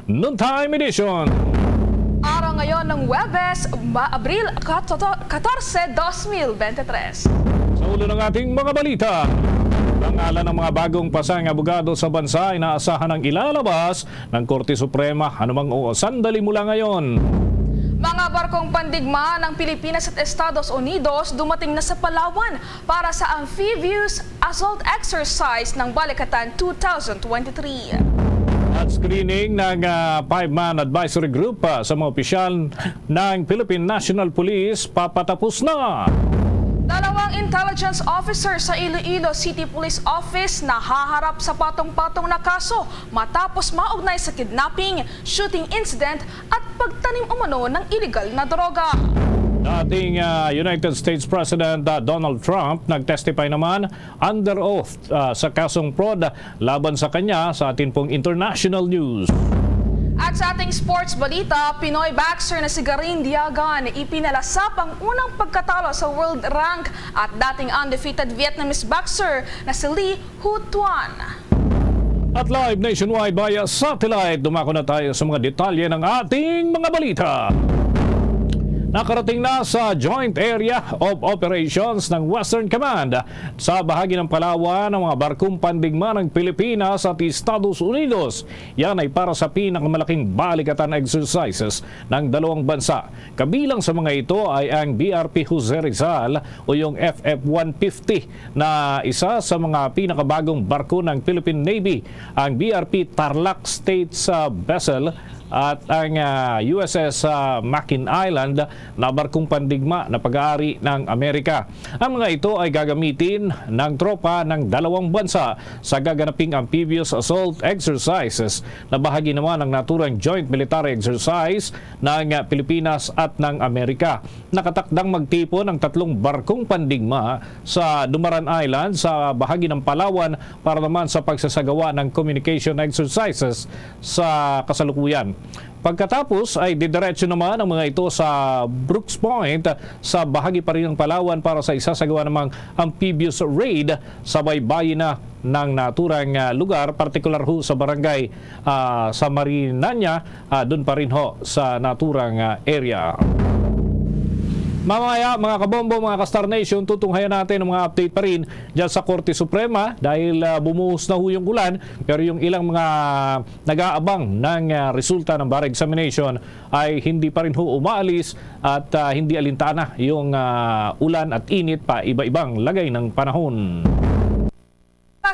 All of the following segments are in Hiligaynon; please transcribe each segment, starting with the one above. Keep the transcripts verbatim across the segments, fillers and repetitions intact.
Noontime Edition. Araw ngayon ng Huwebes, Ma-, Abril katorse, dos mil bente tres. Sa ulo ng ating mga balita, pangalan ng mga bagong pasang abogado sa bansa ay naasahan ng ilalabas ng Korte Suprema anumang o-, sandali mula ngayon. Mga barkong pandigma ng Pilipinas at Estados Unidos dumating na sa Palawan para sa amphibious assault exercise ng Balikatan two thousand twenty-three. At screening ng, ah, five-man advisory group, ah, sa mga opisyal ng Philippine National Police papatapos na. Dalawang intelligence officer sa Iloilo City Police Office nahaharap sa patong-patong na kaso matapos maugnay sa kidnapping, shooting incident at pagtanim umano ng iligal na droga. Dating, ah, United States President, ah, Donald Trump nag-testify naman under oath, ah, sa kasong fraud laban sa kanya. Sa atin pong international news. At sa ating sports balita, Pinoy boxer na si Garin Diagan ipinalasap ang unang pagkatalo sa world rank at dating undefeated Vietnamese boxer na si Lee Hu Tuan. At live nationwide via satellite, dumako na tayo sa mga detalye ng ating mga balita. Nakarating na sa Joint Area of Operations ng Western Command sa bahagi ng Palawan ang mga barkong pandigma ng Pilipinas at Estados Unidos. Yan ay para sa pinakamalaking balikatan exercises ng dalawang bansa. Kabilang sa mga ito ay ang B R P Jose Rizal o yung F F one fifty na isa sa mga pinakabagong barko ng Philippine Navy, ang B R P Tarlac States, ah, vessel at ang, ah, U S S, ah, Makin Island na barkong pandigma na pag-aari ng Amerika. Ang mga ito ay gagamitin ng tropa ng dalawang bansa sa gaganaping amphibious assault exercises na bahagi naman ng naturang joint military exercise ng, ah, Pilipinas at ng Amerika. Nakatakdang magtipon ang tatlong barkong pandigma sa Dumaran Island sa bahagi ng Palawan para naman sa pagsasagawa ng communication exercises sa kasalukuyan. Pagkatapos ay didiretso naman ang mga ito sa Brooks Point sa bahagi pa rin ng Palawan para sa isasagawa namang amphibious raid sa baybayin na ng naturang, ah, lugar, partikular ho sa barangay, ah, sa Marinanya, ah, dun pa rin ho sa naturang, ah, area. Mamaya, mga kabombo, mga ka-Star Nation, tutunghayan natin ang mga update pa rin dyan sa Korte Suprema dahil, ah, bumuhos na ho yung ulan, pero yung ilang mga nag-aabang ng, ah, resulta ng bar examination ay hindi pa rin ho umaalis at, ah, hindi alintana yung, ah, ulan at init pa iba-ibang lagay ng panahon.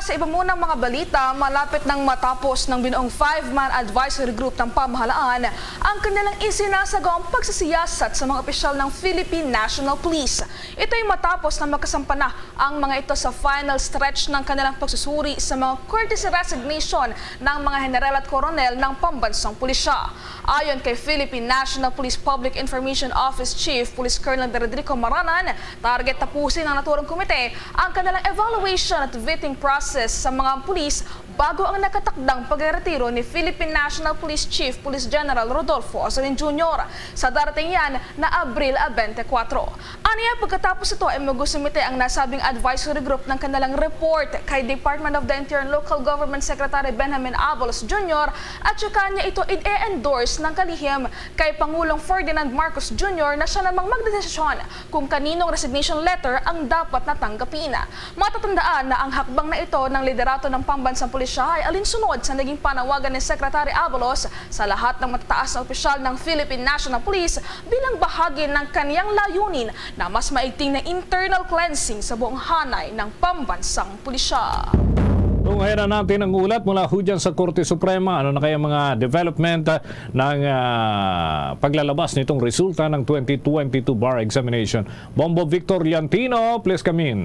Sa iba munang mga balita, malapit nang matapos ng binuong five-man advisory group ng pamahalaan ang kanilang isinasagawang pagsisiyasat sa mga opisyal ng Philippine National Police. Ito'y matapos na magkasampa na ang mga ito sa final stretch ng kanilang pagsusuri sa mga courtesy resignation ng mga general at koronel ng pambansang pulisya. Ayon kay Philippine National Police Public Information Office Chief Police Colonel Rodrigo Maranan, target tapusin ng naturang komite ang kanilang evaluation at vetting process sa mga pulis bago ang nakatakdang pagretiro ni Philippine National Police Chief Police General Rodolfo Azorin Junior sa darating yan na Abril twenty-four. Aniya, pagkatapos ito ay magusumite ang nasabing advisory group ng kanilang report kay Department of the Interior Local Government Secretary Benjamin Abalos Junior at saka niya ito i-endorse ng kalihim kay Pangulong Ferdinand Marcos Junior na siya namang magdesisyon kung kaninong resignation letter ang dapat na tanggapin. Matatandaan na ang hakbang na ito ng liderato ng pambansang pulisya ay alinsunod sa naging panawagan ni Secretary Abalos sa lahat ng matataas na opisyal ng Philippine National Police bilang bahagi ng kaniyang layunin na mas maigting na internal cleansing sa buong hanay ng pambansang pulisya. Tunghayan na natin ang ulat mula ho dyan sa Korte Suprema. Ano na kaya mga development, ah, ng, ah, paglalabas nitong resulta ng twenty twenty-two bar examination? Bombo Victor Liantino, please come in.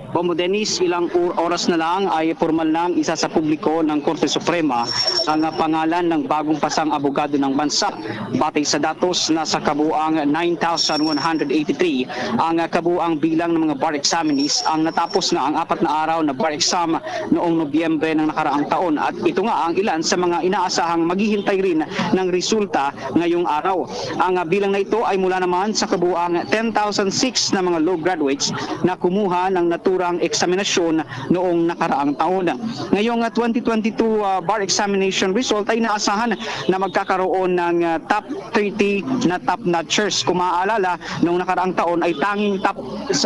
Bombo Dennis, ilang or-, oras na lang ay pormal nang isa sa publiko ng Korte Suprema ang, ah, pangalan ng bagong pasang abogado ng bansa. Batay sa datos, nasa kabuang nine thousand one hundred eighty-three ang, ah, kabuang bilang ng mga bar examinees ang natapos na ang apat na araw na bar exam noong Nobyembre ng nakaraang taon, at ito nga ang ilan sa mga inaasahang maghihintay rin ng resulta ngayong araw. Ang, ah, bilang na ito ay mula naman sa kabuang ten thousand six na mga law graduates na kumuha ng natu- ang eksaminasyon noong nakaraang taon. Ngayong, ah, twenty twenty-two, ah, bar examination result ay inaasahan na magkakaroon ng, ah, top thirty na top notchers. Kung maaalala, noong nakaraang taon ay tanging top,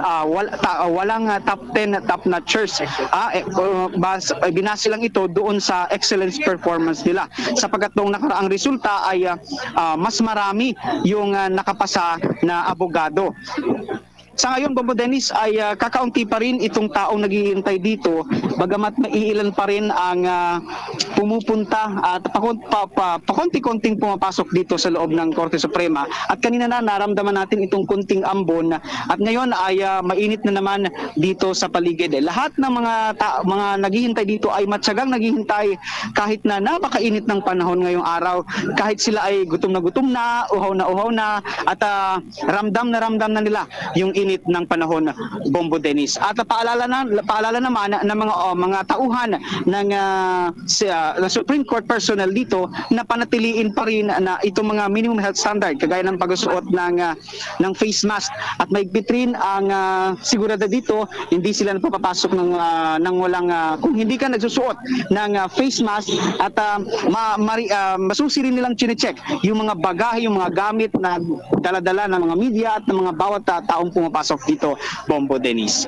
ah, wal-, ta-, ah, walang, ah, top ten top notchers. Ah, eh, uh, bas-, eh, binase lang ito doon sa excellence performance nila. Sapagkat noong nakaraang resulta ay, ah, ah, mas marami yung, ah, nakapasa na abogado. Sa ngayon, Bombo Dennis, ay, ah, kakaunti pa rin itong taong naghihintay dito, bagamat maiilan pa rin ang, ah, pumupunta at pakon-, pa, pa, pakonti-konting pumapasok dito sa loob ng Korte Suprema. At kanina na naramdaman natin itong konting ambon at ngayon ay, ah, mainit na naman dito sa paligid. Lahat ng mga ta-, mga naghihintay dito ay matyagang naghihintay kahit na napakainit ng panahon ngayong araw, kahit sila ay gutom na gutom na, uhaw na uhaw na, at, ah, ramdam na ramdam na nila yung init ng panahon, Bombo Dennis. At paalala na, paalala naman ng mga, oh, mga tauhan ng, ah, si, ah, Supreme Court personnel dito na panatiliin pa rin na itong mga minimum health standard, kagaya ng pagsusuot ng, ah, ng face mask. At mahigpit rin ang, ah, seguridad dito, hindi sila napapapasok ng, ah, ng walang, ah, kung hindi ka nagsusuot ng, ah, face mask at, ah, ma-, mari-, ah, masusi rin nilang chinecheck yung mga bagahe, yung mga gamit na daladala ng mga media at ng mga bawat, ah, taong pumapasok dito, Bombo Dennis.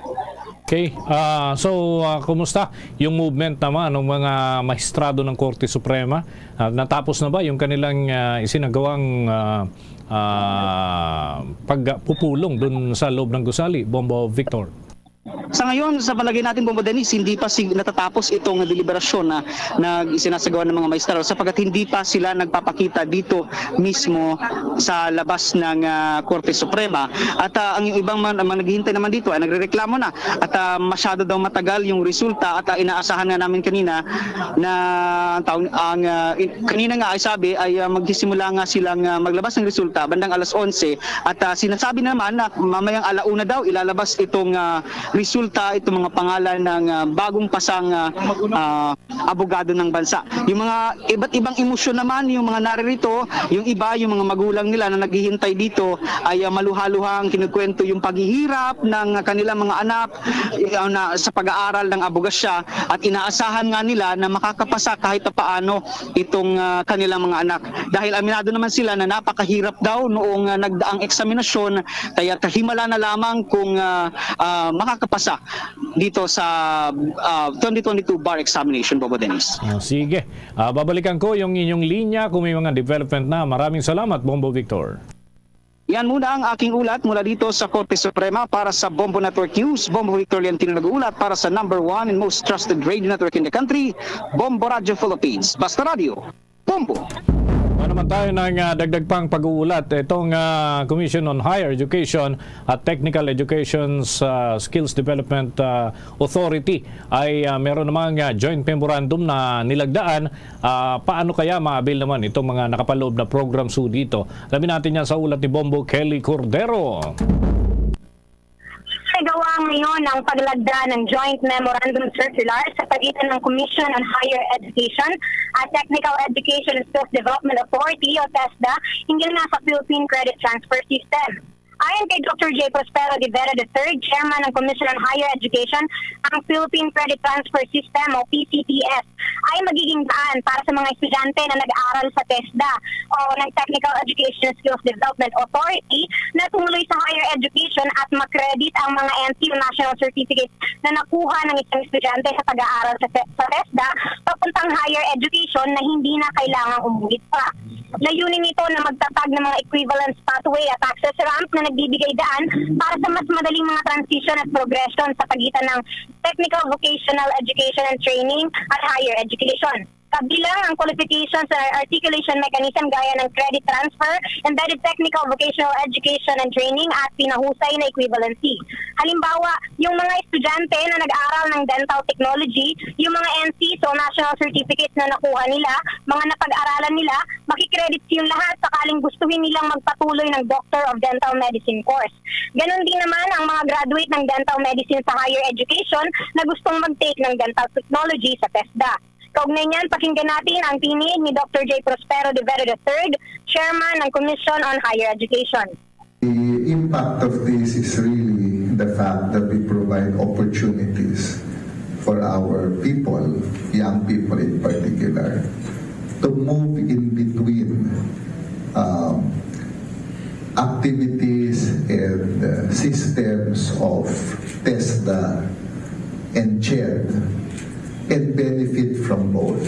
Okay. Ah, so, ah, kumusta yung movement naman ng mga mahistrado ng Korte Suprema? Ah, natapos na ba yung kanilang, ah, isinagawang, ah, ah, pagpupulong dun sa loob ng gusali, Bombo Victor? Sa ngayon, sa palagay natin, Bombo Dennis, hindi pa sig- natatapos itong deliberasyon na, na isinasagawa ng mga mahistrado sapagkat hindi pa sila nagpapakita dito mismo sa labas ng, ah, Korte Suprema. At, ah, ang ibang man, mga naghihintay naman dito ay nagrereklamo na. At, ah, masyado daw matagal yung resulta at, ah, inaasahan nga namin kanina na ang taon, ang, ah, in- kanina nga ay sabi ay, ah, magsisimula nga silang, ah, maglabas ng resulta bandang alas onse at, ah, sinasabi naman na mamayang alauna daw ilalabas itong, ah, resulta, itong mga pangalan ng, ah, bagong pasang, ah, ah, abogado ng bansa. Yung mga iba't ibang emosyon naman, yung mga naririto, yung iba, yung mga magulang nila na naghihintay dito ay, ah, maluha-luha ang kinukwento yung paghihirap ng kanilang mga anak, ah, na sa pag-aaral ng abogasya at inaasahan nga nila na makakapasa kahit paano itong, ah, kanilang mga anak. Dahil aminado naman sila na napakahirap daw noong, ah, nagdaang eksaminasyon, kaya kahimala na lamang kung, ah, ah, makakapasa dito sa, ah, twenty twenty-two bar examination, Bombo Dennis. Ah, sige. Ah, babalikan ko yung inyong linya kung may mga development na. Maraming salamat, Bombo Victor. Yan muna ang aking ulat mula dito sa Korte Suprema. Para sa Bombo Network News, Bombo Victor Leontino nag-uulat para sa number one and most trusted radio network in the country, Bombo Radio Philippines. Basta Radio, Bombo! Ano naman tayo ng, ah, dagdag pang pag-uulat? Itong, ah, Commission on Higher Education at Technical Education's, ah, Skills Development, ah, Authority ay, ah, meron namang, ah, joint memorandum na nilagdaan, ah, paano kaya maabil naman itong mga nakapaloob na programs ho dito. Alamin natin yan sa ulat ni Bombo Kelly Cordero. Nagawa ngayon ang paglagda ng Joint Memorandum Circular sa pagitan ng Commission on Higher Education at Technical Education and Skills Development Authority o TESDA hinggil na sa Philippine Credit Transfer System. Ayon kay Doctor J. Prospero de Vera the third, Chairman ng Commission on Higher Education, ang Philippine Credit Transfer System o P C T S ay magiging daan para sa mga estudyante na nag-aaral sa TESDA o ng Technical Education Skills Development Authority na tumuloy sa higher education at makredit ang mga N T U national certificate na nakuha ng isang estudyante sa pag-aaral sa, te- sa TESDA papuntang higher education na hindi na kailangang umuwi pa. Layunin nito na magtatag ng mga equivalence pathway at access ramp na nagbibigay daan para sa mas madaling mga transition at progression sa pagitan ng technical vocational education and training at higher education. Kabilang ang qualifications and articulation mechanism gaya ng credit transfer, embedded technical vocational education and training at pinahusay na equivalency. Halimbawa, yung mga estudyante na nag-aral ng dental technology, yung mga N Cs o national certificates na nakuha nila, mga napag-aralan nila, makikredit yung lahat sakaling gustuhin nilang magpatuloy ng Doctor of Dental Medicine course. Ganon din naman ang mga graduate ng dental medicine sa higher education na gustong mag-take ng dental technology sa TESDA. Kaugnay niyan, pakinggan natin ang tinig ni Doctor J. Prospero de Vera the third, Chairman ng Commission on Higher Education. The impact of this is really The fact that we provide opportunities for our people, young people in particular, to move in between um, activities and uh, systems of TESDA and CHED and benefit from both.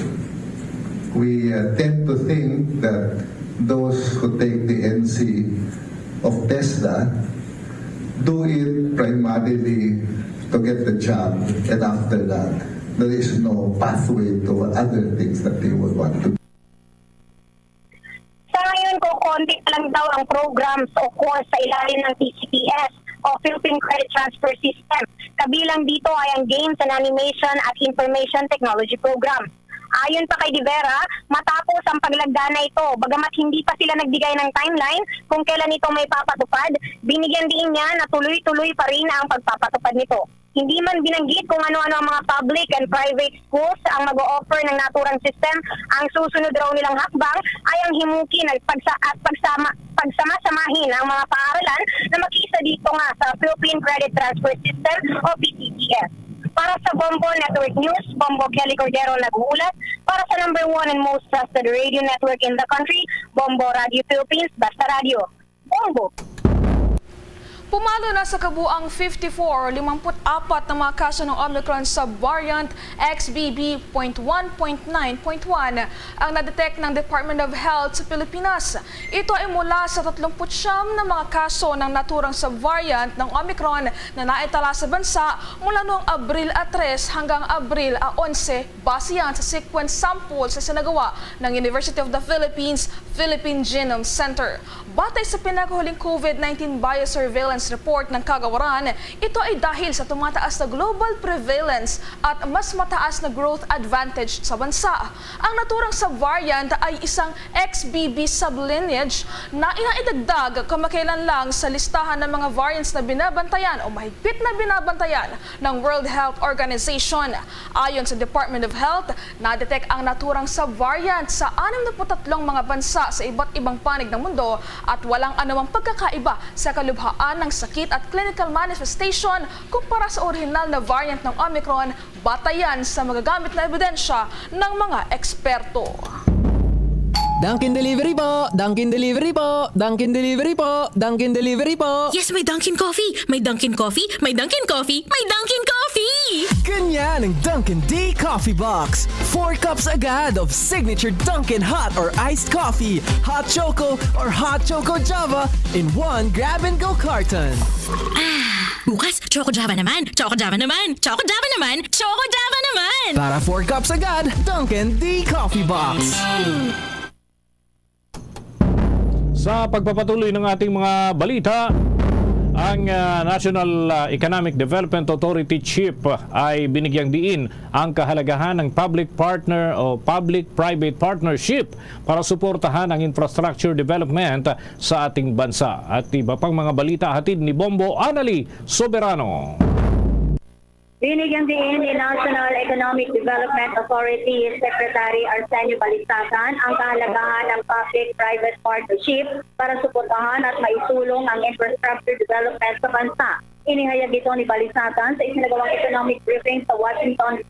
We uh, tend to think that those who take the N C of TESDA do it primarily to get the job, and after that, there is no pathway to other things that they would want to do. Sa ngayon, kokonti pa lang daw ang programs o course sa ilalim ng P C T S o Philippine Credit Transfer System. Kabilang dito ay ang Games and Animation at Information Technology Program. Ayon pa kay De Vera, matapos ang paglagda na ito, bagamat hindi pa sila nagbigay ng timeline kung kailan ito may papatupad, binigyan diin niya na tuloy-tuloy pa rin ang pagpapatupad nito. Hindi man binanggit kung ano-ano ang mga public and private schools ang mag-o-offer ng naturang system, ang susunod raw nilang hakbang ay ang himuki ng pagsa at pagsama pagsama-samahin ang mga paaralan na makiisa dito nga sa Philippine Credit Transfer System o P C T S. Para sa Bombo Network News, Bombo Kelly Cordero nag-uulat para sa number one and most trusted radio network in the country, Bombo Radio Philippines, Basta Radio. Bombo! Pumalo na sa kabuang fifty-four o limampu't apat na mga kaso ng Omicron subvariant X B B point one point nine point one ang na-detect ng Department of Health sa Pilipinas. Ito ay mula sa tatlumpu't siyam na mga kaso ng naturang subvariant ng Omicron na naitala sa bansa mula noong Abril a tres hanggang Abril a onse, base yan sa sequence sample sa sinagawa ng University of the Philippines Philippine Genome Center. Batay sa pinakahuling COVID nineteen biosurveillance report ng Kagawaran, ito ay dahil sa tumataas na global prevalence at mas mataas na growth advantage sa bansa. Ang naturang subvariant ay isang X B B sublineage na inaidagdag kamakailan lang sa listahan ng mga variants na binabantayan o mahigpit na binabantayan ng World Health Organization. Ayon sa Department of Health, na-detect ang naturang subvariant sa anim na put tatlong mga bansa sa iba't ibang panig ng mundo at walang anumang pagkakaiba sa kalubhaan ng sakit at clinical manifestation kumpara sa orihinal na variant ng Omicron, batayan sa magagamit na ebidensya ng mga eksperto. Dunkin Delivery po! Dunkin Delivery po! Dunkin Delivery po! Dunkin Delivery po! Yes, may Dunkin Coffee! May Dunkin Coffee! May Dunkin Coffee! May Dunkin Coffee! Ganyan ang Dunkin D Coffee Box. Four cups agad of signature Dunkin hot or iced coffee, hot choco, or hot choco Java in one grab-and-go carton. Bukas, Choco Java naman! Choco Java naman! Choco Java naman! Choco Java naman! Para four cups agad, Dunkin D Coffee Box. Sa pagpapatuloy ng ating mga balita, ang ah, National ah, Economic Development Authority Chip ay binigyang diin ang kahalagahan ng public partner o public-private partnership para suportahan ang infrastructure development sa ating bansa. At iba pang mga balita hatid ni Bombo Anali Soberano. Binigyang diin ni National Economic Development Authority Secretary Arsenio Balisacan ang kahalagahan ng public-private partnership para suportahan at maisulong ang infrastructure development sa bansa. Inihayag ito ni Balisacan sa isinagawang economic briefing sa Washington.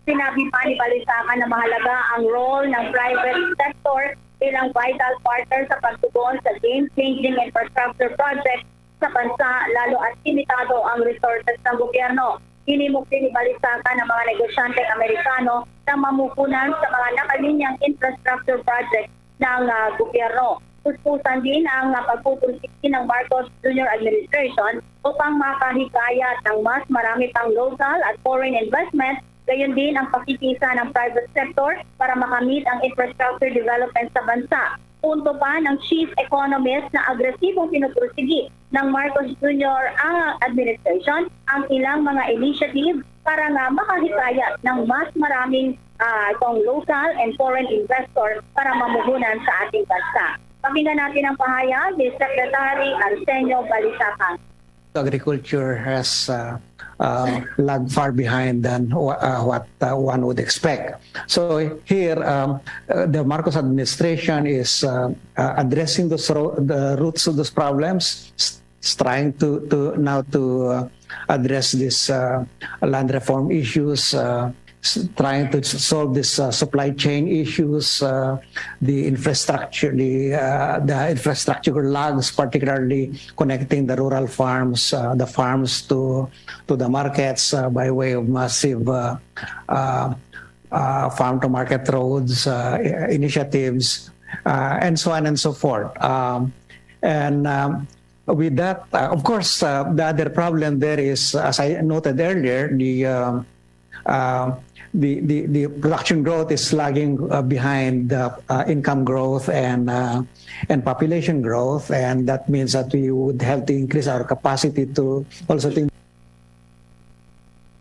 Sinabi pa ni Balisacan na mahalaga ang role ng private sector bilang vital partner sa pagtugon sa game-changing infrastructure project sa bansa, lalo at limitado ang resources ng gobyerno. Hinimok din ni Balisacan ang mga negosyanteng Amerikano na mamuhunan sa mga nakalinyang infrastructure project ng ah, gobyerno. Puspusan din ang ah, pagpupursige ng Marcos Junior Administration upang makahikayat ng mas marami pang local at foreign investment, gayon din ang pakikiisa ng private sector para makamit ang infrastructure development sa bansa. Punto pa ng chief economist na agresibong pinupursige ng Marcos Junior ang administration ang ilang mga initiative para nga makahikayat ng mas maraming ah, itong local and foreign investor para mamuhunan sa ating bansa. Pakinggan natin ang pahayag ni Secretary Arsenio Balisacan. Agriculture has uh, uh, lagged far behind than wha- uh, what uh, one would expect. So here, um, uh, the Marcos administration is uh, uh, addressing those ro- the roots of those problems, s- is trying to, to now to, uh, address this, uh, land reform issues, uh, s-, trying to s-, solve this, uh, supply chain issues, uh, the infrastructure, the, uh, the infrastructure lags, particularly connecting the rural farms, uh, the farms to, to the markets, uh, by way of massive, uh, uh, uh, farm to market roads, uh, i-, initiatives, uh, and so on and so forth. Um, and, um, with that, uh, of course, uh, the other problem there is, as I noted earlier, the, um, uh, the, the, the production growth is lagging, uh, behind the, uh, income growth and, uh, and population growth, and that means that we would have to increase our capacity to also think.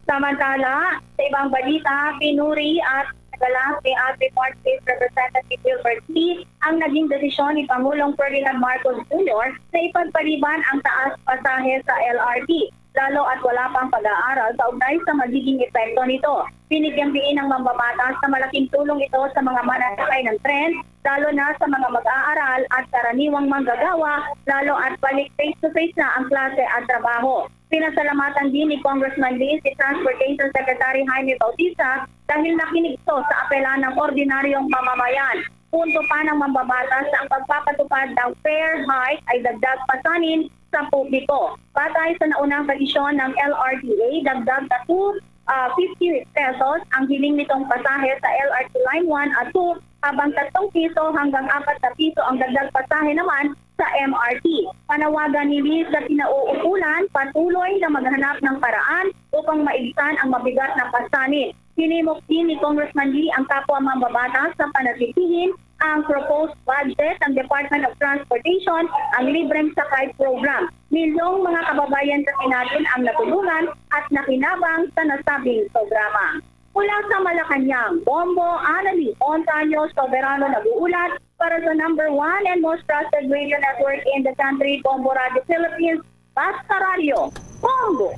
Samantala, sa ibang balita, pinuri at nagalas ni Agrimark State Representative Gilbert Lee ang naging desisyon ni Pangulong Ferdinand Marcos Junior na ipagpaliban ang taas pasahe sa L R T, lalo at wala pang pag-aaral kaugnay sa magiging epekto nito. Binigyang diin ang mambabatas na malaking tulong ito sa mga mananakay ng tren, lalo na sa mga mag-aaral at karaniwang manggagawa, lalo at balik face-to-face na ang klase at trabaho. Pinasalamatan din ni Congressman Lee si Transportation Secretary Jaime Bautista dahil nakinig ito sa apela ng ordinaryong mamamayan. Punto pa ng mambabatas na ang pagpapatupad ng fare hike ay dagdag pasanin sa publiko. Batay sa naunang desisyon ng L R T A, dagdag na two, ah, fifty pesos ang hiling nitong pasahe sa L R T Line one at two, habang tatlong piso hanggang apat na piso ang dagdag pasahe naman sa M R T. Panawagan ni Lee sa kinauukulan, patuloy na maghanap ng paraan upang maibsan ang mabigat na pasanin. Hinimok din ni Congressman Lee ang kapwa mambabatas sa panatilihin ang proposed budget ng Department of Transportation, ang libreng sakay program. Milyong mga kababayan kasi natin ang natulungan at nakinabang sa nasabing programa. Mula sa Malacañang, Bombo, Annalie Montaño, Soberano nag-uulat para sa number one and most trusted radio network in the country, Bombo Radio Philippines, Basta Radio, Bombo!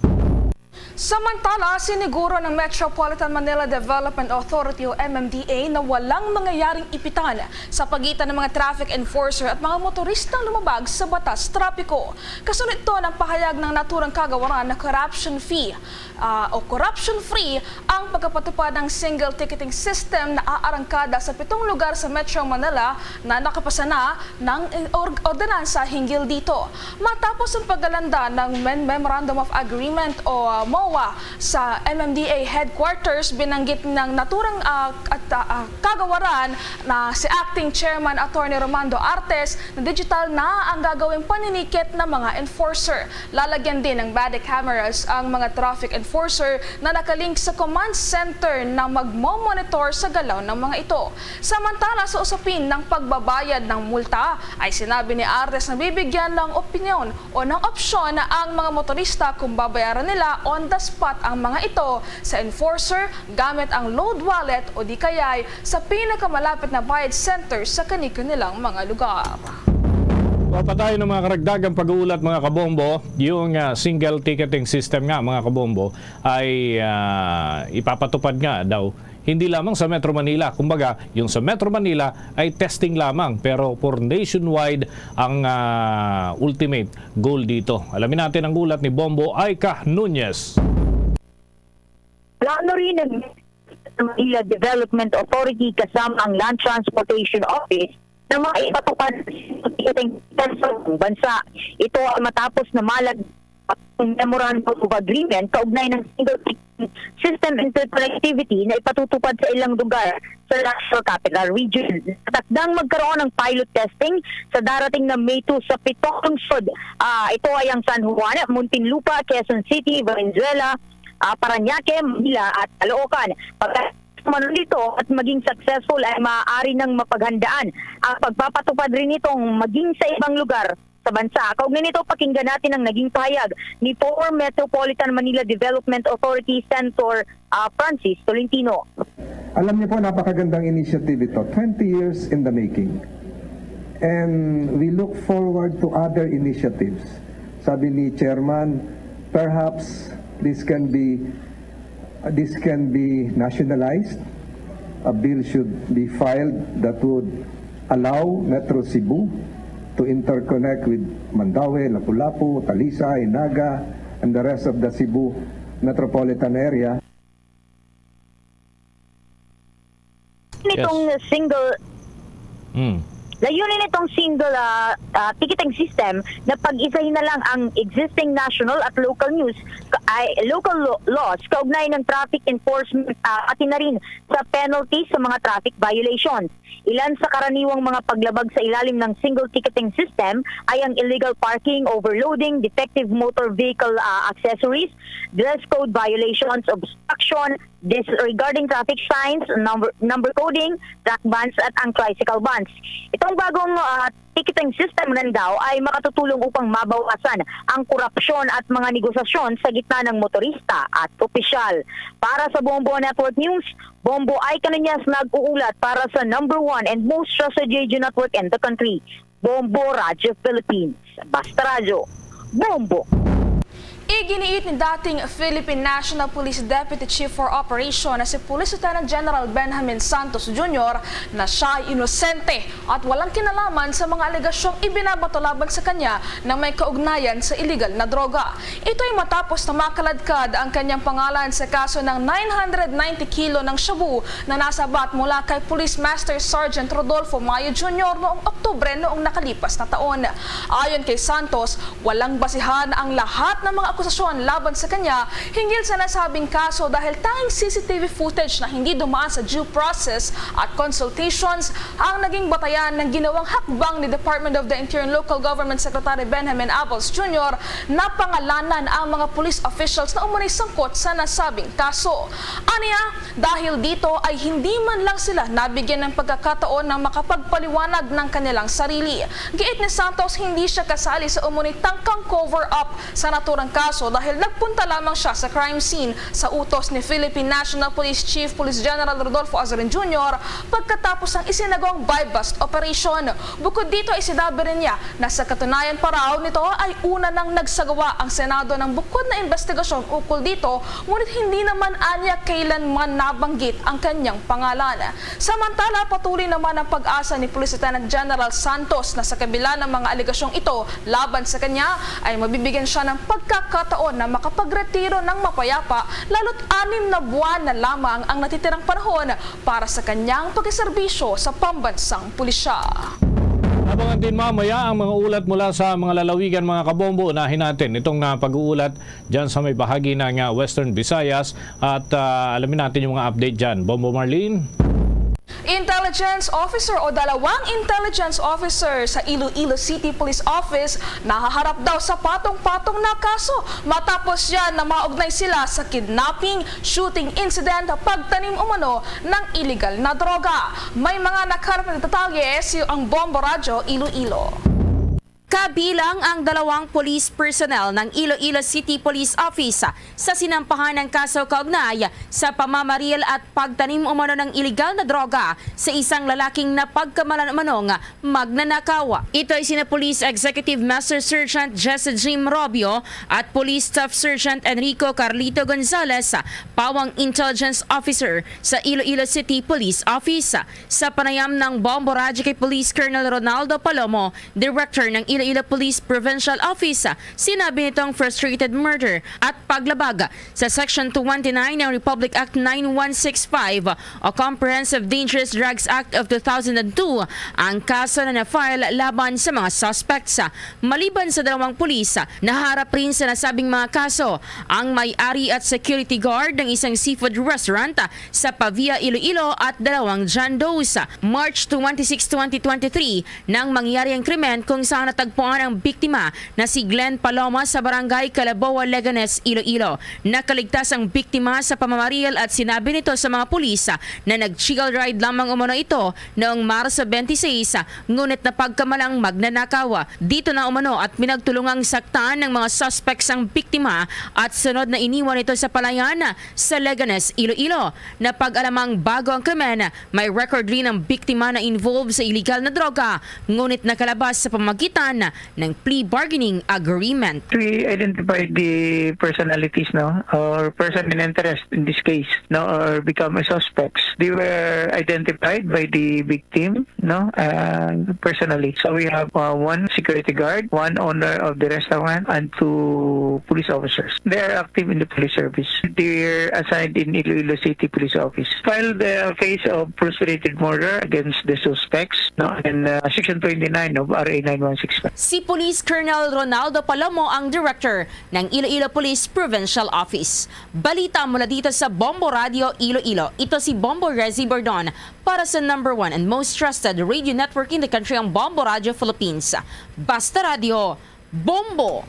Samantala, siniguro ng Metropolitan Manila Development Authority o M M D A na walang mangyayaring ipitan sa pagitan ng mga traffic enforcer at mga motoristang lumabag sa batas trapiko. Kasunod ito ng pahayag ng naturang kagawaran na corruption fee, ah, o corruption free ang pagkapatupad ng single ticketing system na aarangkada sa pitong lugar sa Metro Manila na nakapasa na ng or-, ordinansa hinggil dito. Matapos ang paglalanda ng Men-, Memorandum of Agreement o, ah, MOA sa M M D A headquarters, binanggit ng naturang, ah, at, ah, ah, kagawaran na si Acting Chairman Attorney Romando Artes na digital na ang gagawing paninikit ng mga enforcer. Lalagyan din ng body cameras ang mga traffic enforcer na nakalink sa command center na magmo-monitor sa galaw ng mga ito. Samantala, sa usapin ng pagbabayad ng multa, ay sinabi ni Artes na bibigyan ng opinyon o ng opsyon ang mga motorista kung babayaran nila on the spot ang mga ito sa enforcer gamit ang load wallet o di kaya'y sa pinakamalapit na bayad center sa kani-kanilang mga lugar. Mapatay ng mga karagdagang pag-uulat, mga kabombo, yung ah, single ticketing system nga, mga kabombo, ay ah, ipapatupad nga daw hindi lamang sa Metro Manila. Kumbaga, yung sa Metro Manila ay testing lamang, pero for nationwide ang ah, ultimate goal dito. Alamin natin ang ulat ni Bombo Aika Nunez. Plano rin ng Manila Development Authority kasama ang Land Transportation Office na maipatupad sa bansa. Ito ay matapos na malag ang Memorandum of Agreement kaugnay ng Single System Interconnectivity na ipatutupad sa ilang lugar sa National Capital Region. Natakdang magkaroon ng pilot testing sa darating na May two sa pitong lungsod. Ah, ito ay ang San Juan, Muntinlupa, Quezon City, Valenzuela, ah, Parañaque, Manila at Caloocan. Pagka man dito at maging successful ay maaari nang mapaghandaan ang pagpapatupad rin nitong maging sa ibang lugar sa bansa. Kaugnay nito, pakinggan natin ang naging pahayag ni former Metropolitan Manila Development Authority Senator ah, Francis Tolentino. Alam niyo po, napakagandang initiative ito. Twenty years in the making. And we look forward to other initiatives. Sabi ni Chairman, perhaps this can be this can be nationalized. A bill should be filed that would allow Metro Cebu to interconnect with Mandaue, Lapu-Lapu, Talisay, Naga, and the rest of the Cebu metropolitan area. Nitong single Mm. Layunin nitong single ah, ah, ticketing system na pag-isahin na lang ang existing national at local news, ka- ay, local lo- laws kaugnay ng traffic enforcement ah, pati na rin sa penalty sa mga traffic violations. Ilan sa karaniwang mga paglabag sa ilalim ng single ticketing system ay ang illegal parking, overloading, defective motor vehicle ah, accessories, dress code violations, obstruction, disregarding traffic signs, number, number coding, truck bans at ang tricycle bans. Itong bagong ah, ticketing system na daw ay makatutulong upang mabawasan ang korupsyon at mga negosasyon sa gitna ng motorista at opisyal. Para sa Bombo Network News, Bombo Ay Kanunyas nag-uulat para sa number one and most trusted radio network in the country, Bombo Radio Philippines. Basta Radyo, Bombo! Iginiit ni dating Philippine National Police Deputy Chief for Operation na si Police Lieutenant General Benjamin Santos Junior na siya ay inosente at walang kinalaman sa mga alegasyong ibinabato laban sa kanya na may kaugnayan sa iligal na droga. Ito'y matapos na makaladkad ang kanyang pangalan sa kaso ng nine hundred ninety kilo ng shabu na nasabat mula kay Police Master Sergeant Rodolfo Mayo Junior noong Oktubre noong nakalipas na taon. Ayon kay Santos, walang basihan ang lahat ng mga akusasyon laban sa kanya hinggil sa nasabing kaso dahil tanging C C T V footage na hindi dumaan sa due process at consultations ang naging batayan ng ginawang hakbang ni Department of the Interior and Local Government Secretary Benjamin Abalos Junior na pangalanan ang mga police officials na umunay sangkot sa nasabing kaso. Aniya, dahil dito ay hindi man lang sila nabigyan ng pagkakataon na makapagpaliwanag ng kanilang sarili. Giit ni Santos, hindi siya kasali sa umunay tangkang cover-up sa naturang kaso dahil nagpunta lamang siya sa crime scene sa utos ni Philippine National Police Chief Police General Rodolfo Azorin Junior pagkatapos ng isinagawang buy-bust operation. Bukod dito ay sinabi rin niya na sa katunayan pa raw nito ay una nang nagsagawa ang Senado ng bukod na investigasyon ukol dito, ngunit hindi naman anya kailanman nabanggit ang kanyang pangalan. Samantala, patuloy naman ang pag-asa ni Police Lieutenant General Santos na sa kabila ng mga alegasyong ito laban sa kanya, ay mabibigyan siya ng pagkakataon na makapagretiro ng mapayapa, lalo't anim na buwan na lamang ang natitirang panahon para sa kanyang pakiserbisyo sa pambansang pulisya. Abangan din mamaya ang mga ulat mula sa mga lalawigan, mga kabombo. Unahin natin itong ah, pag-uulat dyan sa may bahagi ng ah, Western Visayas at ah, alamin natin yung mga update dyan. Bombo Marlene? Intelligence officer o dalawang intelligence officer sa Iloilo City Police Office nahaharap daw sa patong-patong na kaso matapos yan na maugnay sila sa kidnapping, shooting incident, pagtanim umano ng iligal na droga. May mga nagharap na detalye si ang Bombo Radyo Iloilo. Kabilang ang dalawang police personnel ng Iloilo City Police Office sa sinampahan ng kaso kaugnay sa pamamaril at pagtanim umano ng iligal na droga sa isang lalaking napagkamalan umanong magnanakaw. Ito ay sina Police Executive Master Sergeant Jesse Jim Robio at Police Staff Sergeant Enrico Carlito Gonzalez, pawang Intelligence Officer sa Iloilo City Police Office. Sa panayam ng Bombo Radyo kay Police Colonel Ronaldo Palomo, Director ng Iloilo Police Provincial Office, sinabi nitong frustrated murder at paglabag sa Section twenty-nine ng Republic Act nine one six five o Comprehensive Dangerous Drugs Act of two thousand two ang kaso na na-file laban sa mga suspects. Maliban sa dalawang pulis, naharap rin sa nasabing mga kaso ang may-ari at security guard ng isang seafood restaurant sa Pavia, Iloilo at dalawang John Doe's. March twenty-six, twenty twenty-three, nang mangyari ang krimen kung saan natagpuan ang biktima na si Glenn Paloma sa barangay Calaboa, Leganes, Iloilo. Nakaligtas ang biktima sa pamamaril at sinabi nito sa mga pulis na nag-chill ride lamang umano ito noong Marso twenty-six, ngunit napagkamalang magnanakaw. Dito na umano at pinagtulungang saktan ng mga suspects ang biktima at sunod na iniwan ito sa palayan sa Leganes, Iloilo. Napag-alamang bago ang krimen, may record rin ang biktima na involved sa iligal na droga, ngunit nakalabas sa pamagitan na ng plea bargaining agreement. We identified the personalities, no, or person in interest in this case, no, or become a suspects. They were identified by the victim, no, uh, personally. So we have, uh, one security guard, one owner of the restaurant, and two police officers. They are active in the police service. They are assigned in Iloilo City Police Office. Filed a case of frustrated murder against the suspects, no, and, uh, Section twenty-nine of R A nine one six five. Si Police Colonel Ronaldo Palomo ang director ng Iloilo Police Provincial Office. Balita mula dito sa Bombo Radio Iloilo. Ito si Bombo Rezi Bordon para sa number one and most trusted radio network in the country, ang Bombo Radio Philippines. Basta Radio, Bombo!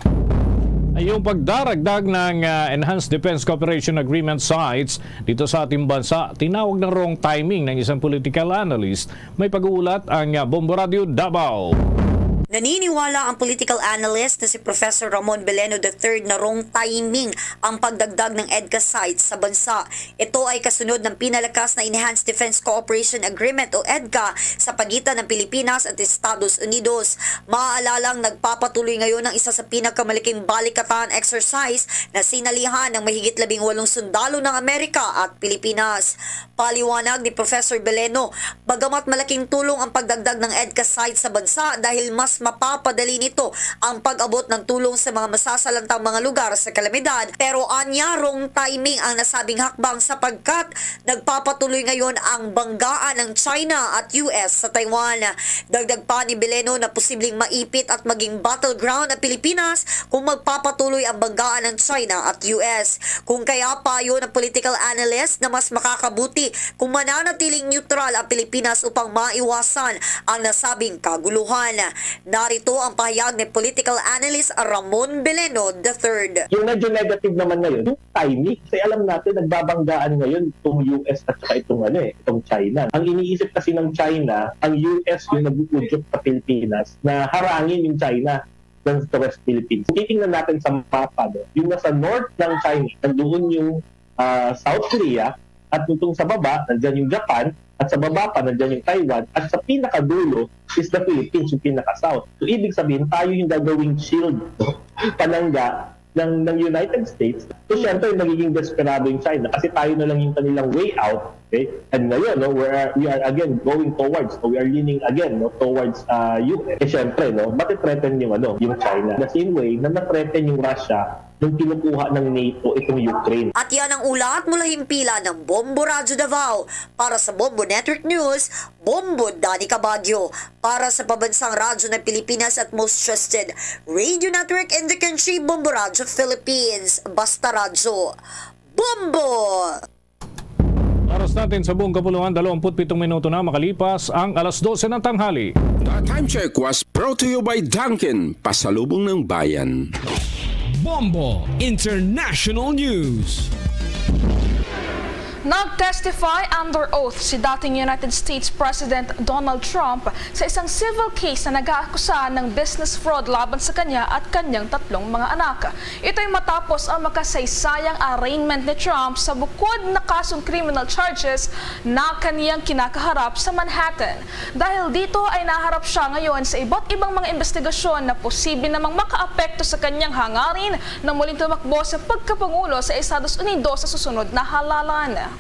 Ay, yung pagdaragdag ng, ah, Enhanced Defense Cooperation Agreement sites dito sa ating bansa, tinawag na wrong timing ng isang political analyst. May pag-uulat ang, ah, Bombo Radio Davao. Naniniwala ang political analyst na si Professor Ramon Beleno the third na wrong timing ang pagdagdag ng EDCA sites sa bansa. Ito ay kasunod ng pinalakas na Enhanced Defense Cooperation Agreement o EDCA sa pagitan ng Pilipinas at Estados Unidos. Maaalalang nagpapatuloy ngayon ang isa sa pinakamalaking balikatan exercise na sinalihan ng mahigit labing walong sundalo ng Amerika at Pilipinas. Paliwanag ni Professor Beleno, bagamat malaking tulong ang pagdagdag ng EDCA sites sa bansa dahil mas mapapadali nito ang pag-abot ng tulong sa mga masasalantang mga lugar sa kalamidad, pero anya, wrong timing ang nasabing hakbang sapagkat nagpapatuloy ngayon ang banggaan ng China at U S sa Taiwan. Dagdag pa ni Beleno na posibleng maipit at maging battleground ang Pilipinas kung magpapatuloy ang banggaan ng China at U S. Kung kaya, payo ng political analyst na mas makakabuti kung mananatiling neutral ang Pilipinas upang maiwasan ang nasabing kaguluhan. Narito ang pahayag ni political analyst Ramon Beleno the third. Yung medyo negative naman ngayon, yung timing. Kasi alam natin, nagbabanggaan ngayon itong U S at saka itong, ano, eh, itong China. Ang iniisip kasi ng China, ang U S yung nag-uudyok sa Pilipinas na harangin yung China dyan sa West Philippines. Kung titingnan natin sa mapa, no, yung nasa north ng China, nandoon yung, ah, South Korea, at itong sa baba, nandyan yung Japan, at sa baba pa, nandyan yung Taiwan, at sa pinakadulo is the Philippines, yung pinaka-south. So, ibig sabihin, tayo yung gagawing shield, no, panangga ng, ng United States. So, syempre, magiging desperado yung China kasi tayo na lang yung kanilang way out. Okay? And ngayon, no, we're, we are again going towards, no, we are leaning again, no, towards, uh, U S. Eh, syempre, no, mati-threaten yung, ano, yung China. The same way na na-threaten yung Russia nung kinukuha ng NATO itong Ukraine. At yan ang ulat mula himpilan ng Bombo Radyo Davao. Para sa Bombo Network News, Bombo Dani Cabagio. Para sa Pabansang Radyo ng Pilipinas at most trusted radio network in the country, Bombo Radyo Philippines. Basta Radyo, Bombo! Oras natin sa buong kapuluan, dalawampu't pitong minuto na makalipas ang alas dose ng tanghali. The time check was brought to you by Dunkin, pasalubong ng bayan. Bombo International News. Nag-testify under oath si dating United States President Donald Trump sa isang civil case na nag-aakusa ng business fraud laban sa kanya at kanyang tatlong mga anak. Ito'y matapos ang makasaysayang arraignment ni Trump sa bukod na kasong criminal charges na kaniyang kinakaharap sa Manhattan. Dahil dito ay naharap siya ngayon sa iba't ibang mga investigasyon na posible namang makaapekto sa kanyang hangarin na muling tumakbo sa pagkapangulo sa Estados Unidos sa susunod na halalan.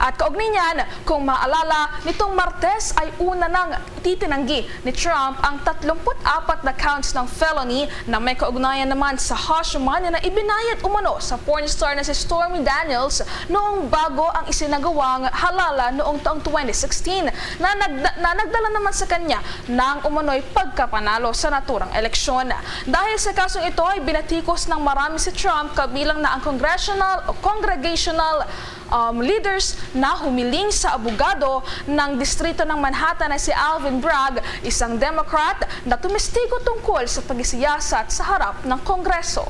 At kaugnay niyan, kung maalala, nitong Martes ay una nang titinanggi ni Trump ang tatlumpu't apat na counts ng felony na may kaugnayan naman sa hush money na ibinayad umano sa porn star na si Stormy Daniels noong bago ang isinagawang halala noong taong twenty sixteen na, nagda- na nagdala naman sa kanya ng umano'y pagkapanalo sa naturang eleksyon. Dahil sa kasong ito ay binatikos ng marami si Trump, kabilang na ang congressional o congregational um, leaders na humiling sa abogado ng distrito ng Manhattan na si Alvin Bragg, isang Democrat na tumistigo tungkol sa pagisiyasat sa harap ng Kongreso.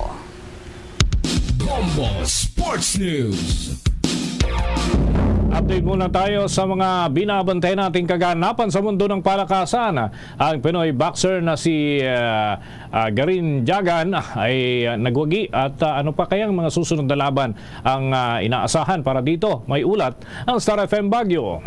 Bombo Sports News. Update muna tayo sa mga binabantayan nating kaganapan sa mundo ng palakasan. Ang Pinoy boxer na si, ah, ah, Garin Jagan ay, ah, nagwagi at, ah, ano pa kayang mga susunod na laban ang, ah, inaasahan para dito? May ulat ang Star F M Baguio.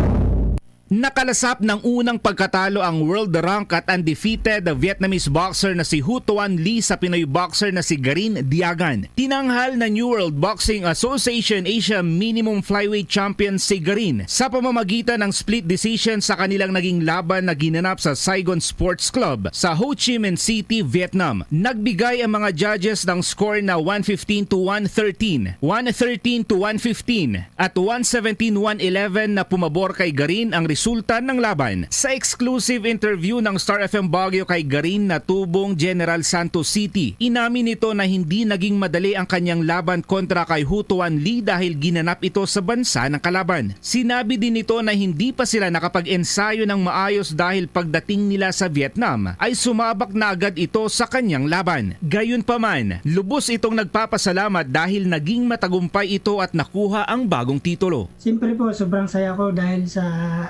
Nakalasap ng unang pagkatalo ang world rank at undefeated Vietnamese boxer na si Ho Tuan Lee sa Pinoy boxer na si Garin Diagan. Tinanghal na New World Boxing Association Asia Minimum Flyweight Champion si Garin sa pamamagitan ng split decision sa kanilang naging laban na ginanap sa Saigon Sports Club sa Ho Chi Minh City, Vietnam. Nagbigay ang mga judges ng score na one fifteen to one thirteen, one thirteen to one fifteen, at one seventeen one eleven na pumabor kay Garin ang resulta ng laban. Sa exclusive interview ng Star F M Baguio kay Garin na tubong General Santos City, inamin nito na hindi naging madali ang kanyang laban kontra kay Ho Tuan Lee dahil ginanap ito sa bansa ng kalaban. Sinabi din nito na hindi pa sila nakapag-ensayo ng maayos dahil pagdating nila sa Vietnam ay sumabak na agad ito sa kanyang laban. Gayunpaman, lubos itong nagpapasalamat dahil naging matagumpay ito at nakuha ang bagong titulo. Siyempre po, sobrang saya ko dahil sa,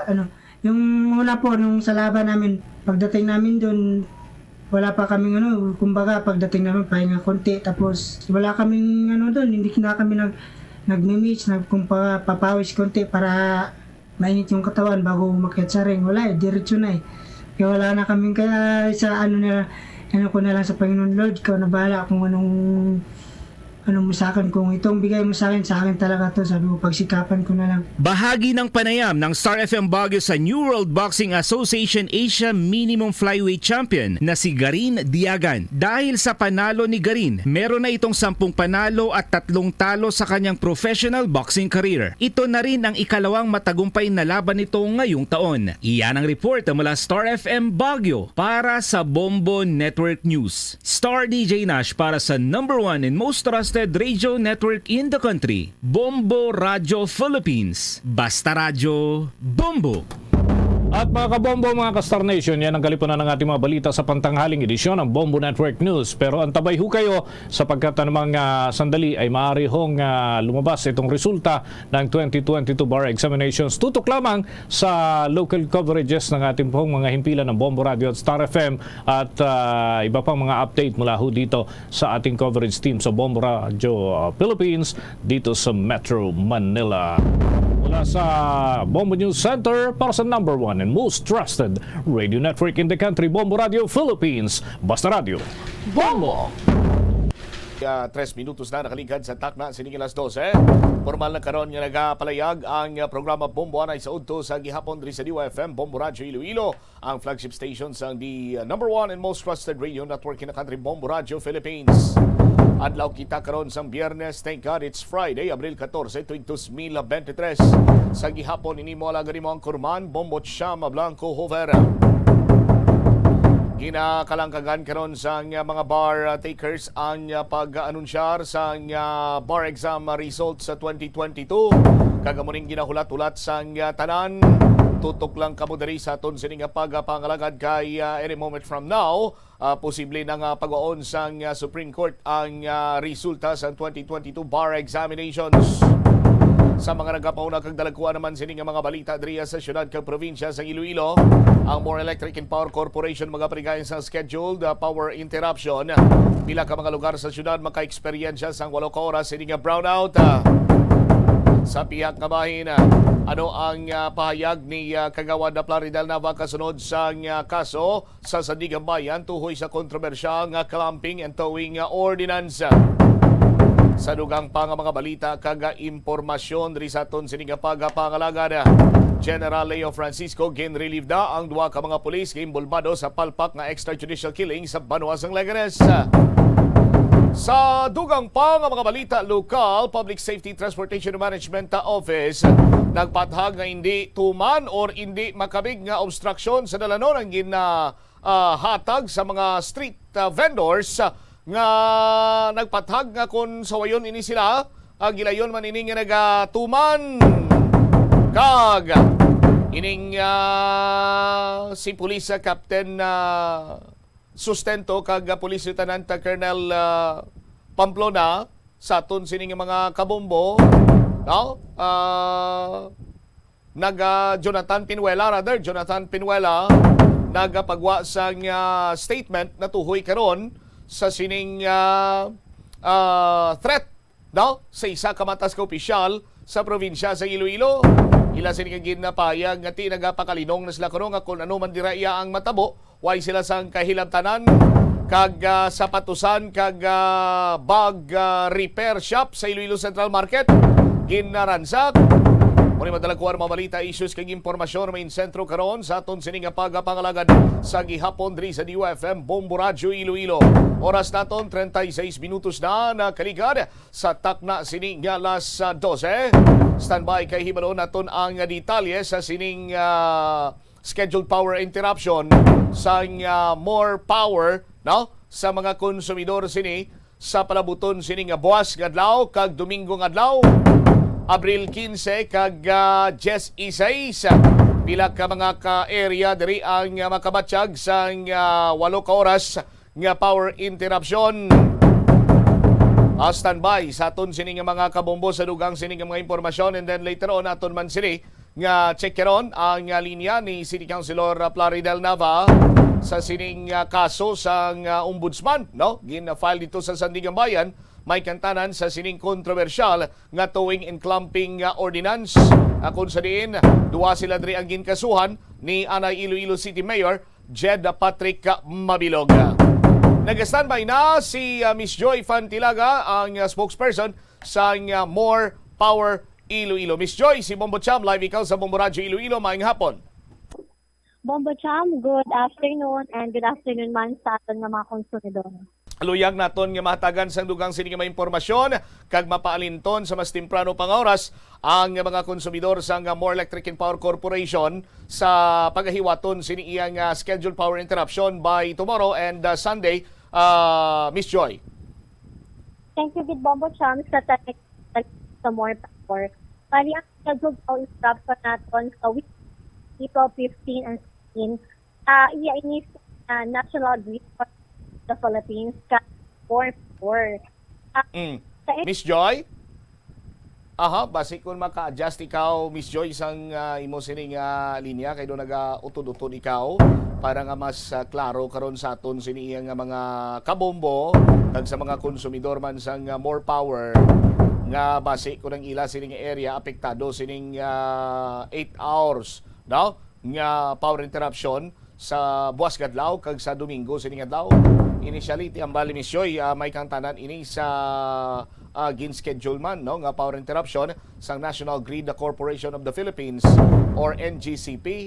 ano, yung una po, nung sa laban namin, pagdating namin dun, wala pa kaming, ano, kumbaga, pagdating namin, pahinga konti. Tapos, wala kaming, ano, dun, hindi na kami nag, nagmi-mitch, nag, kumbaga, papawis konti para mainit yung katawan bago umakyat sa ring. Wala eh, diretso na eh. Kaya wala na kaming, kaya sa, ano, na, ano ko na lang sa Panginoon, "Lord, ikaw na bahala kung anong, ano mo sa akin, kung itong bigay mo sa akin, sa akin talaga to," sabi ko, "pagsikapan ko na lang." Bahagi ng panayam ng Star F M Baguio sa New World Boxing Association Asia Minimum Flyweight Champion na si Garin Diagan. Dahil sa panalo ni Garin, meron na itong sampung panalo at tatlong talo sa kanyang professional boxing career. Ito na rin ang ikalawang matagumpay na laban nito ngayong taon. Iyan ang report mula Star F M Baguio para sa Bombo Network News. Star D J Nash para sa number one and most trusted radio network in the country, Bombo Radio Philippines. Basta Radyo, Bombo! At mga kabombo, mga ka-Star Nation, yan ang kalipunan ng ating mga balita sa pantanghaling edisyon ng Bombo Network News. Pero antabay ho kayo sapagkat anumang, ah, sandali ay maaari hong, ah, lumabas itong resulta ng twenty twenty-two bar examinations. Tutok lamang sa local coverages ng ating pong mga himpilan ng Bombo Radio at Star F M at, ah, iba pang mga update mula ho dito sa ating coverage team sa Bombo Radio, ah, Philippines dito sa Metro Manila. Mula sa Bombo News Center, para sa number one and most trusted radio network in the country, Bombo Radio Philippines. Basta Radio, Bombo! Ah, tres minutos na nakaligad sa takna sining alas dose. Formal na karon nga nagapalayag ang, ah, programa Bombo anay sa udto sa gihapon diri sa D Y F M, Bombo Radio Iloilo, ang flagship station sang the, uh, number one and most trusted radio network in the country, Bombo Radio Philippines. Adlaw kita karon sang Biyernes. Thank God it's Friday, Abril katorse, tuig dos mil bente tres. Sa gihapon, ini mo alagad mo ang kurman, Bombo Chama Blanco Hover. Ginakalangkagan karon sang, uh, mga bar, uh, takers ang, uh, pag-anunsyar sang, uh, bar exam, uh, results sa twenty twenty-two. Kag amo ning ginahulat-hulat sang, uh, tanan. Tutok lang kamo diri sa aton sini nga pagapangalagad kay, ah, any moment from now, ah, posible na nga pagwaon sang, ah, Supreme Court ang, ah, resulta sa twenty twenty-two bar examinations. Sa mga nagapauna kag dalagkuan naman sini nga mga balita diri sa syudad kag probinsya sa Iloilo, ang More Electric and Power Corporation magapaligayon sa scheduled, ah, power interruption. Pila ka mga lugar sa syudad maka-eksperyensya sang walo ka oras sini nga brownout. Ah, sa pihak nga bahin, ah, ano ang, ah, pahayag ni, ah, Kagawad Plaridel Nava kasunod sang, ah, kaso sa Sandiganbayan tuhoy sa kontrobersyal nga clamping and towing, ah, ordinance? Sa dugang pa nga mga balita kag, ah, impormasyon diri sa aton sini nga pagapangalagad, ah, General Leo Francisco, ginrelieve na ang duha ka mga pulis nga inbolbado sa palpak nga extrajudicial killing sa banwa sang Leganes. Sa dugang pa nga mga balita lokal, Public Safety Transportation Management Office nagpathag nga hindi tuman or hindi makabig nga obstruction sa dalanon ang gin, ah, ah, hatag sa mga street, ah, vendors, ah, nga nagpathag nga kon sawayon ini sila, ah, gilayon man ini nga nagatuman. Kag ining, ah, si Police, ah, Captain, ah, Sustento kag, ah, Police Lieutenant, ah, Colonel, ah, Pamplona, sa aton sini nga mga kabombo, no? Ah, nag, ah, Jonathan Pinuela, rather, Jonathan Pinuela, nagapagwa sang, ah, statement natuhoy karon sa sining, ah, ah, threat, no, sa isa ka mataas ka opisyal sa probinsya sa Iloilo. Ila sini nga ginapahayag nga ti nagapakalinong na sila karon nga kung ano man dira iya ang matabo, way sila sang kahilabtanan kag ah, sapatusan kag ah, bag ah, repair shop sa Iloilo Central Market ginaransak. Mao ni madala ko ang mga balita, issues kag impormasyon main sentro karon sa aton sini nga pagapangalagad sa gihapon diri sa D U F M Bombo Radyo Iloilo. Oras naton treinta y seis minutos na nakaligad sa takna sini nga alas ah, dose. Standby kay hibalon naton ang detalye sa sining ah, scheduled power interruption sang ah, More Power, no, sa mga konsumidor sini sa palabuton sini nga buwas nga adlaw kag Domingo nga adlaw, Abril quince kag ah, dieciséis. Pila ka mga ka area diri ang ah, makabatyag sang ah, walo ka oras nga power interruption. Ah, standby sa aton sini nga mga kabombo sa dugang sini nga mga impormasyon, and then later on aton man sini nga check karon ang ah, linya ni City Councilor ah, Plaridel Nava sa sining ah, kaso sang ah, ombudsman, no, gin-file dito sa Sandiganbayan, may kantanan sa sining kontrobersyal nga towing and clumping ah, ordinance, ah, kung sa diin duwa sila diri ang ginkasuhan ni anay Iloilo City Mayor Jed Patrick Mabilog. Nag-standby na si ah, Miss Joy Fantilaga, ang ah, spokesperson sa ah, More Power Iloilo. Miss Joy, si Bombo Cham, live ikaw sa Bombo Radyo Iloilo. Maayong hapon. Bombo Cham, good afternoon, and good afternoon man sa aton nga mga konsumidor. Luyag naton nga mahatagan sang dugang sini nga mga impormasyon kag mapaalinton sa mas temprano pa nga oras ang mga konsumidor sang More Electric and Power Corporation sa pagahiwaton sini iyang ah, scheduled power interruption by tomorrow and ah, Sunday, ah, Miss Joy. Thank you gid, Bombo Cham, sa tag-, sa More Power. Bali, ang scheduled power interruption naton sa week, April fifteen and sixteen, ah, iya ini sa National Grid for the Philippines, ka four four. Ah, Mm. sa Miss Joy? Aha, basi kung maka-adjust ikaw, Miss Joy, sang ah, imo sini nga linya, kay do naga-utod-utod ikaw para nga mas ah, klaro karon sa aton sini iya nga mga kabombo kag sa mga konsumidor man sang ah, More Power, nga basi kung ang ila sining area apektado sining ah, eight hours, no, nga power interruption sa buwas nga adlaw kag sa Domingo sining adlaw. Initially, ti ang Bali Miss Joy, ah, may kantanan ini sa ah, gin-schedule man, no, nga power interruption sang National Grid Corporation of the Philippines or N G C P.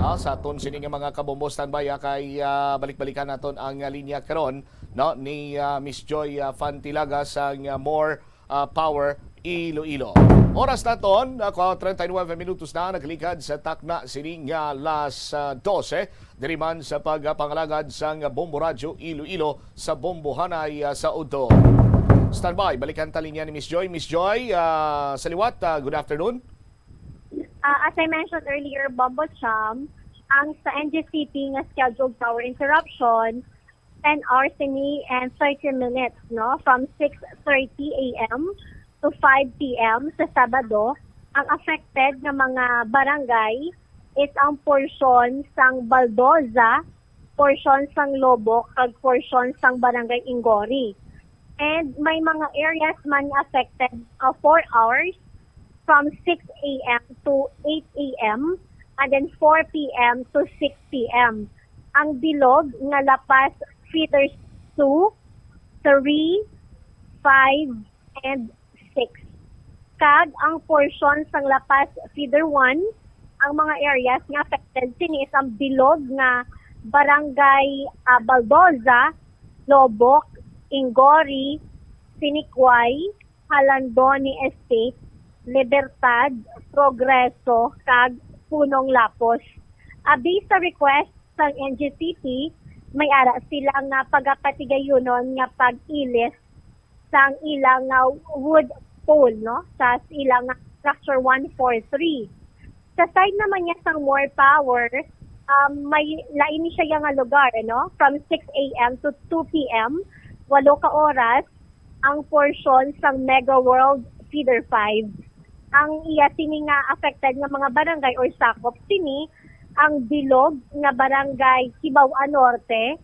Ah, sa aton sini nga mga kabombo, standby ah, kay ah, balik-balikan naton ang ah, linya karon, no, ni ah, Miss Joy ah, Fantilaga sang ah, More ah, Power Iloilo. Oras naton, ah, treinta y nueve minutos na naglikad sa takna sini nga alas ah, dose. Diri man sa pagpangalagad sang Bombo Radyo Iloilo sa Bombohanay ah, sa udto. Standby, balikan ta linya ni Miss Joy. Miss Joy, ah, sa liwat, ah, good afternoon. Ah, as I mentioned earlier, Bombo Cham, ang sa N G C P nga scheduled power interruption, ten hours ini and thirty minutes, no? From six thirty A M to five P M sa Sabado, ang affected nga mga barangay is ang porsyon sang Baldoza, porsyon sang Loboc, kag porsyon sang Barangay Ingory. And may mga areas man nga affected, uh, four hours, from six A M to eight A M, and then four P M to six P M. Ang bilog nga La Paz feeders two, three, five, and six. Kag ang porsyon sang La Paz feeder one, ang mga areas nga affected sini is ang bilog nga Barangay ah, Baldoza, Loboc, Ingory, Sinikway, Halandoni Estate, Libertad, Progreso, kag Punong Lapos. Abi sa request sang N G C P, may ara sila nga pagapatigayunon nga pag-ilis sang ila nga wood pole, no, sa ila nga structure one four three. Sa side naman niya sang More Power, um, may lain ni siya nga lugar, no? From six A M to two P M, walo ka oras, ang porsyon sang Mega World Feeder five. Ang iya sini nga affected nga mga barangay or sakop sini, ang bilog nga barangay Kibaw-a Norte,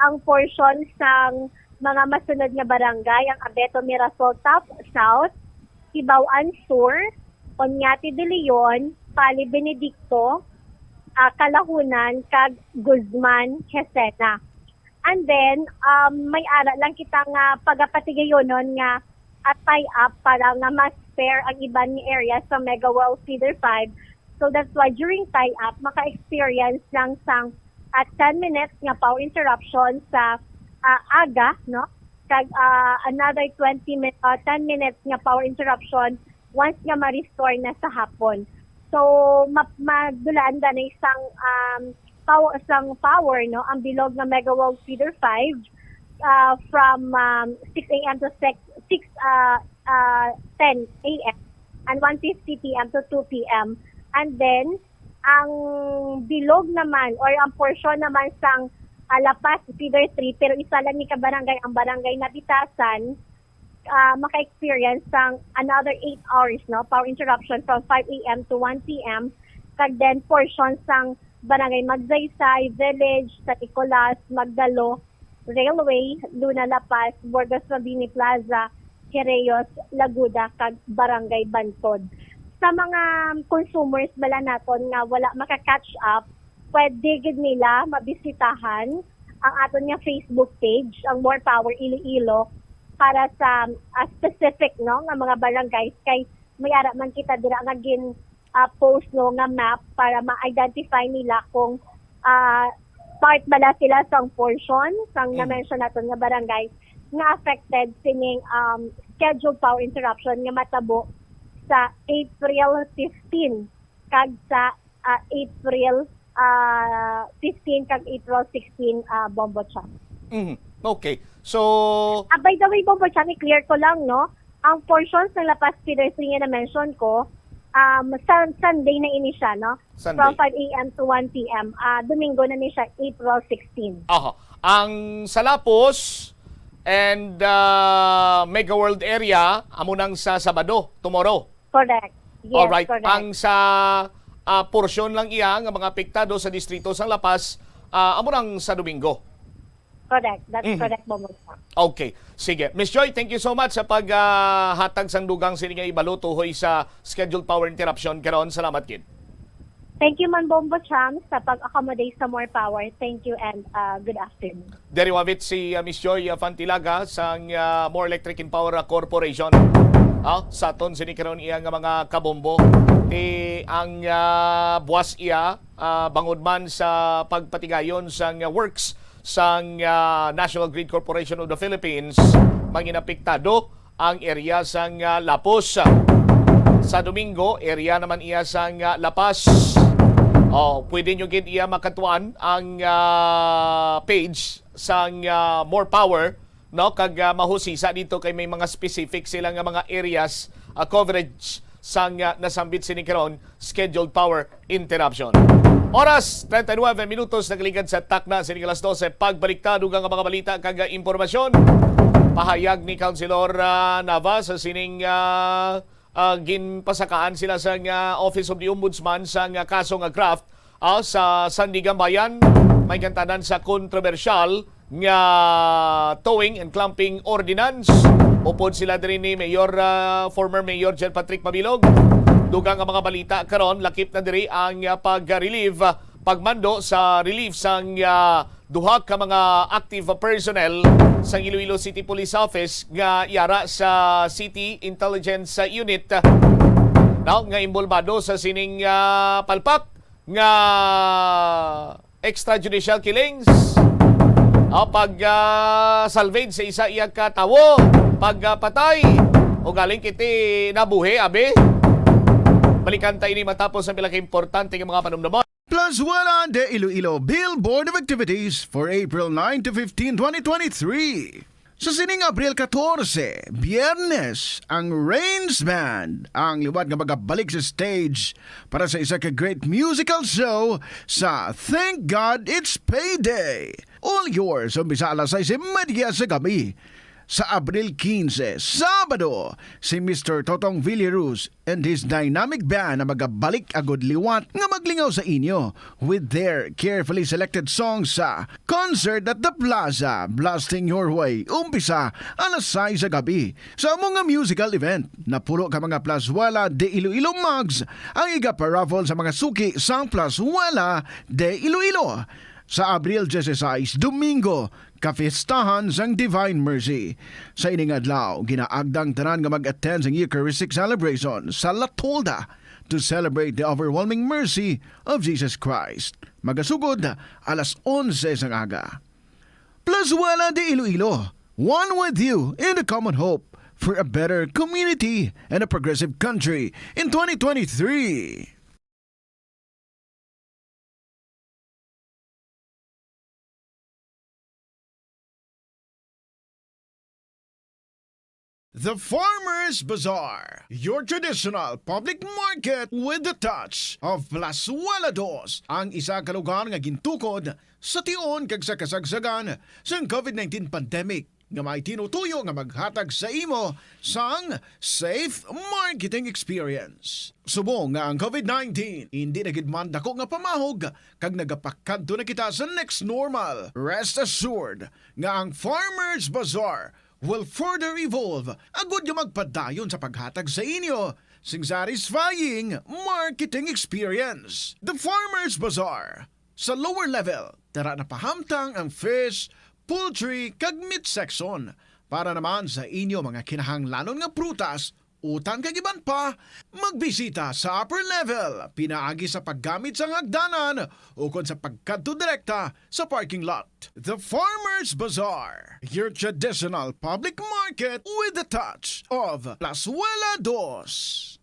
ang porsyon sang mga masunod nga barangay, ang Abeto Mirasol Top South, Kibaw-an Sur, Oñate de Leon, Pali Benedicto, ah, Kalahunan, kag Guzman, Quezena. And then, um, may ara lang kita nga pagapatigayonon nga, ah, tie-up para nga mas fair ang iban nga areas sa Mega World Feeder five. So that's why during tie-up, maka-experience lang sang, ah, ten minutes nga power interruption sa, ah, aga, no? Kag, ah, another twenty mi-, ah, ten minutes nga power interruption once nga ma-restore na sa hapon. So, ma-, madulaan gani sang, um, power, sang power, no, ang bilog nga Mega World Feeder five, ah, from, um, six a m to six, six, ah, ah, ten a m and one fifty p m to two p m. And then, ang bilog naman or ang portion naman sang, ah, La Paz Feeder three, pero isa lang ni ka barangay, ang Barangay Nabitasan, ah, maka-experience sang another eight hours, no, power interruption from five a m to one p m. Kag then portion sang Barangay Magsaysay, Village, San Nicolas, Magdalo, Railway, Luna La Paz, Burgos Mabini Plaza, Quirejos, Laguda, kag Barangay Bantod. Sa mga consumers bala naton nga wala maka-catch up, pwede gid nila mabisitahan ang aton nga Facebook page, ang More Power Iloilo, para sa, ah, specific, no, nga mga barangays, kay may ara man kita dira nga gin, ah, post, no, nga map para ma-identify nila kung, ah, part bala sila sang portion sang Mm. na-mention naton nga barangay nga affected sining, um, scheduled power interruption nga matabo sa April fifteen kag sa, ah, April, ah, fifteen kag April sixteen, ah, Bombo Chan. Mhm. Okay. So, Ah, by the way, Bombo Chan, i-clear ko lang, no? Ang portions ng La Paz Feeder three nga na-mention ko, um, sa Sunday na ini siya, no? Sunday. From five a m to one p m. Ah, Domingo na ni siya, April sixteen. Aha. Ang sa Lapos and, ah, Mega World area, amo nang sa Sabado, tomorrow. Correct. Yes, Alright. correct. Ang sa, ah, porsyon lang iya nga mga apektado sa distrito sang La Paz, ah, amo nang sa Domingo. Correct. That's Mhm. correct, Bombo Chan. Okay. Sige. Miss Joy, thank you so much sa paghatag sang dugang sini nga ibalo tuhoy sa scheduled power interruption karon. Salamat gid. Thank you man, Bombo Chan, sa pag-accommodate sa More Power. Thank you and, ah, good afternoon. Diri wavit si, ah, Miss Joy, ah, Fantilaga sang, ah, More Electric and Power, ah, Corporation. Ah, sa aton sini karon iya nga mga kabombo. Ti ang, ah, buwas iya, ah, bangod man sa pagpatigayon sang, ah, works sang, ah, National Grid Corporation of the Philippines, manginapektado ang area sang, ah, Lapos. Sa Domingo, area naman iya sang, ah, La Paz. Oh, pwede nyo gid iya makatuan ang, ah, page sang, ah, More Power, no, kag, ah, mahusisa dito kay may mga specific sila nga mga areas, ah, coverage sang, ah, nasambit sini karon, scheduled power interruption. Oras, treinta y nueve minutos nagligad sa takna sini alas doce. Pagbalik ta, dugang nga mga balita kag, ah, impormasyon. Pahayag ni Councilor, ah, Nava sa sining, ah, ah, ginpasakaan sila sa nga Office of the Ombudsman sa nga kaso nga graft, ah, sa Sandiganbayan. May gantanan sa kontrobersyal nga towing and clumping ordinance. Upod sila diri ni Mayor, ah, former Mayor Jen Patrick Mabilog. Dugang nga mga balita karon, lakip na diri ang, ah, pag-relieve, pagmando sa relief sang, ah, duha ka mga active personnel sang Iloilo City Police Office nga yara sa City Intelligence Unit, no, nga inbolbado sa sining, ah, palpak nga extrajudicial killings, ah, pag, ah, salvage sa isa iya ka tawo, pag, ah, patay, o galing kiti nabuhi, abi. Balikan ta ini matapos ang pila ka importante nga mga panumdumon. Plus One on the Iloilo Bill Board of Activities for April nine to fifteen, twenty twenty-three. Sa sining Abril catorce, Biyernes, ang Rains Band ang liwat nga magabalik sa stage para sa isa ka great musical show sa Thank God It's Payday. All yours, umpisa alas sais y media sa gabi. Sa Abril quince, Sabado, si Mister Totong Villaruz and his dynamic band ang magabalik agud liwat nga maglingaw sa inyo with their carefully selected songs sa Concert at the Plaza, Blasting Your Way, umpisa alas sais sa gabi. Sa amo nga musical event, napulo ka mga plazuela de Iloilo mugs ang igaparaffle sa mga suki sang Plazuela de Iloilo. Sa Abril dieciséis, Domingo, kapistahan sang Divine Mercy. Sa ining adlaw, ginaagda ang tanan nga mag-attend sang Eucharistic celebration sa La Tolda to celebrate the overwhelming mercy of Jesus Christ. Magasugod alas onse sang aga. Plazuela de Iloilo, one with you in the common hope for a better community and a progressive country in twenty twenty-three. The Farmers Bazaar, your traditional public market with the touch of Plazuela Dos, ang isa ka lugar nga gintukod sa tion kag sa kasagsagan sang COVID nineteen pandemic, nga may tinutuyo nga maghatag sa imo sang safe marketing experience. Subong nga ang COVID nineteen indi na gid man dako nga pamahog kag nagapakadto na kita sa next normal, rest assured nga ang Farmers Bazaar will further evolve agud nga magpadayon sa paghatag sa inyo sing satisfying marketing experience. The Farmers Bazaar, sa lower level, dara na pahamtang ang fish, poultry, kag meat section. Para naman sa inyo mga kinahanglanon nga prutas, utan kag iban pa, magbisita sa upper level pinaagi sa paggamit sang hagdanan ukon sa pagkadto direkta sa parking lot. The Farmers Bazaar, your traditional public market with the touch of Plazuela Dos.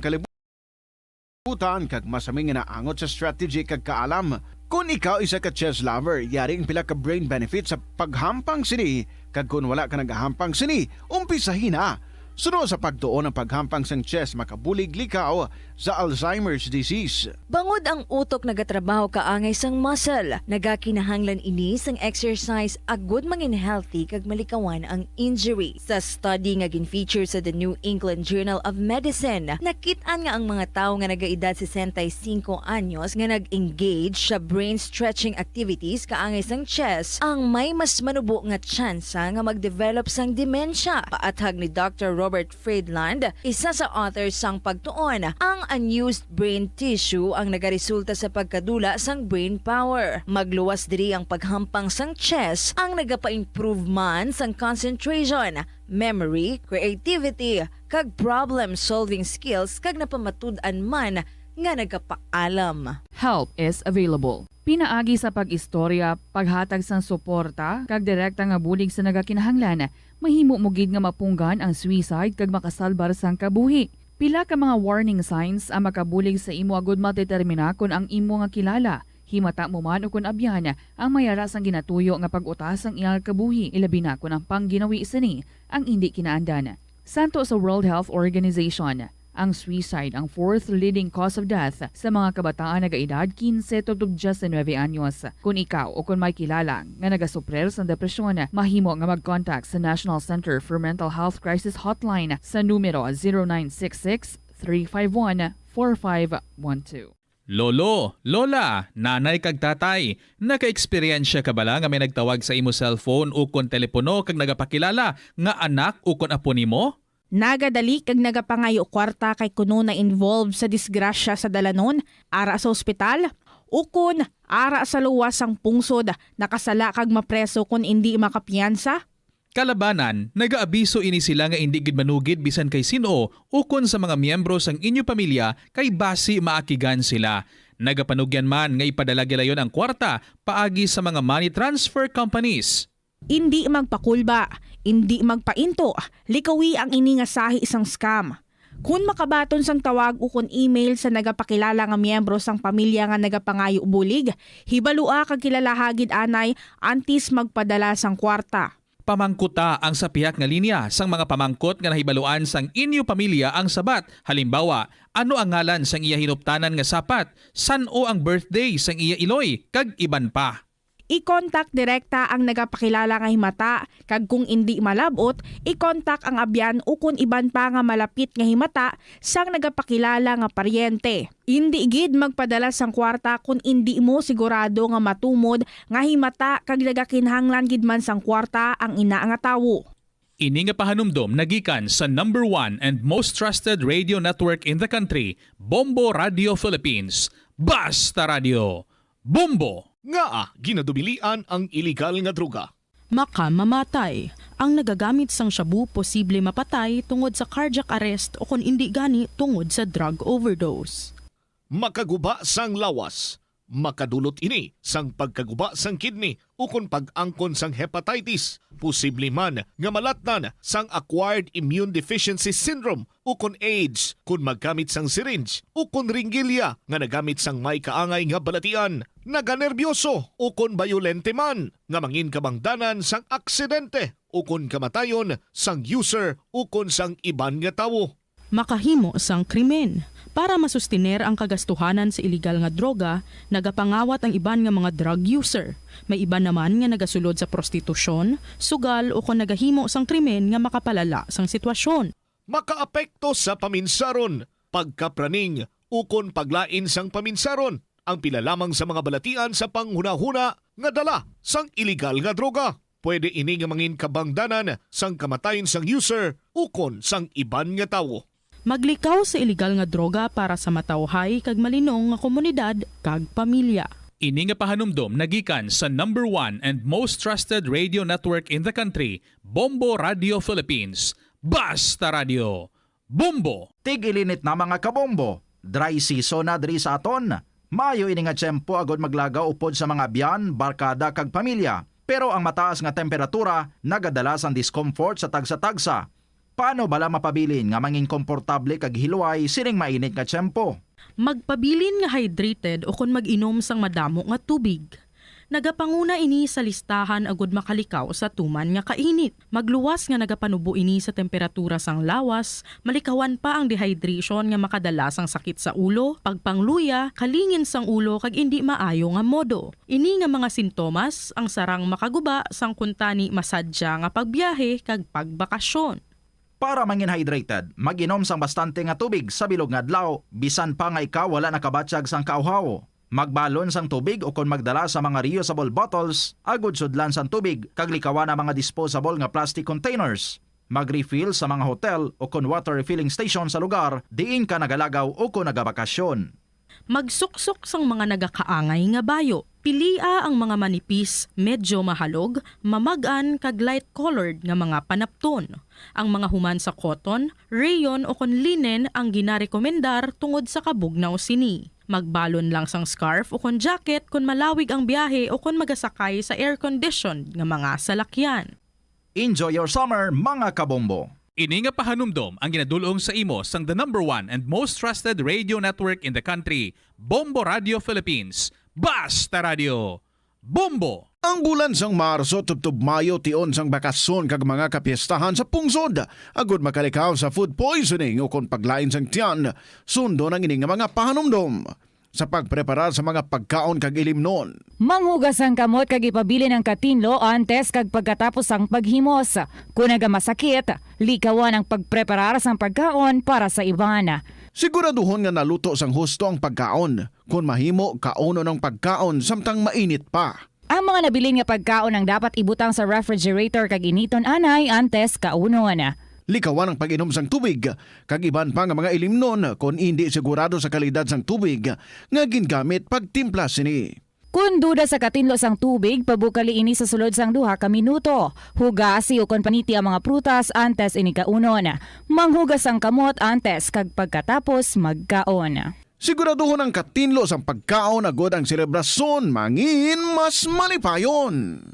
Kalibutan kag masami nga naangot sa strategy kag kaalam. Kon ikaw isa ka chess lover, yari ang pila ka brain benefits sa paghampang sini, kag kon wala ka nagahampang sini, umpisahi na. Suno sa pagtuon ang paghampang sang chess makabulig likaw sa Alzheimer's disease. Bangod ang utok nagatrabaho kaangay sang muscle, nagakinahanglan ini sang exercise agud mangin healthy kag malikawan ang injury. Sa study nga gin-feature sa The New England Journal of Medicine, nakit-an nga ang mga tawo nga nagaedad sesenta y cinco anyos nga nag-engage sa brain stretching activities kaangay sang chess ang may mas manubo nga tsansa nga mag-develop sang demensya. Paathag ni Doctor Robert Friedland, isa sa author sang pagtuon, ang unused brain tissue ang nagaresulta sa pagkadula sang brain power. Magluwas diri ang paghampang sang chess ang nagapa-improve man sang concentration, memory, creativity, kag problem-solving skills, kag napamatud-an man nga nagapaalam. Help is available. Pinaagi sa pag-istorya, paghatag sang suporta, kag direkta nga bulig sa nagakinahanglan, mahimo mo gid nga mapunggan ang suicide kag makasalbar sang kabuhi. Pila ka mga warning signs ang makabulig sa imo agud madetermina kon ang imo nga kilala, himata mo man ukon abyan, ang may ara sang ginatuyo nga pag-uta sang iya kabuhi, ilabi na kon ang pangginawi sini ang indi kinaandan. Santo sa World Health Organization, ang suicide ang fourth leading cause of death sa mga kabataan nagaedad quince tubtob diecinuebe anyos. Kon ikaw o kon may kilala nga nagasuprir sang depresyon, mahimo nga mag-contact sa National Center for Mental Health Crisis Hotline sa numero zero nine six six, three five one, four five one two. Lolo, lola, nanay kag tatay, naka-eksperyensya ka bala nga may nagtawag sa imo cellphone ukon telepono kag nagapakilala nga anak ukon apo nimo? Nagadali kag nagapangayo kwarta kay kuno na-involve sa disgrasya sa dalanon, ara sa ospital, ukon ara sa luwas sang pungsod, nakasala kag mapreso kon indi makapiyansa? Kalabanan, nagaabiso ini sila nga indi gid manugid bisan kay sin-o ukon sa mga miyembro sang inyo pamilya kay basi maakigan sila. Nagapanugyan man nga ipadala gilayon ang kwarta paagi sa mga money transfer companies. Indi magpakulba, indi magpainto, likawi ang ini nga sahi sang scam. Kon makabaton sang tawag ukon email sa nagapakilala nga miyembro sang pamilya nga nagapangayo bulig, hibalua kag kilalaha gid anay antes magpadala sang kwarta. Pamangkuta ang sa pihak nga linya sang mga pamangkot nga nahibaluan sang inyo pamilya ang sabat, halimbawa, ano ang ngalan sang iya hinuptanan nga sapat, san-o ang birthday sang iya iloy, kag iban pa. I-contact direkta ang nagapakilala nga himata, kag kung indi malab-ot, i-contact ang abyan ukon iban pa nga malapit nga himata sang nagapakilala nga paryente. Indi gid magpadala sang kwarta kon indi mo sigurado nga matumod nga himata kag nagakinahanglan gid man sang kwarta ang ina nga tawo. Ini nga pahanumdom nagikan sa number one and most trusted radio network in the country, Bombo Radio Philippines. Basta Radio, Bombo! Ngaa ginadubilian ang iligal nga droga? Makamamatay. Ang nagagamit sang shabu posible mapatay tungod sa cardiac arrest o kon indi gani tungod sa drug overdose. Makaguba sang lawas. Makadulot ini sang pagkaguba sang kidney ukon pag-angkon sang hepatitis, posible man nga malatnan sang acquired immune deficiency syndrome ukon AIDS kon maggamit sang syringe ukon ringgilya nga nagamit sang may kaangay nga balatian, naganerbyoso ukon bayolente man nga mangin kabangdanan sang aksidente ukon kamatayon sang user ukon sang iban nga tawo. Makahimo sang krimen. Para masustiner ang kagastuhanan sa iligal nga droga, nagapangawat ang iban nga mga drug user. May iban naman nga nagasulod sa prostitusyon, sugal, o kon nagahimo sang krimen nga makapalala sang sitwasyon. Makaapekto sa paminsaron, pagkapraning, ukon paglain sang paminsaron ang pila lamang sa mga balatian sa panghunahuna nga dala sang iligal nga droga. Pwede ini nga mangin kabangdanan sang kamatayon sang user ukon sang iban nga tawo. Maglikaw sa iligal nga droga para sa matawhay kag malinong nga komunidad kag pamilya. Ini nga pahanumdom nagikan sa number one and most trusted radio network in the country, Bombo Radio Philippines. Basta Radio, Bombo! Tig-ilinit na, mga kabombo. Dry season na diri sa aton. Maayo ini nga tiyempo agud maglagaw upod sa mga abyan, barkada, kag pamilya. Pero ang mataas nga temperatura nagadala sang discomfort sa tagsa-tagsa. Paano bala mapabilin nga mangin komportable kag hilway sining mainit nga tiyempo? Magpabilin nga hydrated ukon mag-inom sang madamo nga tubig. Nagapanguna ini sa listahan agud makalikaw sa tuman nga kainit. Magluwas nga nagapanubo ini sa temperatura sang lawas, malikawan pa ang dehydration nga makadala sang sakit sa ulo, pagpangluya, kalingin sang ulo, kag indi maayo nga modo. Ini nga mga sintomas ang sarang makaguba sang kuntani masadya nga pagbiyahe kag pagbakasyon. Para mangin hydrated, mag-inom sang bastante nga tubig sa bilog nga adlaw, bisan pa nga ikaw wala nakabatyag sang kauhaw. Magbalon sang tubig ukon magdala sa mga reusable bottles agud sudlan sang tubig, kag likawan ang mga disposable nga plastic containers. Mag-refill sa mga hotel ukon water refilling station sa lugar diin ka nagalagaw ukon nagabakasyon. Magsuksok sang mga nagakaangay nga bayo. Pilia ang mga manipis, medyo mahalog, mamag-an, kag light-colored nga mga panapton. Ang mga human sa cotton, rayon, ukon linen ang ginarekomendar tungod sa kabugnaw sini. Magbalon lang sang scarf ukon jacket kon malawig ang biyahe ukon magasakay sa air-conditioned nga mga salakyan. Enjoy your summer, mga kabombo! Ini nga pahanumdom ang ginadul-ong sa imo sang the number one and most trusted radio network in the country, Bombo Radio Philippines. Basta Radio, Bombo! Ang bulan sang Marso tubtob Mayo tion sang bakasyon kag mga kapiestahan sa pungsod. Agud makalikaw sa food poisoning ukon paglain sang tiyan, sundon ang ini nga mga pahanumdom. Sa pagpreparar sa mga pagkaon kag ilimnon. Manghugas ang kamot kag ipabilin ang katinlo antes kag pagkatapos sang paghimos. Kon nagamasakit, likawan ang pagpreparar sang pagkaon para sa iban. Siguraduhon nga naluto sang husto ang pagkaon. Kon mahimo, kaunon ang pagkaon samtang mainit pa. Ang mga nabilin nga pagkaon ang dapat ibutang sa refrigerator kag initon anay antes kaunon. Likawan ang pag-inom sang tubig kag iban pa nga mga ilimnon kon indi sigurado sa kalidad sang tubig nga gingamit pagtimpla sini. Kon duda sa katinlo sang tubig, pabukali ini sa sulod sang duha ka minuto. Hugasi ukon paniti ang mga prutas antes ini kaunon. Manghugas ang kamot antes kag pagkatapos magkaon. Siguraduhon ang katinlo sang pagkaon agud ang selebrasyon mangin mas malipayon.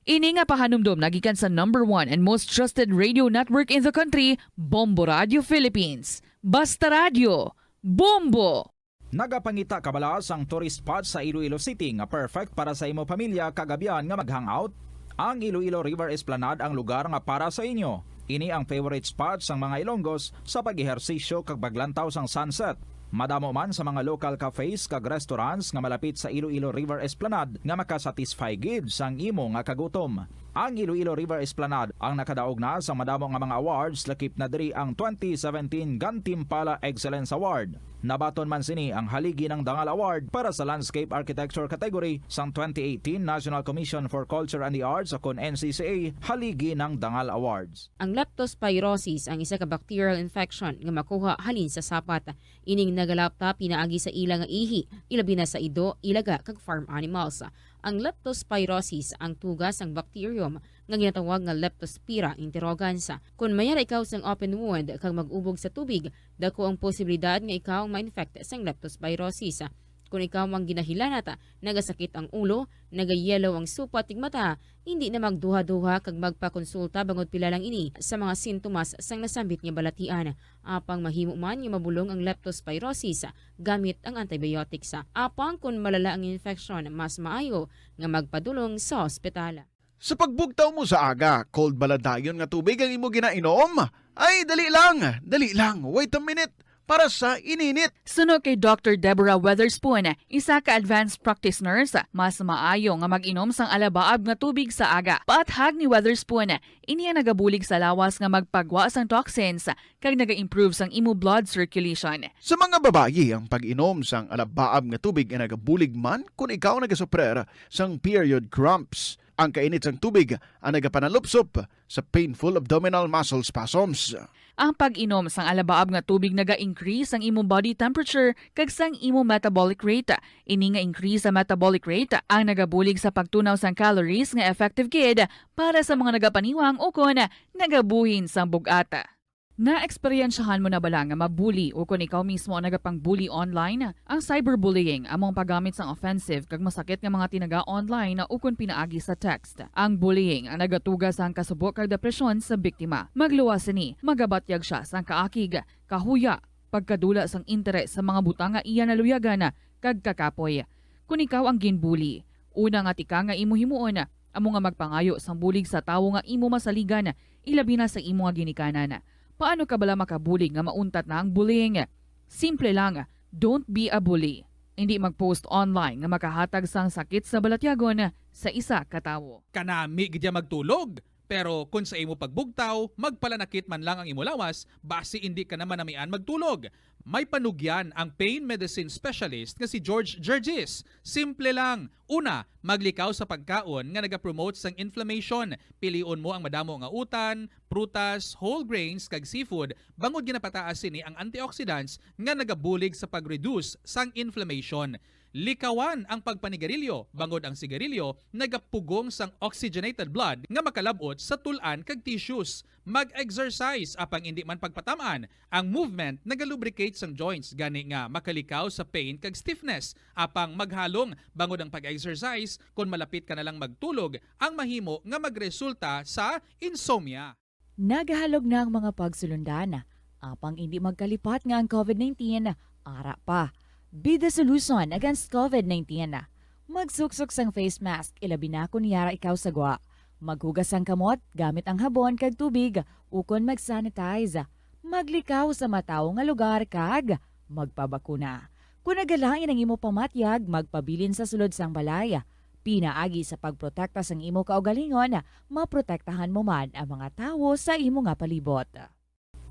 Ini nga pahanumdom nagikan sa number one and most trusted radio network in the country, Bombo Radio Philippines. Basta Radio, Bombo! Nagapangita ka bala sang tourist spot sa Iloilo City nga perfect para sa imo pamilya kag abyan nga mag-hangout? Ang Iloilo River Esplanade ang lugar nga para sa inyo. Ini ang favorite spot sang mga Ilonggos sa pag-ehersisyo kag paglantaw sang sunset. Madamo man sa mga local cafes kag restaurants nga malapit sa Iloilo River Esplanade nga makasatisfy gid sang imo nga kagutom. Ang Iloilo River Esplanade ang nakadaog na sa madamo nga mga awards, lakip na diri ang twenty seventeen Gantimpala Excellence Award. Nabaton man sini ang Haligi ng Dangal Award para sa Landscape Architecture category sang twenty eighteen National Commission for Culture and the Arts, o kon N C C A Haligi ng Dangal Awards. Ang leptospirosis ang isa ka bacterial infection nga makuha halin sa sapat. Ining nagalapta pinaagi sa ila nga ihi, ilabi na sa ido, ilaga, kag farm animals. Ang leptospirosis ang tuga sang bacterium nga ginatawag nga Leptospira interrogans. Kon mayara ikaw sang open wound kag mag-ubog sa tubig, dako ang posibilidad nga ikaw ang ma-infect sang leptospirosis. Kon ikaw ang ginahilanat, nagasakit ang ulo, nagayellow ang supat kag mata, hindi na magduha-duha kag magpakonsulta bangod pila lang ini sa mga sintomas sang nasambit nga balatian. Apang mahimo man nga mabulong ang leptospirosis gamit ang antibiotics. Apang kon malala ang infeksyon, mas maayo nga magpadulong sa ospital. Sa pagbugtaw mo sa aga, cold bala dayon nga tubig ang imo ginainom? Ay, dali lang, dali lang, wait a minute, para sa ininit. Suno kay Doctor Deborah Weatherspoon, isa ka advanced practice nurse, mas maayo nga mag-inom sang alabaab nga tubig sa aga. Paathag ni Weatherspoon, ini ang nagabulig sa lawas nga magpagwa sang toxins kag naga-improve sang imo blood circulation. Sa mga babayi, ang pag-inom sang alabaab nga tubig ay nagabulig man kon ikaw nagasuprer sang period cramps. Ang kainit sang tubig ang nagapanalupsop sa painful abdominal muscle spasms. Ang pag-inom sang alabaab nga tubig naga-increase sang imo body temperature kag sang imo metabolic rate. Ini nga increase sa metabolic rate ang nagabulig sa pagtunaw sang calories nga effective gid para sa mga nagapaniwang ukon nagabuhin sang bug-at. Naeksperyensyahan mo na bala nga mabuli ukon ikaw mismo ang nagapangbuli online? Ang cyberbullying amo ang paggamit sang offensive kag masakit nga mga tinaga online ukon pinaagi sa text. Ang bullying ang nagatuga sang kasubo kag depresyon sa biktima. Magluwas sini, magabatyag sia sang kaakig, kahuya, pagkadula sang interes sa mga butang nga iya naluyagan kag kakapoy. Kon ikaw ang ginbuli, una nga tikang nga imo himuon amo nga magpangayo sang bulig sa tawo nga imo masaligan, ilabi na sa imo nga ginikanan. Paano ka bala makabulig nga mauntat na ang bullying? Simple lang, don't be a bully. Indi mag-post online nga makahatag sang sakit sa balatyagon sa isa ka tawo. Kanami gid ya magtulog, pero kon sa imo pagbugtaw, magpalanakit man lang ang imo lawas, basi indi ka na manamian magtulog. May panugyan ang pain medicine specialist nga si George Gergis. Simple lang. Una, maglikaw sa pagkaon nga nagapromote sang inflammation. Pilion mo ang madamo nga utan, prutas, whole grains, kag seafood, bangod ginapataas sini ang antioxidants nga nagabulig sa pag-reduce sang inflammation. Likawan ang pagpanigarilyo, bangod ang sigarilyo nagapugong sang oxygenated blood nga makalab-ot sa tul-an kag tissues. Mag-exercise, apang indi man pagpatam-an. Ang movement nagalubricate sang joints, gani nga makalikaw sa pain kag stiffness. Apang maghalong, bangod ang pag-exercise, kon malapit ka na lang magtulog, ang mahimo nga magresulta sa insomnia. Nagahalog na ang mga pagsulundan, apang indi magkalipat nga ang COVID nineteen ara pa. Be the solution against COVID nineteen. Magsuksok sang face mask, ilabi na kon yara ikaw sa gwa. Maghugas sang kamot gamit ang habon kag tubig ukon mag-sanitize. Maglikaw sa matawo nga lugar kag magpabakuna. Kon nagalain ang imo pamatyag, magpabilin sa sulod sang balay. Pinaagi sa pagprotekta sang imo kaugalingon, maprotektahan mo man ang mga tawo sa imo nga palibot.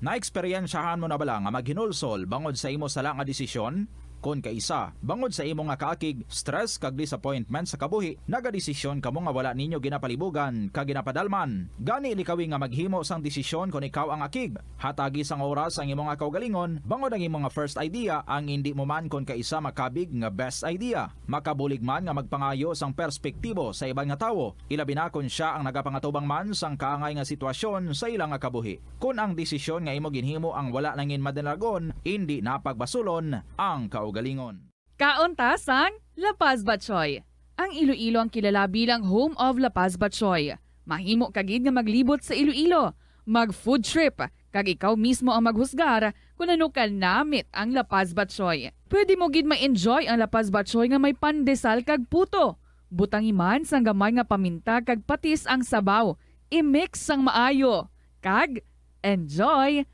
Naeksperyensyahan mo na bala nga maghinulsol bangod sa imo sala nga desisyon? Kon kaisa, bangod sa imo nga kaakig, stress, kag disappointment sa kabuhi, nagadesisyon kamo nga wala ninyo ginapalibugan kag ginapadalman. Gani, likawi nga maghimo sang desisyon kon ikaw ang akig. Hatagi sang oras ang imo nga kaugalingon, bangod ang imo nga first idea ang indi mo man kon kaisa makabig nga best idea. Makabulig man nga magpangayo sang perspektibo sa iban nga tawo, ilabi na kon sia ang nagapangatubang man sang kaangay nga sitwasyon sa ila nga kabuhi. Kon ang desisyon nga imo ginhimo ang wala nangin madalagon, indi na pagbasulon ang kaugalingon. Kaon ta sang La Paz Batchoy. Ang Iloilo ang kilala bilang home of La Paz Batchoy. Mahimo ka gid nga maglibot sa Iloilo, mag-food trip, kag ikaw mismo ang maghusgar kon ano ka namit ang La Paz Batchoy. Pwede mo gid ma-enjoy ang La Paz Batchoy nga may pandesal kag puto. Butangi man sang gamay nga paminta kag patis ang sabaw. I-mix sang maayo. Kag enjoy!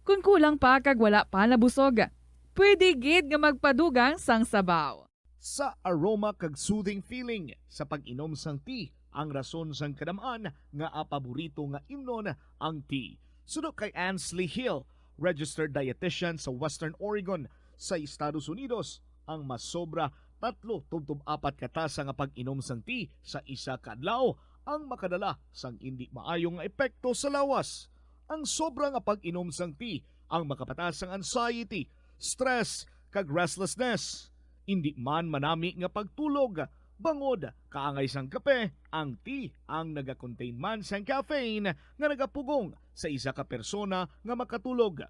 Kon kulang pa kag wala pa nabusog, Pwede gid nga magpadugang sang sabaw. Sa aroma kag soothing feeling sa pag-inom sang tea ang rason sang kadam-an nga a paborito nga imnon ang tea. Suno kay Ansley Hill, registered dietitian sa Western Oregon sa Estados Unidos, ang masobra tatlo tubtob apat ka tasa nga pag-inom sang tea sa isa ka adlaw ang makadala sang indi maayo nga epekto sa lawas. Ang sobra nga pag-inom sang tea ang makapataas sang anxiety, stress, kag restlessness. Indi man manami nga pagtulog, bangod kaangay sang kape, ang tea ang nagakontain man sang caffeine nga nagapugong sa isa ka persona nga makatulog.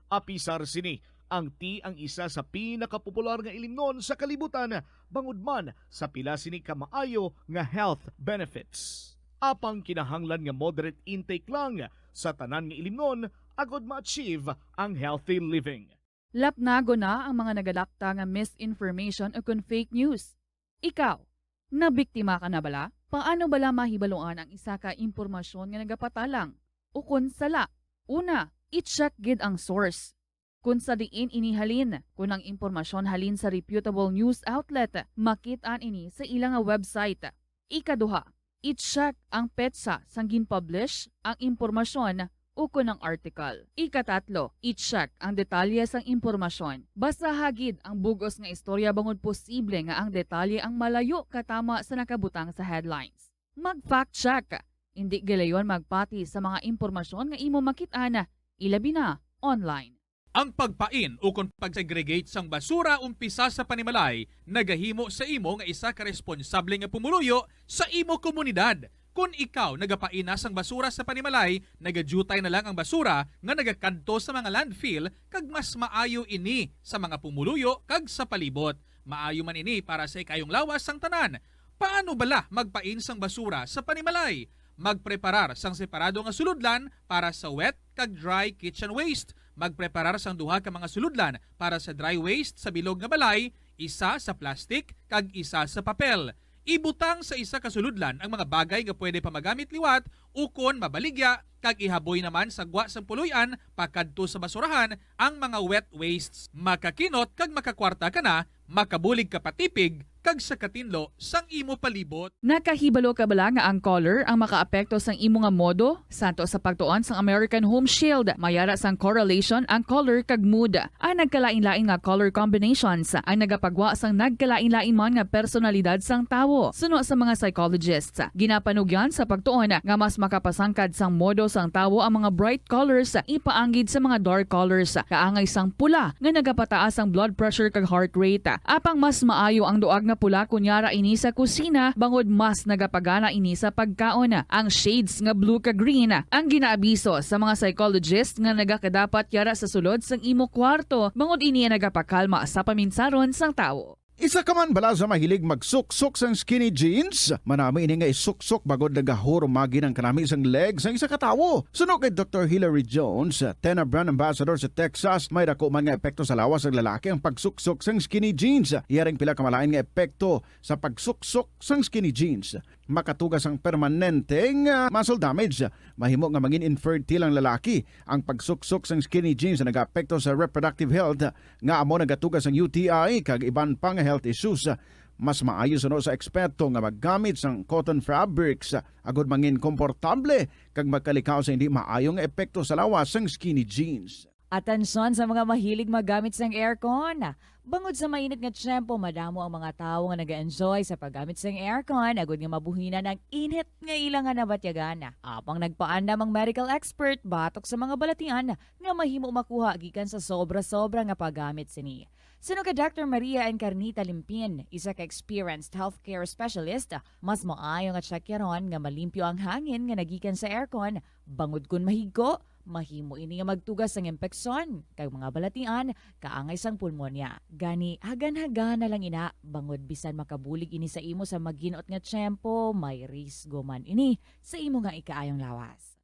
Apisar sini, ang tea ang isa sa pinakapopular nga ilimnon sa kalibutan bangod man sa pila sini ka maayo nga health benefits. Apang kinahanglan nga moderate intake lang sa tanan nga ilimnon agod ma-achieve ang healthy living. Lapnagon na ang mga nagalapta nga misinformation o kon fake news. Ikaw, nabiktima ka na bala? Paano bala mahibaluan ang isa ka impormasyon nga nagapatalang o kon sala? Una, i-check gid ang source. Kon sa diin ini halin, kon ang impormasyon halin sa reputable news outlet, makit-an ini sa ila nga website. Ikaduha, i-check ang petsa sang gin-publish ang impormasyon ukon ang article. Ikatatlo, i-check ang detalye sang impormasyon. Basaha gid ang bug-os nga istorya bangod posible nga ang detalye ang malayo katama sa nakabutang sa headlines. Mag-fact check. Indi gilayon magpati sa mga impormasyon nga imo makit-an, ilabi na online. Ang pagpain ukon pag-segregate sang basura umpisa sa panimalay nagahimo sa imo nga isa ka responsable nga pumuluyo sa imo komunidad. Kon ikaw nagapaina sang basura sa panimalay, nagadyutay na lang ang basura nga nagakadto sa mga landfill, kag mas maayo ini sa mga pumuluyo kag sa palibot. Maayo man ini para sa ikayong lawas sang tanan. Paano bala magpain sang basura sa panimalay? Magpreparar sang separado nga sulodlan para sa wet kag dry kitchen waste. Magpreparar sang duha ka mga sulodlan para sa dry waste sa bilog nga balay, isa sa plastic kag isa sa papel. Ibutang sa isa ka sulodlan ang mga bagay nga pwede pa magamit liwat ukon mabaligya, kag ihaboy naman sa gwa sang puloy-an pakadto sa basurahan ang mga wet wastes. Makakinot kag makakwarta ka na, makabulig ka pa tipig kag sa katinlo sang imo palibot. Nakahibalo ka bala nga ang color ang makaapekto sang imo nga modo? Santo sa pagtuon sang American Home Shield, may ara sang correlation ang color kag mood. Ang nagkalain-lain nga color combinations ang nagapagwa sang nagkalain-lain man nga personalidad sang tawo. Suno sa mga psychologists, ginapanugyan sa pagtuon nga mas makapasangkad sang modo sang tawo ang mga bright colors ipaanggid sa mga dark colors, kaangay sang pula nga nagapataas ang blood pressure kag heart rate. Apang mas maayo ang duag nga pula kon yara ini sa kusina, bangod mas nagapagana ini sa pagkaon. Ang shades nga blue kag green ang ginaabiso sa mga psychologist nga nagakadapat yara sa sulod sang imo kwarto, bangod ini ang nagapakalma sa paminsaron sang tawo. Isa ka man bala sa mahilig magsuksok sang skinny jeans? Manami ini nga isuksok bangod nagahurumagi ang kanami sang leg sang isa ka tawo. Suno kay Doktor Hilary Jones, Tena brand ambassador sa Texas, may dako man nga epekto sa lawas sang lalaki ang pagsuksok sang skinny jeans. Iya ring pila ka malain nga epekto sa pagsuksok sang skinny jeans. Makatuga sang permanente nga muscle damage. Mahimo nga mangin infertile ang lalaki. Ang pagsuksok sang skinny jeans nagaapekto sa reproductive health, nga amo nagatuga sang U T I kag iban pa nga health issues. Mas maayo suno sa eksperto nga maggamit sang cotton fabrics agod mangin komportable kag makalikaw sa hindi maayo nga epekto sa lawas sang skinny jeans. Atensyon sa mga mahilig maggamit sang aircon. Bangod sa mainit nga tiyempo, madamo ang mga tawo nga nag-enjoy sa paggamit sang aircon agud nga mabuhinan ang init nga ila nga nabatyagan. Apang nagpaandam ang medical expert batok sa mga balatian nga mahimo makuha gikan sa sobra-sobra nga paggamit sini. Suno kay Doctor Maria Encarnita Limpin, isa ka experienced healthcare specialist, mas maayo nga tsakyaron nga malimpyo ang hangin nga nagikan sa aircon, bangod kon mahigko, mahimo ini nga magtuga sang impeksyon kag mga balatian kaangay sang pulmonya. Gani, hagan-hagana lang ina, bangod bisan makabulig ini sa imo sa maginot nga tiyempo, may risgo man ini sa imo nga ikaayong lawas.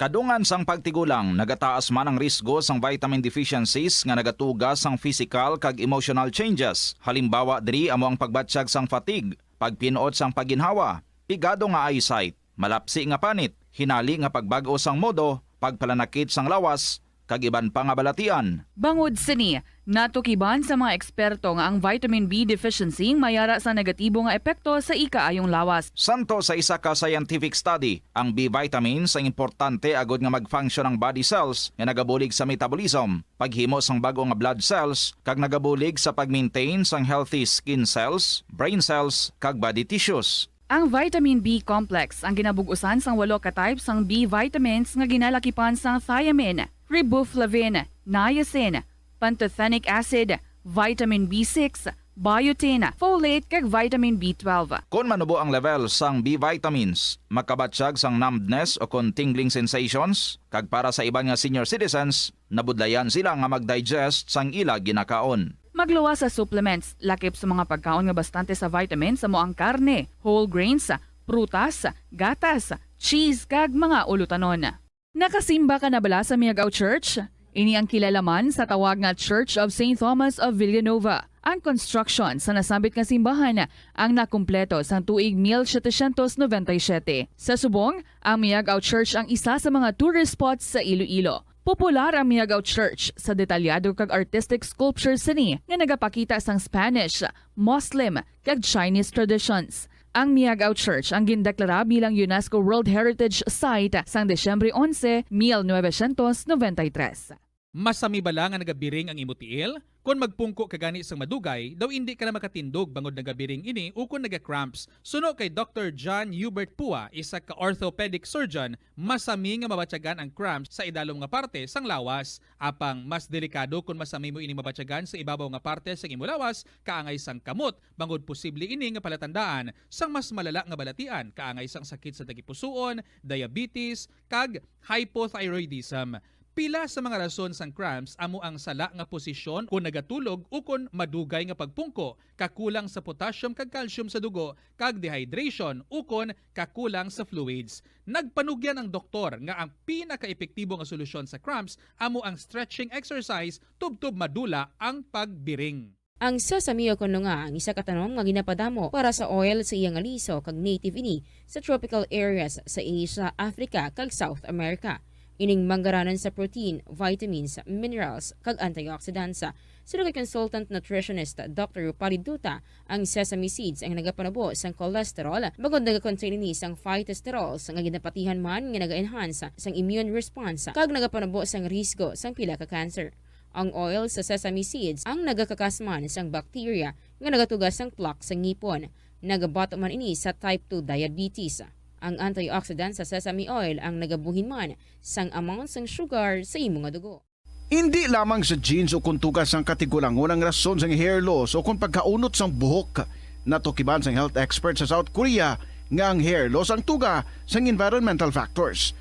Kadungan sang pagtigulang, nagataas man ang risgo sang vitamin deficiencies nga nagatuga sang physical kag emotional changes. Halimbawa diri amo ang pagbatyag sang fatigue, pagpin-ot sang pagginhawa, pigado nga eyesight, malapsi nga panit, hinali nga pagbag-o sang modo, pagpalanakit sang lawas, kag iban pa nga balatian. Bangod sini, natukiban sa mga eksperto nga ang vitamin B deficiency mayara sa negatibo nga epekto sa ikaayong lawas. Santo sa isa ka scientific study, ang B vitamins ang importante agod nga mag-function ang body cells nga nagabulig sa metabolism, paghimo sang bag-o nga blood cells, kag nagabulig sa pag-maintain sang healthy skin cells, brain cells, kag body tissues. Ang vitamin B complex ang ginabug-usan sang walo ka type sang B vitamins nga ginalakipan sang thiamine, riboflavin, niacin, pantothenic acid, vitamin B six, biotin, folate, kag vitamin B twelve. Kon manubo ang level sang B vitamins, makabatyag sang numbness o kon tingling sensations, kag para sa iban nga senior citizens, nabudlayan sila nga mag-digest sang ila ginakaon. Magluwas sa supplements, lakip sa mga pagkaon nga bastante sa vitamins amo ang karne, whole grains, prutas, gatas, cheese, kag mga ulutanon. Nakasimba ka na bala sa Miagao Church? Ini ang kilala man sa tawag nga Church of Saint Thomas of Villanova. Ang construction sa nasambit nga simbahan ang nakumpleto sang tuig mil setecientos noventa y siete. Sa subong, ang Miagao Church ang isa sa mga tourist spots sa Iloilo. Popular ang Miagao Church sa detalyado kag artistic sculptures sini nga nagapakita sang Spanish, Muslim, kag Chinese traditions. Ang Miagao Church ang gindeklara bilang UNESCO World Heritage Site sang Disyembre onse, mil novecientos noventa y tres. Masami bala nga nagabiring ang imo tiil? Kon magpungko ka gani sang madugay, daw indi ka na makatindog bangod nagabiring ini ukon naga-cramps. Suno kay Doctor John Hubert Pua, isa ka orthopedic surgeon, masami nga mabatyagan ang cramps sa idalom nga parte sang lawas. Apang mas delikado kon masami mo ini mabatyagan sa ibabaw nga parte sang imo lawas, kaangay sang kamot, bangod posible ini nga palatandaan sang mas malala nga balatian, kaangay sang sakit sa tagipusoon, diabetes, kag hypothyroidism. Pila sa mga rason sang cramps amo ang sala nga posisyon kon nagatulog ukon madugay nga pagpungko, kakulang sa potassium kag calcium sa dugo, kag dehydration ukon kakulang sa fluids. Nagpanugyan ang doktor nga ang pinakaepektibo nga solusyon sa cramps amo ang stretching exercise tubtob madula ang pagbiring. Ang sesame o kon nga ang isa ka tanom nga ginapadamo para sa oil sa iya nga liso kag native ini sa tropical areas sa Asia, Africa, kag South America. Ining manggaranan sa protein, vitamins, minerals, kag antioxidants. Suno kay consultant nutritionist Doctor Rupali Duta, ang sesame seeds ang nagapanubo sang cholesterol bangod nagakontain ini sang phytosterols nga ginapatihan man nga naga-enhance sang immune response kag nagapanubo sang risgo sang pila ka cancer. Ang oil sa sesame seeds ang nagakakas man sang bacteria nga nagatuga sang plaque sa ngipon. Nagabato man ini sa type two diabetes. Ang antioxidant sa sesame oil ang nagabuhin man sang amount sang sugar sa imo nga dugo. Indi lamang sa genes o kon tuga sang katigulangon ang rason sang hair loss o kon pagkaunot sang buhok. Natukiban sang health expert sa South Korea nga ang hair loss ang tuga sang environmental factors.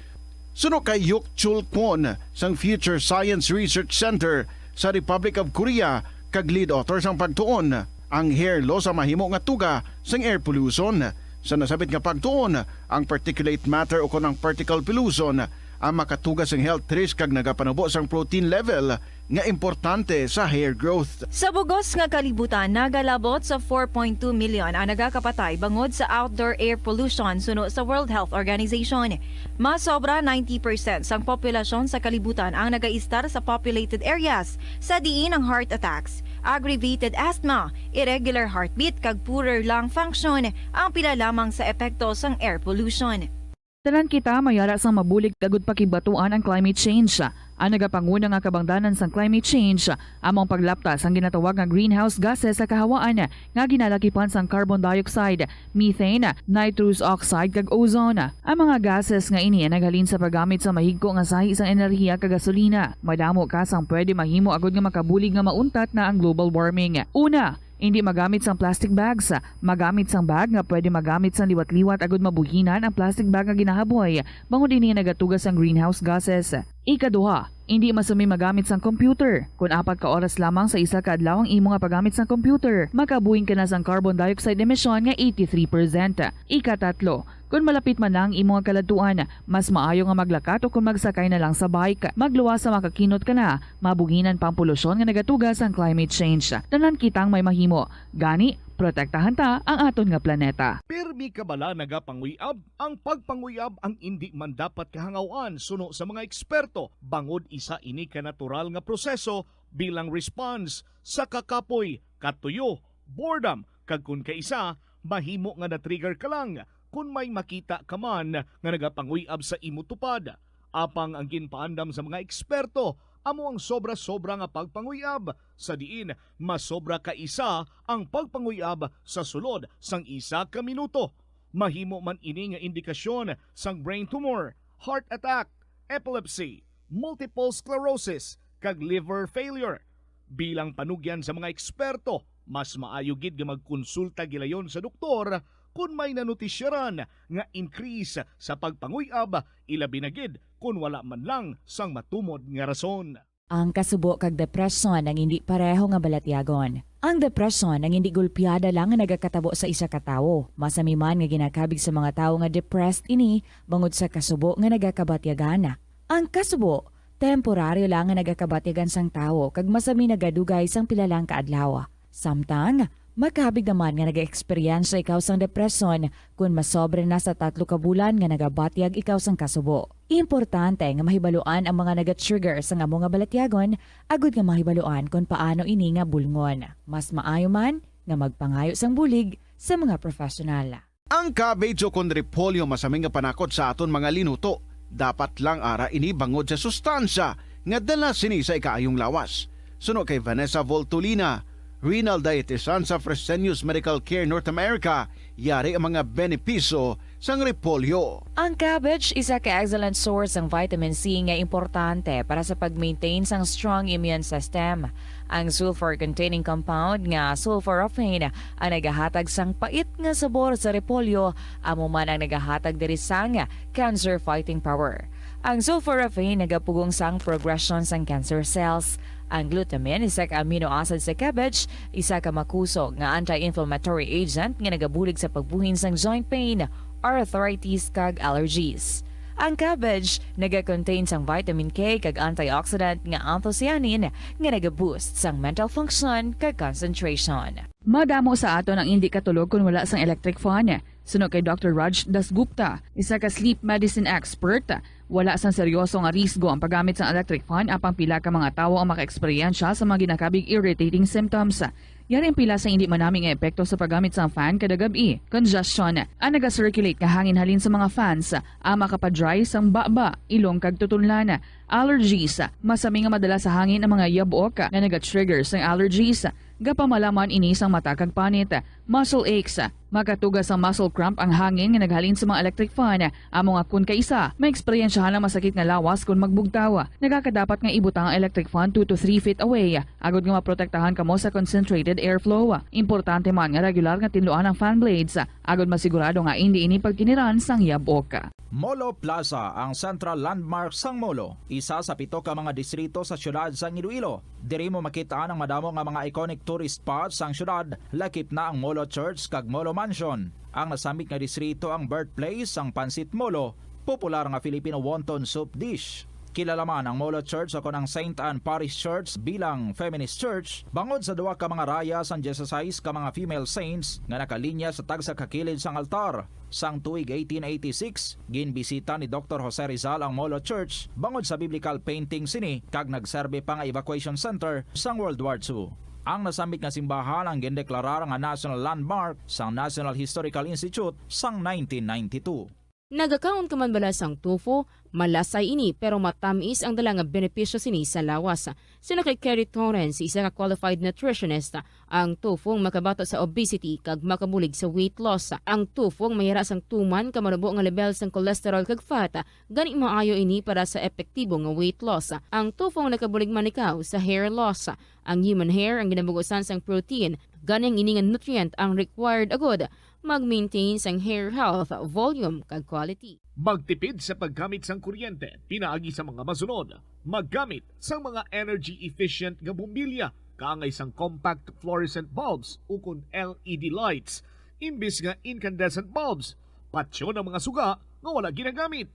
Suno kay Hyuk Chul Kwon sang Future Science Research Center sa Republic of Korea kag lead author sang pagtuon, ang hair loss ang mahimo nga tuga sang air pollution. Sa nasabit nga pagtuon, ang particulate matter o kon ang particle pollution ang makatuga sang health risk kag nagapanubo sang protein level nga importante sa hair growth. Sa bugos nga kalibutan, nagalabot sa four point two million ang nagakapatay bangod sa outdoor air pollution suno sa World Health Organization. Mas sobra ninety percent sang populasyon sa kalibutan ang nagaistar sa populated areas, sa diin ang heart attacks, aggravated asthma, irregular heartbeat, kag poorer lung function ang pila lamang sa epekto sang air pollution. Tanan kita mayara sang mabulig agud pakigbatuan ang climate change. Ang nagapanguna nga kabangdanan sang climate change amo ang paglapta sang ginatawag nga greenhouse gases sa kahawaan nga ginalakipan sang carbon dioxide, methane, nitrous oxide, kag ozone. Ang mga gases nga ini naghalin sa paggamit sa mahigko nga sahi sang enerhiya kag gasolina. Madamo ka sang pwede mahimo agud nga makabulig nga mauntat na ang global warming. Una, indi magamit sang plastic bags. Magamit sang bag nga pwede magamit sang liwat-liwat agud mabuhinan ang plastic bag nga ginahaboy, bangod ini nagatuga sang greenhouse gases. Ikaduha, indi masumi magamit sang computer. Kon apat ka oras lamang sa isa ka adlaw ang imo nga paggamit sang computer, makabuhin ka na sang carbon dioxide emission nga eighty-three percent. Ikatatlo, kon malapit man na ang imo nga kaladtuan, mas maayo nga maglakat o kon magsakay na lang sa bike. Magluwas sa makakinot ka na, mabuhinan pa ang polusyon nga nagatuga sang climate change. Tanan kitang may mahimo. Gani, Protektahan ta ang aton nga planeta. Pirmi ka bala nagapanguyab? Ang pagpanguyab ang indi man dapat kahangaw-an suno sa mga eksperto, bangod isa ini ka natural nga proseso bilang response sa kakapoy, katuyo, boredom, kag kon kaisa, mahimo nga na-trigger ka lang kon may makita ka man nga nagapanguyab sa imo tupad. Apang ang ginpaandam sa mga eksperto amo ang sobra-sobra nga pagpanguyab, sa diin masobra ka isa ang pagpanguyab sa sulod sang isa ka minuto. Mahimo man ini nga indikasyon sang brain tumor, heart attack, epilepsy, multiple sclerosis, kag liver failure. Bilang panugyan sa mga eksperto, mas maayo gid nga magkonsulta gilayon sa doktor kon may nanotisyaran nga increase sa pagpanguyab, ilabi na gid kon wala man lang sang matumod nga rason. Ang kasubo kag depresyon ang indi pareho nga balatyagon. Ang depresyon ang indi gulpiada lang nga nagakatabo sa isa ka tawo. Masami man nga ginakabig sa mga tawo nga depressed ini bangod sa kasubo nga nagakabatyagan. Ang kasubo, temporaryo lang nga nagakabatyagan sang tawo kag masami nagadugay sang pila lang ka adlaw. Samtang, makabig naman nga nag-eksperyensya ikaw sang depresyon kon masobra na sa tatlo ka bulan nga nagabatyag ikaw sang kasubo. Importante nga mahibaluan ang mga naga-trigger sang amo nga balatyagon agud nga mahibaluan kon paano ini nga bulngon. Mas maayo man nga magpangayo sang bulig sa mga professional. Ang cabbage ukon repolyo masami nga panakod sa aton mga linuto. Dapat lang ara ini bangod sa sustansya nga dala sini sa ikaayong lawas. Suno kay Vanessa Voltolina, renal dietitian sa Fresenius Medical Care North America, yari ang mga benepisyo sang repolyo. Ang cabbage isa ka excellent source sang vitamin C nga importante para sa pag-maintain sang strong immune system. Ang sulfur-containing compound nga sulforaphane ang nagahatag sang pait nga sabor sa repolyo, amo man ang nagahatag diri sang cancer fighting power. Ang sulforaphane nagapugong sang progression sang cancer cells. Ang glutamine, isa ka amino acid sa cabbage, isa ka makusog nga anti-inflammatory agent nga nagabulig sa pagbuhin sang joint pain, arthritis, kag allergies. Ang cabbage naga-contain sang vitamin K kag antioxidant nga anthocyanin nga naga-boost sang mental function kag concentration. Madamo sa aton ang indi katulog kon wala sang electric fan. Suno kay Doctor Raj Dasgupta, isa ka sleep medicine expert, wala sang seryoso nga risgo ang paggamit sang electric fan, apang pila ka mga tawo ang maka-eksperyensya sa mga ginakabig irritating symptoms. Yari ang pila sa indi manami nga epekto sa paggamit sang fan kada gab-i. Congestion, ang naga-circulate nga hangin halin sa mga fans, ang makapa-dry sang baba, ilong kag tutunlan. Allergies, masami nga madala sa hangin ang mga yabok nga naga-trigger sang allergies. Gapamalaman ini sang mata kag panit. Muscle aches, makatuga sang muscle cramp ang hangin nga naghalin sa mga electric fan. Amo nga kun kaisa, maeksperiensyahan ang masakit nga lawas kon magbugtaw. Nagakadapat nga ibutang ang electric fan two to three feet away, agud nga maprotektahan kamo sa concentrated airflow. Importante man nga regular nga tinluan ang fan blades, agud masigurado nga indi ini pagkiniran sang yabok. Molo Plaza, ang central landmark sang Molo, isa sa pito ka mga distrito sa siyudad sang Iloilo. Diri mo makit-an ang madamo nga mga iconic tourist spots sang siyudad, lakip na ang Molo Church kag Molo Mansion. Ang nasambit nga distrito ang birthplace sang Pancit Molo, popular nga Filipino wonton soup dish. Kilala man ang Molo Church o kon ang Saint Anne Parish Church bilang feminist church, bangod sa duha ka mga raya sang dieciséis ka mga female saints nga nakalinya sa tagsa ka kilid sang altar. Sang tuig eighteen eighty-six, ginbisita ni Doctor Jose Rizal ang Molo Church bangod sa biblical painting sini kag nagserbi pa nga evacuation center sang World War Two. Ang nasambit nga simbahan ang gindeklarar nga national landmark sang National Historical Institute sang nineteen ninety-two. Nagakaon ka man bala sang tofu? Malasay ini, pero matamis ang dala nga benepisyo sini sa lawas. Suno kay Kerry Torrens, isa ka qualified nutritionist, ang tofu ang makabato sa obesity kag makabulig sa weight loss. Ang tofu ang mayara sang tuman ka manubo nga lebel sang cholesterol kag fat, gani maayo ini para sa epektibo nga weight loss. Ang tofu ang nakabulig man ikaw sa hair loss. Ang human hair ang ginabugusan sang protein, gani ang ini nga nutrient ang required agud mag-maintain sang hair health, volume, kag quality. Magtipid sa paggamit sang kuryente pinaagi sa mga masunod. Maggamit sang mga energy-efficient nga bombilya, kaangay sang compact fluorescent bulbs ukon L E D lights, imbis nga incandescent bulbs. Patyon ang mga suga nga wala ginagamit.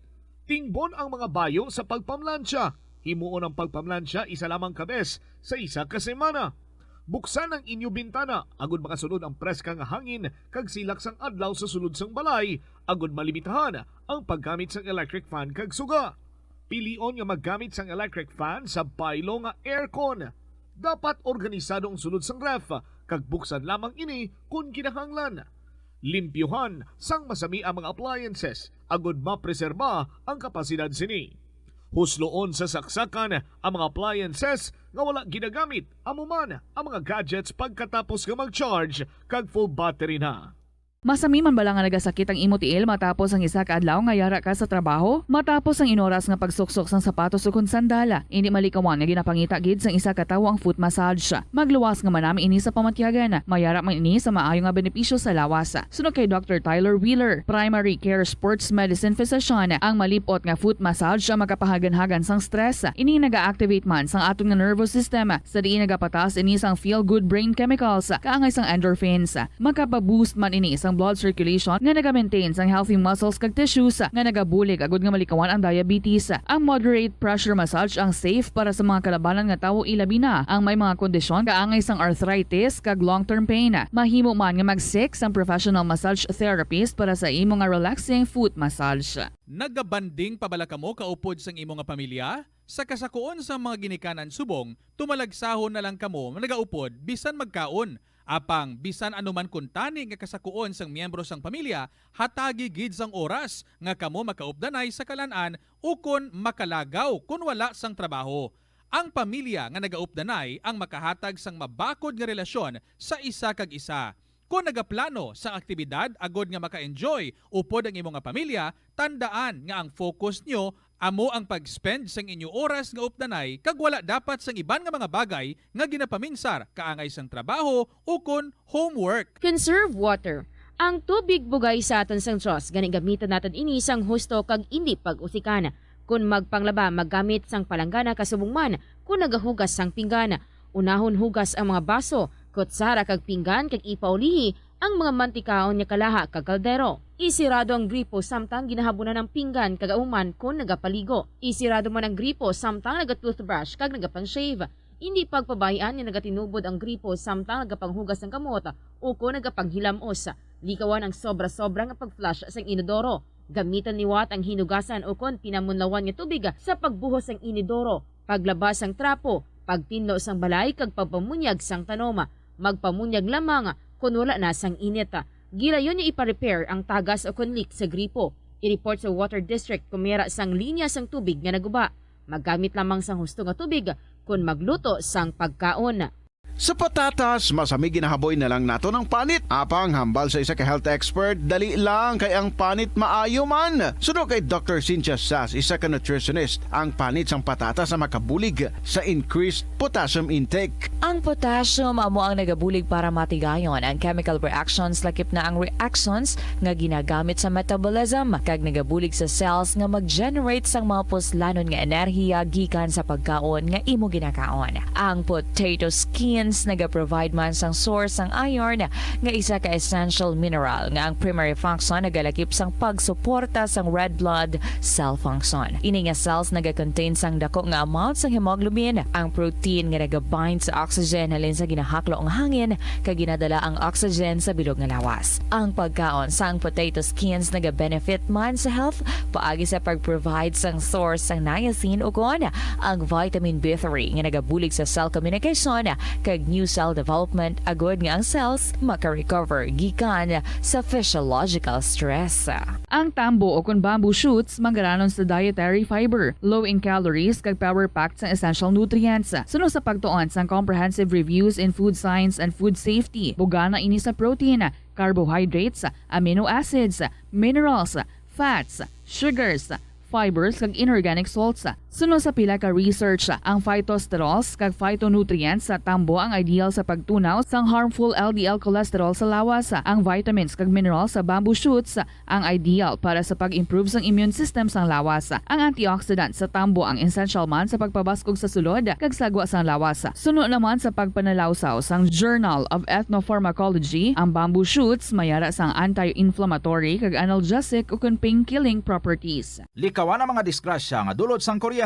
Tingbon ang mga bayo sa pagpamlansya. Himuon ang pagpamlansya isa lamang ka bes sa isa ka semana. Buksan ang inyo bintana agud makasulod ang preska nga hangin kag silak sang adlaw sa sulod sang balay, agud malimitahan ang paggamit sang electric fan kag suga. Pilion nga maggamit sang electric fan sa baylo nga aircon. Dapat organisado ang sulod sang ref kag buksan lamang ini kon kinahanglan. Limpyuhan sang masami ang mga appliances agud mapreserba ang kapasidad sini. Husloon sa saksakan ang mga appliances nga wala ginagamit, amo man ang mga gadgets pagkatapos nga mag-charge kag full battery na. Masami man bala nga nagasakit ang imo tiil matapos ang isa ka adlaw nga yara ka sa trabaho? Matapos ang inoras nga pagsuksok sang sapatos ukon sandal, indi malikawan nga ginapangita gid sang isa ka tawo ang foot massage. Magluwas nga manami ini sa pamatyagan. Mayara man ini sa maayo nga benepisyo sa lawas. Suno kay Doctor Tyler Wheeler, primary care sports medicine physician, ang malip-ot nga foot massage ang makapahaganhagan sang stress. Ini naga-activate man sang aton nga nervous system, sa diin nagapataas ini sang feel-good brain chemicals, kaangay sang endorphins. Makapa-boost man ini sang blood circulation nga naga-maintain sang healthy muscles kag tissues nga nagabulig agud nga malikawan ang diabetes. Ang moderate pressure massage ang safe para sa mga kalabanan nga tawo, ilabi na ang may mga kondisyon kaangay sang arthritis kag long-term pain. Mahimo man nga mag-seek sang professional massage therapist para sa imo nga relaxing foot massage. Nagabanding pa bala kamo kaupod sang imo nga pamilya? Sa kasakuon sang mga ginikanan subong, tumalagsahon na lang kamo nagaupod bisan magkaon. Apang bisan ano man kuntani nga kasakuon sang miyembro sang pamilya, hatagi gid sang oras nga kamo makaupdanay sa kalan-an ukon makalagaw kon wala sang trabaho. Ang pamilya nga nagaupdanay ang makahatag sang mabakod nga relasyon sa isa kag isa. Kon nagaplano sang aktibidad agod nga maka-enjoy upod ang imo nga pamilya, tandaan nga ang focus nyo amo ang pag-spend sang inyo oras nga updanay kag wala dapat sang iban nga mga bagay nga ginapaminsar kaangay sang trabaho ukon homework. Conserve water. Ang tubig bugay sa aton sang Dios, gani gamitan naton ini sang husto kag indi pag-usikan. Kon magpanglaba, maggamit sang palanggana kasubong man kon nagahugas sang pinggan. Unahon hugas ang mga baso, kutsara kag pinggan kag ipaulihi ang mga mantikaon nga kalaha kag kaldero. Isirado ang gripo samtang ginahabunan ang pinggan kag ahuman kon nagapaligo. Isirado man ang gripo samtang naga-toothbrush kag nagapang-shave. Indi pagpabay-an nga nagatinubod ang gripo samtang nagapanghugas sang kamot ukon nagapanghilamos. Likawan ang sobra-sobra nga pag-flush sang inodoro. Gamitan liwat ang hinugasan ukon pinamunlawan nga tubig sa pagbuhos sang inodoro, paglaba sang trapo, pagtinlo sang balay kag pagpamunyag sang tanom. Magpamunyag lamang kon wala na sang init. Gilayon nga ipa-repair ang tagas ukon leak sa gripo. I-report sa water district kon may ara sang linya sang tubig nga naguba. Maggamit lamang sang husto nga tubig kon magluto sang pagkaon. Sa patatas, masami ginahaboy na lang naton ang panit. Apang hambal sa isa ka health expert, dali lang kay ang panit maayo man. Suno kay Doctor Cynthia Sas, isa ka nutritionist, ang panit sang patatas ang makabulig sa increased potassium intake. Ang potassium amo ang nagabulig para matigayon ang chemical reactions, lakip na ang reactions nga ginagamit sa metabolism, kag nagabulig sa cells nga mag-generate sang mga puslanon nga enerhiya gikan sa pagkaon nga imo ginakaon. Ang potato skins nagaprovide man sang source sang iron, nga isa ka essential mineral nga ang primary function nagalakip sang pagsuporta sang red blood cell function. Ini nga cells nagakontain sang dako nga amount sang hemoglobin, ang protein nga nagabind sa oxygen halin sa ginahaklo nga hangin kag ginadala ang oxygen sa bilog nga lawas. Ang pagkaon sang potato skins nagabenefit man sa health paagi sa pag-provide sang source sang niacin ukon ang vitamin B three nga nagabulig sa cell communication kag new cell development agud nga ang cells maka-recover gikan sa physiological stress. Ang tambo ukon bamboo shoots mangaranon sa dietary fiber, low in calories, kag power-packed sang essential nutrients. Suno sa pagtuon sang Comprehensive Reviews in Food Science and Food Safety, bugana ini sa protein, carbohydrates, amino acids, minerals, fats, sugars, fibers, kag inorganic salts. Suno sa pila ka research, ang phytosterols kag phytonutrients sa tambo ang ideal sa pagtunaw sang harmful L D L cholesterol sa lawas. Ang vitamins kag minerals sa bamboo shoots ang ideal para sa pag-improve sang immune system sang lawas. Ang antioxidant sa tambo ang essential man sa pagpabaskog sa sulod kag sagwa sang lawas. Suno naman sa pagpanalawsaw sang Journal of Ethnopharmacology, ang bamboo shoots mayara sang anti-inflammatory kag analgesic ukon pain-killing properties. Likawan ang mga disgrasya nga dulot sang kuryente.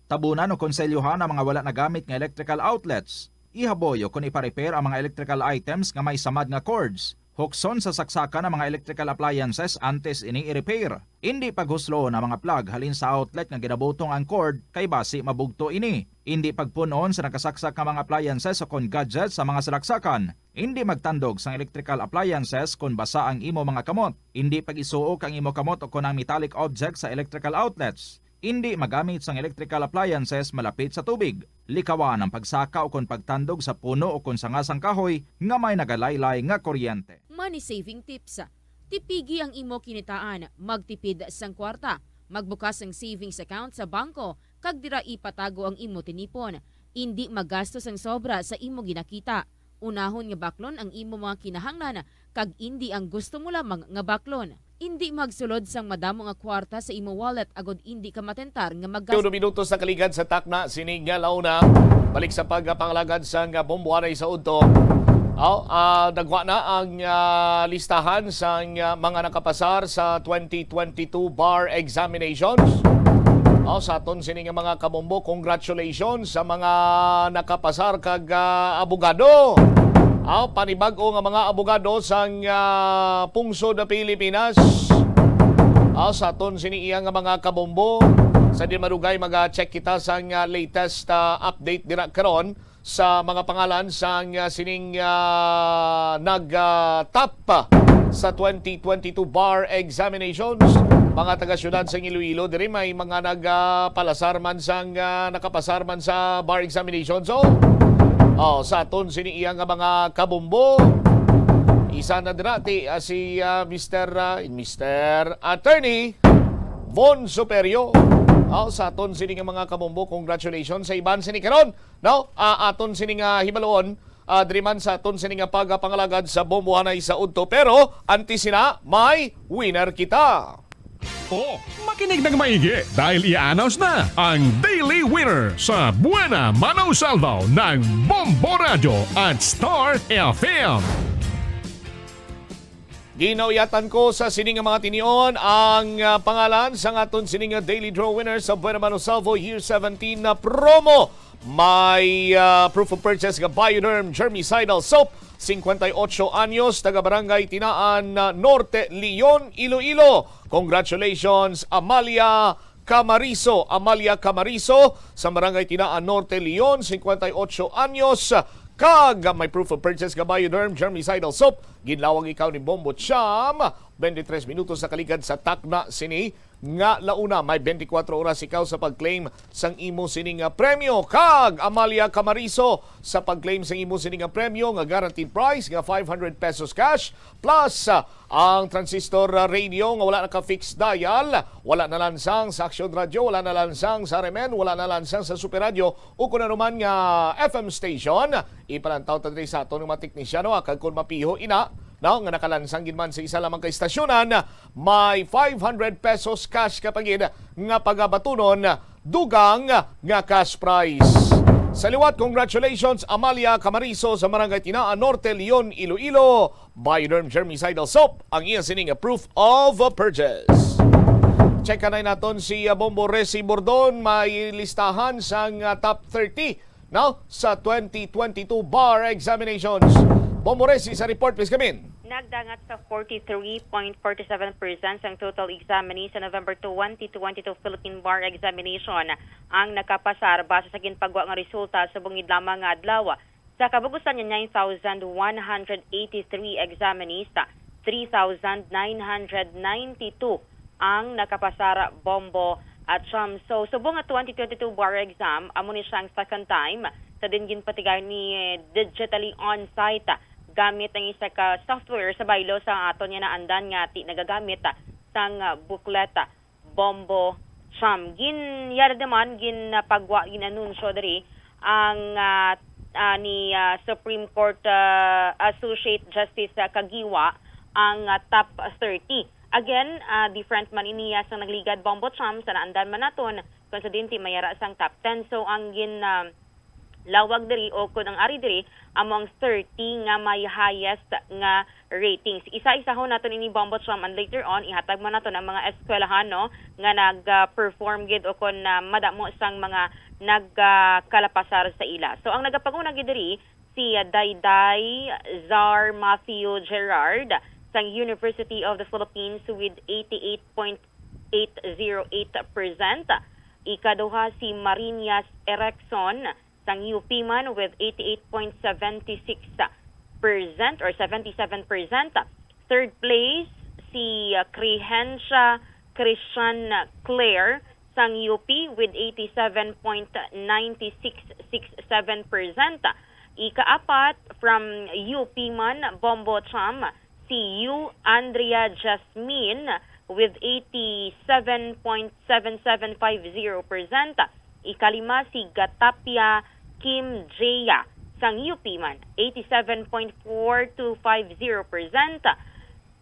Tabunan o konselyohan ang mga wala nagamit nga electrical outlets. Ihaboy o kon ipa-repair ang mga electrical items nga may samad nga cords. Hukson sa saksakan ang mga electrical appliances antes ini i-repair. Indi paghusloon ang mga plug halin sa outlet nga ginabutong ang cord kay basi mabugto ini. Indi pagpun-on sa nakasaksak nga mga appliances o kon gadgets sa mga salaksakan. Indi magtandog sang electrical appliances kon basa ang imo mga kamot. Indi pag-isuok ang imo kamot o kon ang metallic objects sa electrical outlets. Indi magamit sang electrical appliances malapit sa tubig. Likawan ang pagsaka o kon pagtandog sa puno o kon sanga sang kahoy nga may nagalaylay nga kuryente. Money saving tips. Tipigi ang imo kinitaan, magtipid sang kwarta, magbukas sang savings account sa bangko, kag dira ipatago ang imo tinipon. Indi magasto sang sobra sa imo ginakita. Unahon nga baklon ang imo mga kinahanglan, kag indi ang gusto mo lamang nga baklon. Indi magsulod sang madamo nga kwarta sa imo wallet agod indi ka matentar nga maggasto. Tulo minutos sa kaligad sa takna sini nga launa. Balik sa pagpangalagad sang bombohanay sa udto. Aw, ah, nagwa na ang ah, listahan sang ah, mga nakapasar sa twenty twenty-two bar examinations. Aw, sa aton sini nga mga kabombo, congratulations sa mga nakapasar kag ah, abogado. Aw, panibag-o nga mga abogado sang ah, pungsod na Pilipinas. Aw, sa aton sini iya nga mga kabombo, sa di madugay maga-check kita sang ah, latest ah, update dira karon sa mga pangalan sang ah, sining ah, nag ah, top sa twenty twenty-two bar examinations. Mga taga-siyudad sang Iloilo, diri may mga nagpalasar man sang ah, nakapasar man sa bar examinations. So, oh, sa aton sini iya nga mga kabombo, isa na dira ti ah, si ah, Mister ah, Mister Attorney Von Superio. Oh, sa aton sini nga mga kabombo, congratulations sa iban sini karon. No? Ah, aton sini nga hibaluon, ah, diri man sa aton sini nga pagapangalagad sa bombohanay sa udto. Pero antes sina, may winner kita. O, makinig ng maigi dahil i-announce na ang Daily Winner sa Buena Mano Saldo ng Bombo Radyo at Star F M. Ginauyatan ko sa sini nga mga tinion ang ah, pangalan sang aton sini nga Daily Draw Winner sa Buena Mano Salvo Year seventeen na promo. May ah, proof of purchase nga Bioderm Germicidal Soap, singkwenta y ocho anyos, taga Barangay Tinaan, ah, Norte, Leon, Iloilo. Congratulations, Amalia Camariso. Amalia Camariso sa Barangay Tinaan Norte, Leon, singkwenta y ocho anyos, kag may proof of purchase nga Bioderm Germicidal Soap. Ginlawag ikaw ni Bombo Cham. Twenty-three minutos sa kaligad sa takna sini nga launa. May twenty-four oras ikaw sa pag-claim sang imo sini nga premyo. Kag Amalia Camariso sa pag-claim sang imo sini nga premyo nga guaranteed prize nga five hundred pesos cash plus ah, ang transistor ah, radio nga wala naka-fixed dial, wala nalansang sa Action Radio, wala nalansang sa R M N, wala nalansang sa Super Radio o kung ano man nga F M station. Ipalantaw ta diri sa aton nga mga teknisyano, ah, kag kung mapiho ina, no, nga nakalansang gid man sa isa lamang ka istasyonan, may five hundred pesos cash ka pa gid nga pagabatunon, dugang nga cash prize. Sa liwat, congratulations, Amalia Camariso sa Barangay Tinaan Norte, Leon, Iloilo. Bioderm Germicidal Soap ang iya sining proof of purchase. Check kanay naton si ah, Bombo Resi Bordon, may listahan sang ah, top thirty, no, sa twenty twenty-two bar examinations. Bombo Resi, sa report, please, come in. Nagdangat sa forty-three point forty-seven percent sang total examinees sa November twenty twenty-two Philippine Bar Examination ang nakapasar base sa ginpagwa nga resulta sa bungid lamang nga adlaw. Sa kabug-usan nga nine thousand one hundred eighty-three examinees, three thousand nine hundred ninety-two ang nakapasar, Bombo at Cham. So, subong nga twenty twenty-two bar exam, amo ni siya ang second time sa din ginpatigay ni digitally on-site gamit ang isa ka software sa baylo sa aton nga naandan nga ti nagagamit sang booklet, Bombo Cham. Gin yara naman, gin pagwa, gin anunsyo diri ang ah, ah, ni ah, Supreme Court ah, Associate Justice ah, Kagiwa ang ah, top thirty. Again, ah, different man iniya sa nagligad, Bombo Cham, sa naandan man naton, kung sa dinti mayara sang top ten. So ang gin ah, lawag diri, o kon ang ari diri amo ang thirty nga may highest nga ratings. Isa-isahon naton ini, Bombo Cham, and later on ihatag man naton ang mga eskwelahan, no, nga nag-perform gid o kon, ah, madamo sang mga nagkalapasar sa ila. So ang nagapanguna gid diri si, ah, Dayday Zar Matthew Gerard sang University of the Philippines with eighty-eight point eight zero eight percent. Ikaduha si Marinas Erickson sang U P man with eighty-eight point seven six percent or seventy-seven percent. Third place si, uh, Crehensia Christian Clare sang U P with eighty-seven point nine six six seven percent. Ikaapat from U P man, Bombo Cham, si U Andrea Jasmine with eighty-seven point seven seven five zero percent. Ikalima si Gatapia Kim Jaya sang U P man, eighty-seven point four two five zero percent.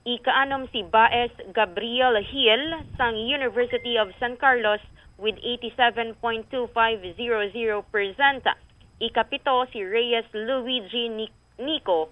Ikaanom si Baez Gabriel Hill sang University of San Carlos with eighty-seven point two five zero zero percent. Ikapito si Reyes Luigi Ni-, Nico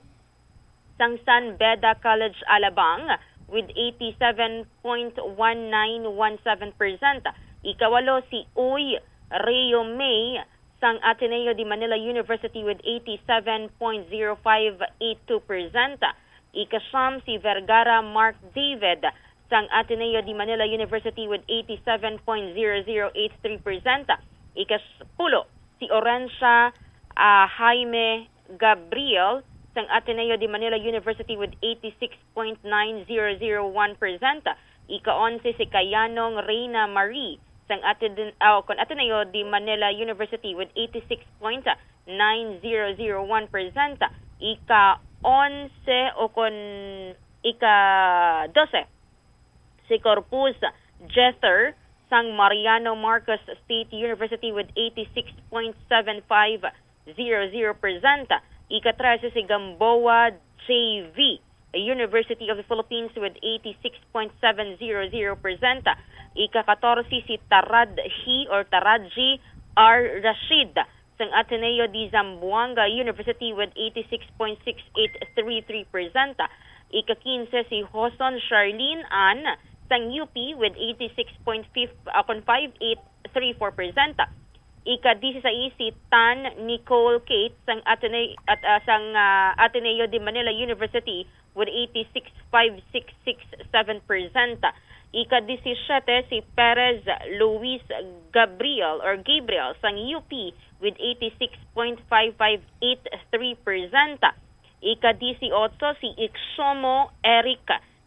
sang San Beda College Alabang with eighty-seven point one nine one seven percent. Ikawalo si Uy Rio May sang Ateneo de Manila University with eighty-seven point zero five eight two percent. Ikasyam si Vergara Mark David sang Ateneo de Manila University with eighty-seven point zero zero eight three percent. Ikaspulo si Orencia, ah, Jaime Gabriel sang Ateneo de Manila University with eighty-six point nine zero zero one percent. Ika-onse si Kayanong Reina Marie sang Aten-, ah, kon Ateneo de Manila University with eighty-six point nine zero zero one percent. Ika-onse o kon ika-dose si Corpus Jether sang Mariano Marcos State University with eighty-six point seven five zero zero percent. Ika-trese si Gamboa J V, University of the Philippines with eighty-six point seven zero zero percent. Ika-katorse si Taradhi or Taradji R Rashid sang Ateneo de Zamboanga University with eighty-six point six eight three three percent. Ika-kinse si Hoson Charlene Ann sang U P with eighty-six point five, ah, kon five eight three four percent. Ika-disisais si Tan Nicole Kate sang Atene-, at, ah, sang, ah, Ateneo de Manila University with eighty-six five six six seven percent. Ika-disisiete si Perez Luis Gabriel or Gabriel sang U P with eighty-six point five five eight three percent. Ika-disiotso si Ixomo Eric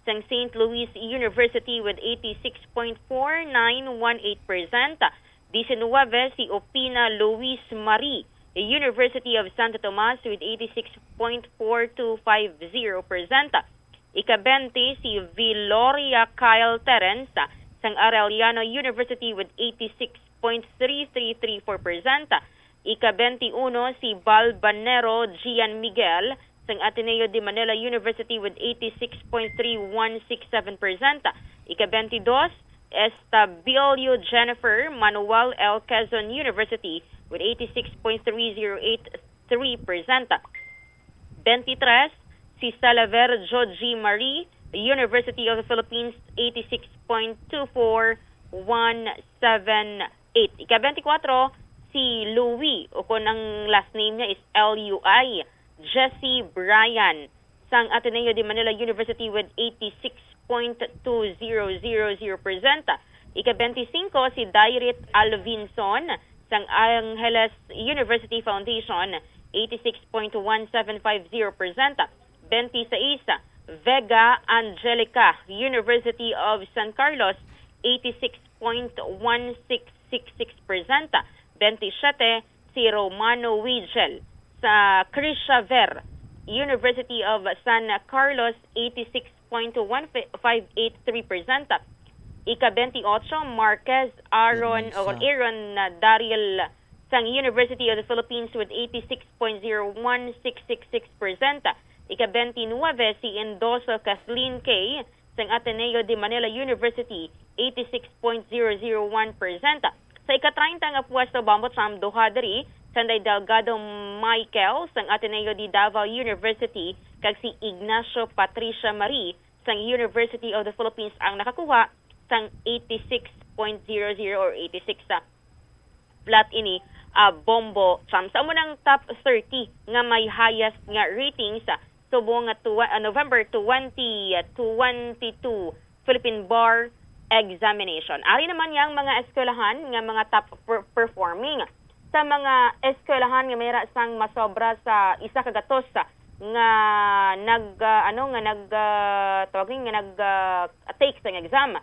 sang Saint Louis University with eighty-six point four nine one eight percent. Diecinuebe si Opina Luis Marie, University of Santo Tomas with eighty-six point four two five zero percent. Ika-bente si Viloria Kyle Terence sang Arellano University with eighty-six point three three three four percent. Ika-bente uno si Balbanero Gian Miguel sang Ateneo de Manila University with eighty-six point three one six seven percent. Ika-bente dos, Estabilio Jennifer Manuel L. Quezon University with eighty-six point three zero eight three percent. Bente tres, si Salaver Joji Marie, University of the Philippines, eighty-six point two four one seven eight. Ika-bente kuwatro, si Louis, o kon ang last name niya is L U I, Jesse Bryan, sang Ateneo de Manila University with eighty-six point two zero zero zero percent. Ika-bente singko, si Dairit Alvinson, sang Angeles University Foundation, eighty-six point one seven five zero percent. Bente sais, Vega Angelica, University of San Carlos, eighty-six point one six six six percent. Bente siyete, si Romano Wigel sa Krishaver, University of San Carlos, eighty-six point one five eight three percent. Ika-bente otso, Marquez Aaron, o Aaron, ah, Daryl sang University of the Philippines with eighty-six point zero one six six six percent. Ika-bente nuebe, si Endoso Kathleen K sang Ateneo de Manila University, eighty-six point zero zero one percent. Sa ika-treinta nga pwesto, Bombo Cham, duha diri Sanday Delgado Michael sang Ateneo de Davao University, kag si Ignacio Patricia Marie sang University of the Philippines ang nakakuha sang eighty-six point zero zero or eighty-six sa flat ini, ah, Bombo Cham. Sa amo nang top thirty nga may highest nga ratings, ah, subong nga tuwa-, ah, November twenty twenty-two Philippine Bar Examination. Ari naman yang mga eskwelahan nga mga top per-, performing. Sa mga eskwelahan nga may ra sang masobra sa isa ka gatos nga nag, ah, ano, nga nag, ah, tawag ni, nga nag, ah, take sang exam.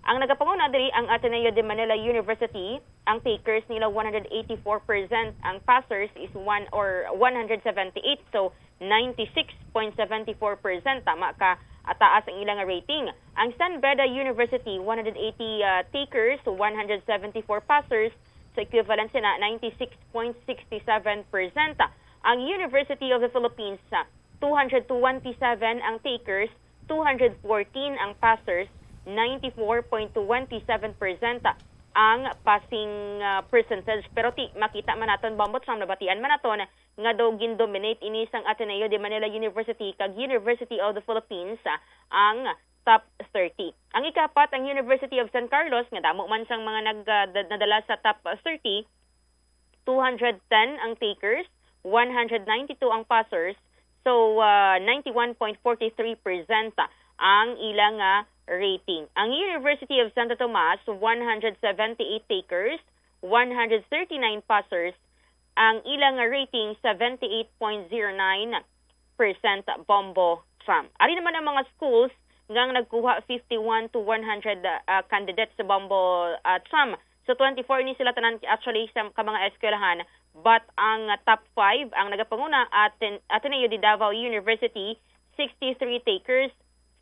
Ang nagapanguna diri ang Ateneo de Manila University. Ang takers nila one hundred eighty-four percent, ang passers is one or one hundred seventy-eight, so ninety-six point seventy-four percent, tama ka, ah, taas ang ilang rating. Ang San Beda University, one hundred eighty, ah, takers, one hundred seventy-four passers, so equivalent sina ninety-six point sixty-seven percent. Ang University of the Philippines, ah, two hundred twenty-seven ang takers, two hundred fourteen ang passers, ninety-four point twenty-seven percent ang passing, ah, percentage. Pero ti, makita man naton, Bombo Cham, nabatian man naton nga daw gin-dominate ini sang Ateneo de Manila University kag University of the Philippines, ah, ang top thirty. Ang ikapat, ang University of San Carlos, nga damo man sang mga nag, ah, da-, nadala sa top thirty, two hundred ten ang takers, one hundred ninety-two ang passers, so, ah, ninety-one point forty-three percent ang ila nga rating. Ang University of Santo Tomas, one hundred seventy-eight takers, one hundred thirty-nine passers, ang ila nga rating, seventy-eight point zero nine percent, Bombo Cham. Ari naman ang mga schools nga nagkuha fifty-one to one hundred, ah, candidates sa Bombo, ah, Cham. So, twenty-four ini sila tanan actually sa, ka mga eskwelahan, but ang, ah, top five, ang nagapanguna, Aten-, Ateneo de Davao University, sixty-three takers,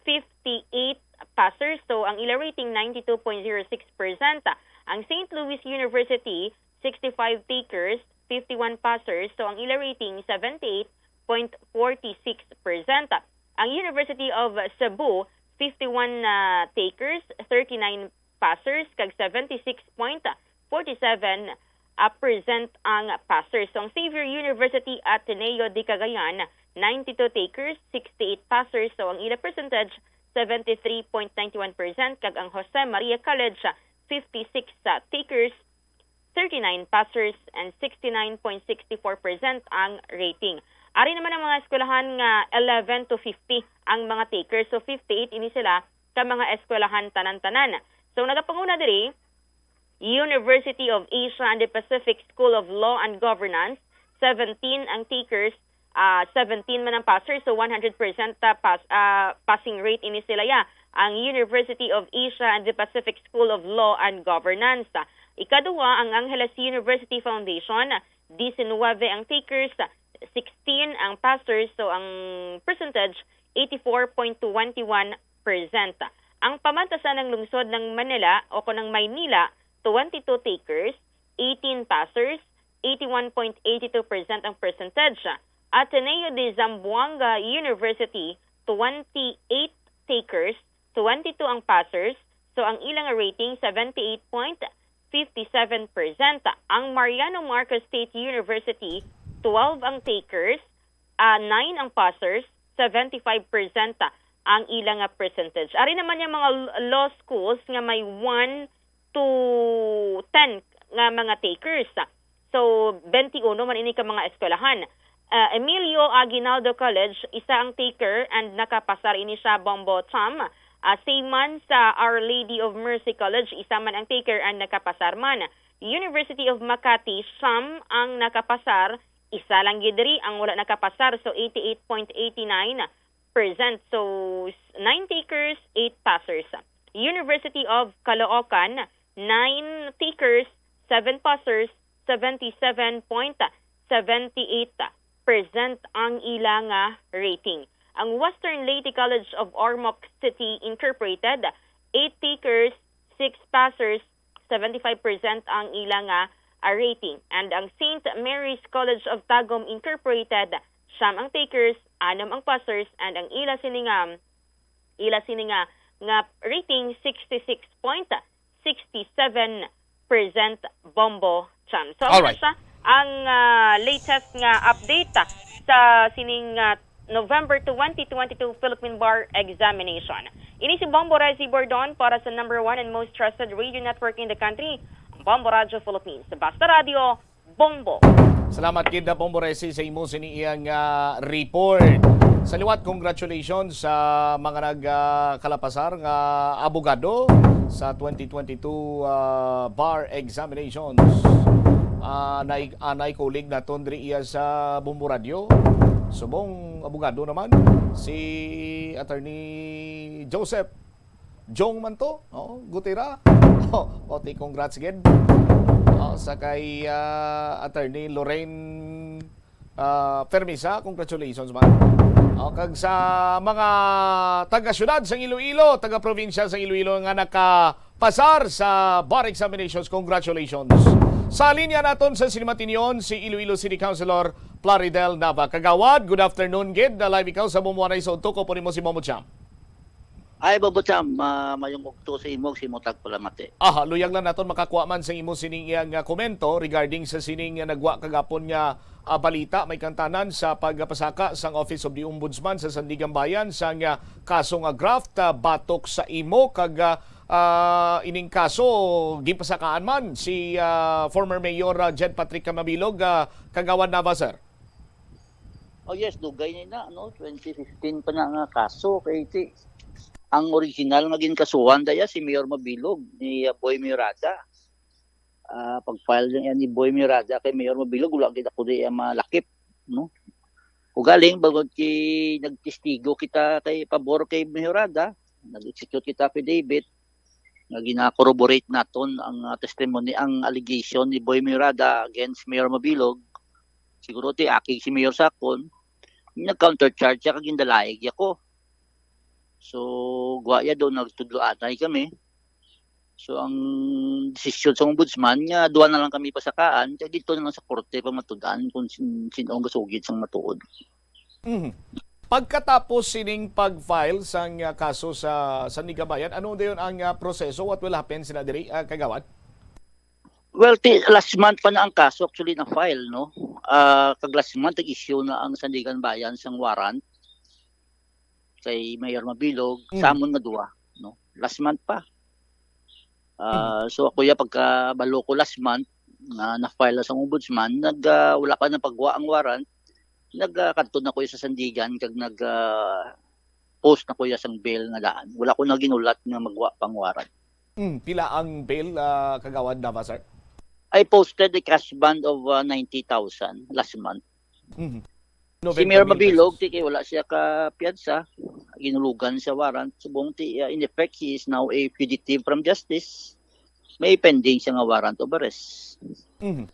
fifty-eight passers. So, ang ila rating, ninety-two point zero six percent. Ang Saint Louis University, sixty-five takers, fifty-one passers. So, ang ila rating, seventy-eight point forty-six percent. Ang University of Cebu, fifty-one, ah, takers, thirty-nine passers, kag seventy-six point forty-seven, ah, percent ang passers. So, ang Xavier University Ateneo de Cagayan, ninety-two takers, sixty-eight passers. So, ang ila percentage, seventy-three point nine one percent, kag ang Jose Maria College, fifty-six takers, thirty-nine passers, and sixty-nine point six four percent ang rating. Ari naman ang mga eskwelahan nga eleven to fifty ang mga takers. So, fifty-eight ini sila ka mga eskwelahan tanan-tanan. So, nagapanguna diri, University of Asia and the Pacific School of Law and Governance, seventeen ang takers, ah, seventeen man ang passers, so one hundred percent ta-, pass, ah, passing rate ini sila ya. Ang University of Asia and the Pacific School of Law and Governance. Ikaduha, ang Angeles University Foundation, diecinuebe ang takers, sixteen ang passers, so ang percentage, eighty-four point twenty-one percent. Ang pamantasan ng lungsod ng Manila o kung ng Maynila, twenty-two takers, eighteen passers, eighty-one point eighty-two percent ang percentage. Ateneo de Zamboanga University, twenty-eight takers, twenty-two ang passers, so ang ilang rating, seventy-eight point fifty-seven percent. Ang Mariano Marcos State University, twelve ang takers, ah, nine ang passers, seventy-five percent ang ilang nga percentage. Ari naman yung mga l-, law schools nga may one to ten nga mga takers. So, twenty-one man ini ka mga eskwelahan. Ah, Emilio Aguinaldo College, isa ang taker and nakapasar ini siya, Bombo Cham. Ah, same man sa Our Lady of Mercy College, isa man ang taker and nakapasar man. University of Makati, siyam ang nakapasar, isa lang gid diri ang wala nakapasar, so eighty-eight point eighty-nine percent. So, s-, nine takers, eight passers. University of Caloocan, nine takers, seven passers, seventy-seven point seventy-eight percent ang ila nga rating. Ang Western Leyte College of Ormoc City Incorporated, eight takers, six passers, seventy-five percent ang ila nga, ah, rating. And ang Saint Mary's College of Tagum Incorporated, siyam ang takers, anam ang passers, and ang ila sini nga, ila sini nga, nga rating, sixty-six point sixty-seven percent, Bombo Cham. So, amo na Alright. siya ang ah, latest nga update sa sining ah, November twenty twenty-two Philippine Bar Examination. Ini si Bombo Rezi Bordon para sa number one and most trusted radio network in the country, ang Bombo Radio Philippines. Basta Radio, Bombo. Salamat gid na Bombo Resi sa imo sini iyang ah, report. Sa liwat, congratulations sa mga nagkalapasar nga abogado sa twenty twenty-two ah, bar examinations. Ah, nay anay kulig naton diri iya sa Bombo Radio. Subong abogado naman si Attorney Joseph Jong man to, oh, Gutira. Oh, oti, congrats gid. Oh, sa kay ah, Attorney Lorraine ah, Fermisa, congratulations man. Oh, kag sa mga taga-syudad sang Iloilo, taga-probinsya sang Iloilo nga nakapasar sa bar examinations, congratulations. Sa linya naton sa Sinimatinyon, si Iloilo City Councilor Plaridel Nava. Kagawad, good afternoon gid. Na live ikaw sa Bumuanay sa Udto ko, po nimo si Momo Cham. Ay, Bobo Cham, ah, mayong ugto sa imo, sa imo tagpalamati. Ah, luyag lang naton makakuha man sa imo sining iyang ah, komento regarding sa sining ah, nagwa kagapon nga ah, balita, may kantanan sa pagpasaka sang Office of the Ombudsman sa Sandiganbayan sang ah, kaso nga graft ah, batok sa imo kag ah, ah, ining kaso gipasakaan man si ah, former Mayor ah, Jed Patrick Mabilog, ah, Kagawad Nava, sir. Oh yes, dugay na na, no? twenty fifteen pa na nga kaso. Kay ti, ang original nga ginkasuhan daya si Mayor Mabilog, ni uh, Boy Mirada. Uh, pag-file niya ni Boy Mirada kay Mayor Mabilog, wala gid ako di ang malakip, no? Ugaling, bangod ki nagtestigo kita kay pabor kay Mayorada, nag-execute kita affidavit, nga gina-corroborate naton ang uh, testimony, ang allegation ni Boy Mirada against Mayor Mabilog. Siguro ti akig si Mayor sakon, nag-countercharge siya kag gindalaig ako. So, gwa ya daw nagtudloanay kami. So, ang desisyon sa ombudsman nga duha na lang kami pasakaan, kay dito na lang sa korte pa matudan kung sin sino ang gasugid sang matuod. Mhm. Pagkatapos sining pag-file sang ah, kaso sa Sandiganbayan, ano dayon ang ah, proseso? What will happen sina diri, ah, Kagawad? Well, ti, last month pa na ang kaso actually na-file, no? Ah, kag last month nag-issue na ang Sandiganbayan sang warrant kay Mayor Mabilog, mm. Samon nga duwa, no? Last month pa. Uh, mm. So ako ya pagkabalo ko last month nga na-file na sa ombudsman, nag uh, wala pa na pagwa ang warrant, nagkadto uh, na ko sa Sandigan kag nag uh, post na ko ya sang bail nga daan. Wala ko na ginulat nga magwa pang warrant. Mm, pila ang bail, uh, Kagawad Nava, sir? I posted a cash bond of uh, ninety thousand last month. Mm-hmm. Si Mayor Mabilog, ti kay wala siya ka piyansa, ginulugan sa warrant. Subong ti, uh, in effect, he is now a fugitive from justice. May pending siya nga warrant of arrest. Mm-hmm.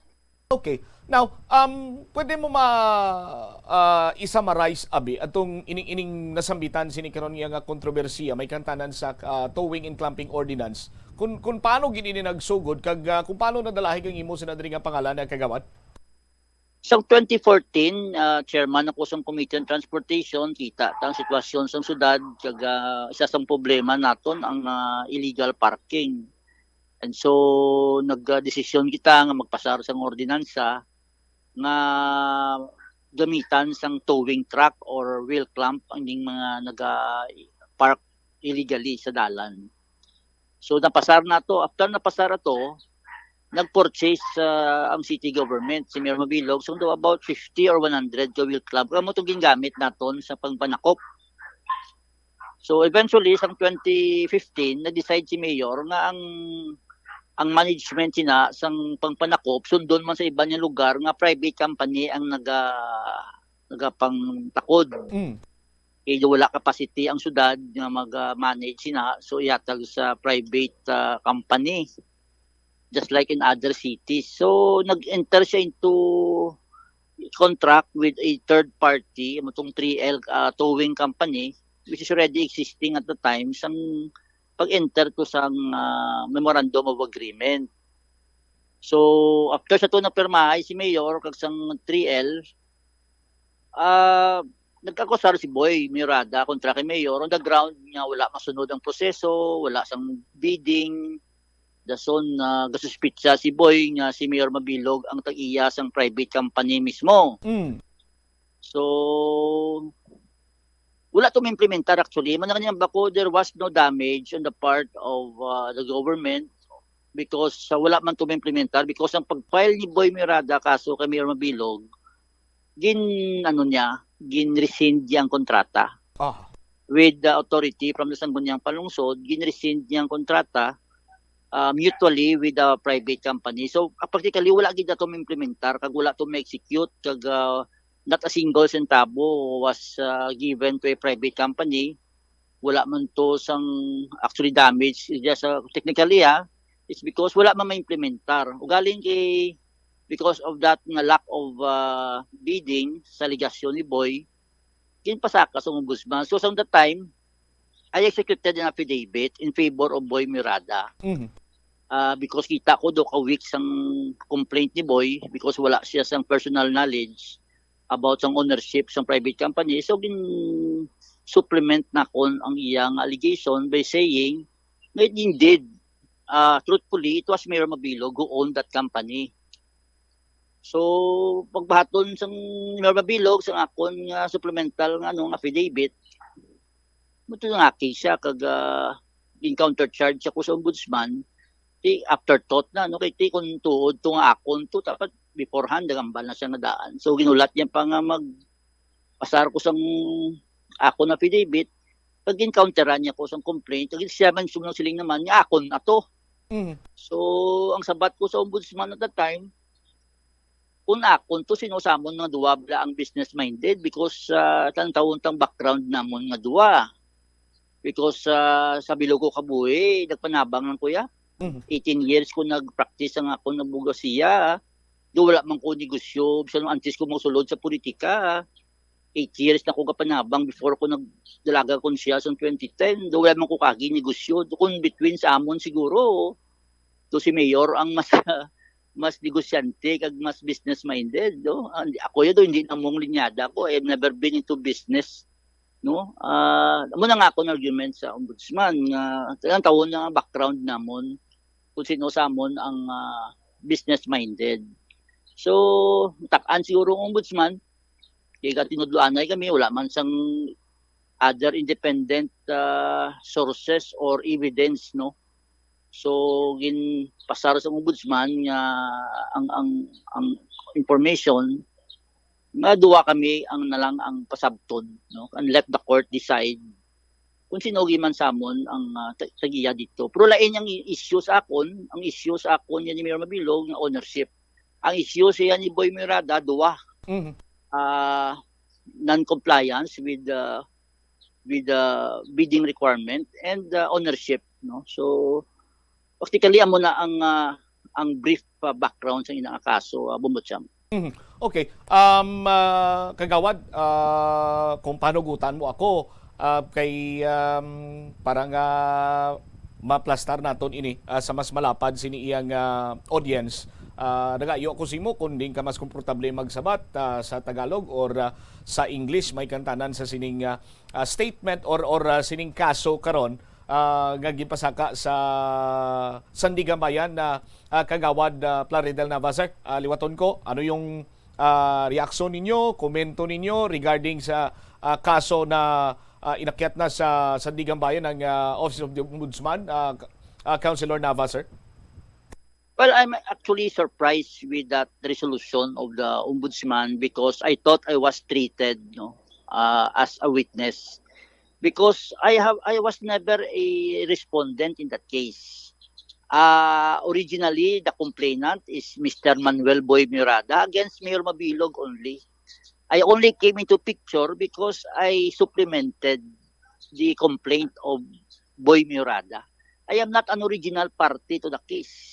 Okay. Now, um, pwede mo ma uh, i-summarize, abi, atong ining ining nasambitan sini karon nga kontrobersiya may kantanan sa uh, towing and clamping ordinance, kung kung paano gid ini nagsugod kag uh, kung paano nadalahig ang imo sa nadiri nga pangalan, uh, Kagawad? Sa twenty fourteen, uh, chairman ako sa Committee on Transportation, kita ta ang sitwasyon sa syudad, kag uh, isa sang problema naton ang uh, illegal parking. And so nagdesisyon kita nga magpasar sang ordinansa nga gamitan sang towing truck or wheel clamp ang mga naga-park illegally sa dalan. So napasar na to. After napasar ato, nag-purchase uh, ang city government, si Mayor Mabilog, so about fifty or one hundred ka wheel clamp. Kamo itong gingamit naton sa pagpanakop. So eventually, sang twenty fifteen, na-decide si Mayor nga ang ang management sina sang pangpanakop sundon man sa iban nga lugar nga private company ang naga nagapangtakod. Mm. Kaya wala capacity ang syudad nga mag-manage sina, so ihatag sa private uh, company just like in other cities. So nag-enter siya into contract with a third party, mo tong three L uh, towing company, which is already existing at the time, sang pag-enter to sang uh, memorandum of agreement. So after sa to napirmahay si Mayor kag sang three L, uh, nagkakusar si Boy Mayorada kontra kay Mayor on the ground nga wala masunod ang proseso, wala sang bidding, dason na gasuspitsa si Boy nga si Mayor Mabilog ang tag-iya sang private company mismo. Mm. So, wala to maimplementar actually. Man nga bako, there was no damage on the part of uh, the government because uh, wala man to maimplementar because ang pag-file ni Boy Mirada kaso kay Mayor Mabilog, gin ano niya, gin-rescind niya ang kontrata Ah. with the authority from the Sangguniang Panlungsod, gin-rescind niya ang kontrata uh, mutually with the private company. So uh, practically wala gid ato implementar kag wala to ma-execute kag uh, not a single centavo was uh, given to a private company. Wala man to sang actually damage. It's just uh, technically ha, it's because wala man ma-implementar. Ugaling kay because of that nga lack of uh, bidding sa alegasyon ni Boy, ginpasaka sa ombudsman. So, sa that time, I executed an affidavit in favor of Boy Mirada Mhm. uh, because kita ko do ka weak sang complaint ni Boy because wala siya sang personal knowledge about sang ownership sang private company. So, gin supplement nakon ang iyang allegation by saying that indeed, uh, truthfully, it was Mayor Mabilog who owned that company. So, pagbahaton sang Mayor Mabilog sang akon nga supplemental nga ano, affidavit, muto nga case siya kag uh, encounter charge ako sa ombudsman. Di afterthought na, no? Kay ti kung tuod to nga akon to, dapat beforehand, nagambal na siya nga daan. So, ginulat niya pa nga mag pasar ko sang akon affidavit, pag encounteran niya ko sang complaint, kag siya man sumang siling naman nga akon ato. Mhm. So, ang sabat ko sa ombudsman at that time, kung akon to, sino sa amon nga duwa bala ang business-minded? Because uh, tan-awon tang background namon nga duwa. Because uh, sa bilog ko kabuhi, nagpanabang lang kuya. Mhm. eighteen years ko nag-practice ang akon abogasiya. Do wala man ko negosyo, bisan antes ko mosulod sa politika. Eight years na ko kapanabang before ko nagdalaga ko siya sa twenty ten. Do wala man ko kagi negosyo. Do kung between sa amon siguro, to si Mayor ang mas mas negosyante kag mas business minded, no? Ang- Ako yun, hindi na mong linyada ko. I have never been into business, no? Ah, amo na nga akong argument sa ombudsman nga tan-awon na nga background namon kung sino sa amon ang ah, business minded. So, tak-an siguro ang ombudsman, kay katinudloanay kami, wala man sang other independent ah, sources or evidence, no? So, ginpasar sa ombudsman nga ang ang ang information nga duwa kami ang na lang ang pasabton, no? And let the court decide kung sino man sa amon ang ah, ta- tagiya dito. Pero lain ang i- issue sa akon, ang issue sa akon yan ni Mayor Mabilog nga ownership. Ang issue siya ni Boy Mirada, duwa. Mhm. Ah, non-compliance with the with the bidding requirement and uh, ownership, no? So practically amo na ang ah, ang brief ah, background sa inang kaso, uh, Bumbutsam. Okay. Um, ah, Kagawad, ah, kung panugutan mo ako, ah, kay um, para nga maplastar naton ini ah, sa mas malapad sini iyang ah, audience, ah, nagayo ako simo kung din ka mas komportable magsabat ah, sa Tagalog or ah, sa English, may kantanan sa sining ah, ah, statement or or ah, sining kaso karon ah, nga ginpasaka sa Sandiganbayan na ah, Kagawad ah, Plaridel Nava, sir. Ah, liwaton ko, ano yung ah, reaksyon ninyo, komento ninyo regarding sa ah, kaso na ah, inakyat na sa Sandiganbayan ng ah, Office of the Ombudsman, ah, ah, Councilor Nava, sir? Well, I'm actually surprised with that resolution of the ombudsman because I thought I was treated, no, uh, as a witness because I have I was never a respondent in that case. Uh, originally, the complainant is Mister Manuel Boy Murada against Mayor Mabilog only. I only came into picture because I supplemented the complaint of Boy Murada. I am not an original party to the case.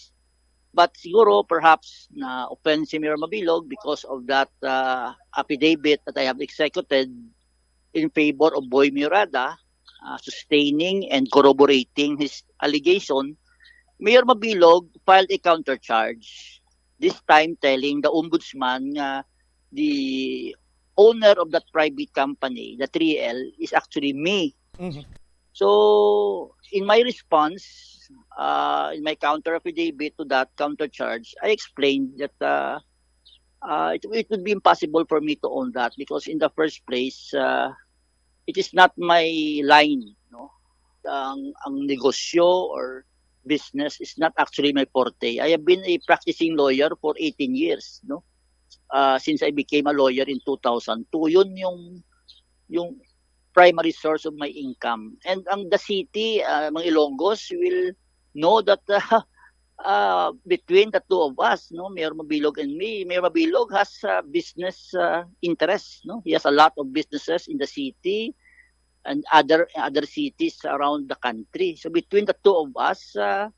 But siguro perhaps na-offend si Mayor Mabilog because of that uh, affidavit that I have executed in favor of Boy Murada, uh, sustaining and corroborating his allegation. Mayor Mabilog filed a countercharge, this time telling the ombudsman nga the owner of that private company, the three L, is actually me. Mhm. So, in my response, Uh, in my counter affidavit to that counter charge, I explained that uh, uh, it, it would be impossible for me to own that because in the first place, uh, it is not my line. No? Ang, ang negosyo or business is not actually my forte. I have been a practicing lawyer for eighteen years, no? Uh, since I became a lawyer in two thousand two, yun yung yung primary source of my income. And ang the city, uh, mga Ilonggos will know that uh, uh, between the two of us, no, Mayor Mabilog and me, Mayor Mabilog has uh, business uh, interests. No, he has a lot of businesses in the city and other other cities around the country. So between the two of us, uh,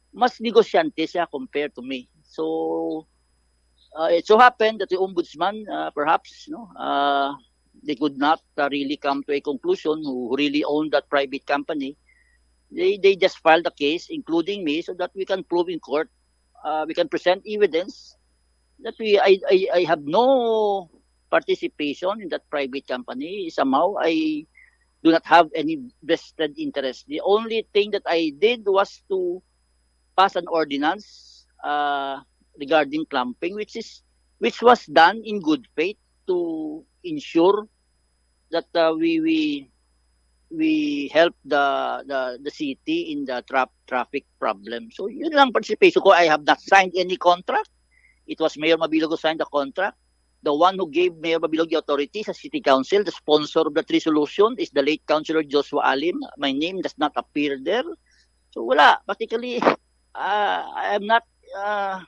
mas negosyante siya compared to me. So uh, it so happened that the ombudsman, uh, perhaps, no, uh, they could not uh, really come to a conclusion who really owned that private company. They they just filed the case, including me, so that we can prove in court, uh, we can present evidence that we I, I I have no participation in that private company. Somehow I do not have any vested interest. The only thing that I did was to pass an ordinance uh, regarding clamping, which is which was done in good faith to ensure that uh, we we we help the the the city in the tra- traffic problem. So yun lang participation ko. I have not signed any contract. It was Mayor Mabilog who signed the contract. The one who gave Mayor Mabilog the authority sa City Council, the sponsor of that resolution is the late Councilor Joshua Alim. My name does not appear there. So wala. Practically, uh, I am not, uh,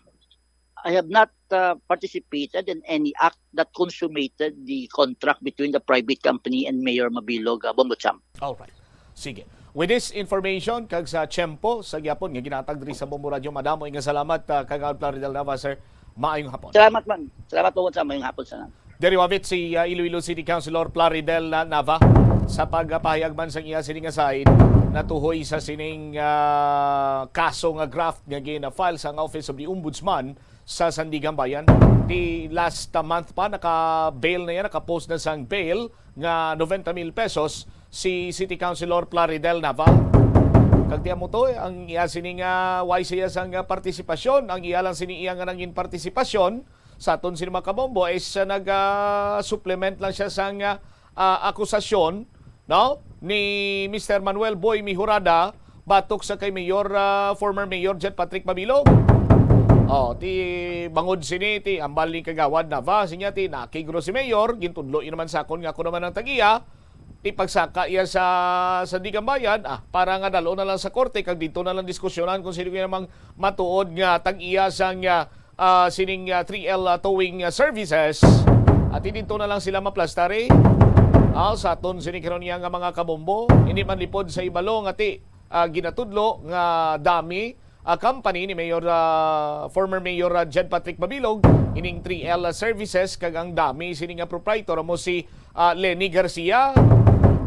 I have not uh, participated in any act that consummated the contract between the private company and Mayor Mabilog uh, Bombo Champ. Alright. Sige. With this information, kag sa tiyempo sa gyapon nga ginatag diri sa Bombo Radio, madamo nga salamat, uh, Kagawad Plaridel Nava, sir. Maayong hapon. Salamat man. Salamat po sa mayong hapon sa Diri wavit si uh, Iloilo City Councilor Plaridel uh, Nava sa pagpahayag man sang iya sini nga side natuhoy sa sining uh, kaso nga graft nga gina-file sang Office of the Ombudsman sa Sandiganbayan. Di last uh, month pa naka-bail na yan, naka-post na sang bail nga noventa mil pesos si City Councilor Plaridel Nava. Kag tiyan mo to, eh, ang iya sini nga way siya sang uh, partisipasyon, ang iya lang sini iya nga nangin partisipasyon sa aton sini mga kabombo is uh, nag-supplement lang siya sang uh, uh, akusasyon, no, ni Mister Manuel Boy Mihurada batok sa kay Mayor, uh, former Mayor Jet Patrick Mabilog. Oh, ti bangod sini ti ambal ni Kagawad Nava, sinya ti nakigro si Mayor, gintudlo yun naman sa akon nga ako naman ang tagiya, ti pagsaka iya sa sa Digambayan, ah, para nga dalo na lang sa korte kag dito na lang diskusyonan kung sino kaya namang matuod nga tag-iya sang uh, ah, sining ah, three L ah, towing ah, services. At dito na lang sila maplastar eh. Ah, sa aton sini karon niya nga mga kabombo, hindi man lipod sa ibalo nga ti ah, ginatudlo nga dami ah, company ni Mayor ah, former Mayor ah, Jed Patrick Mabilog, ining three L ah, services, kag ang dami sini nga proprietor mo si ah, Lenny Garcia,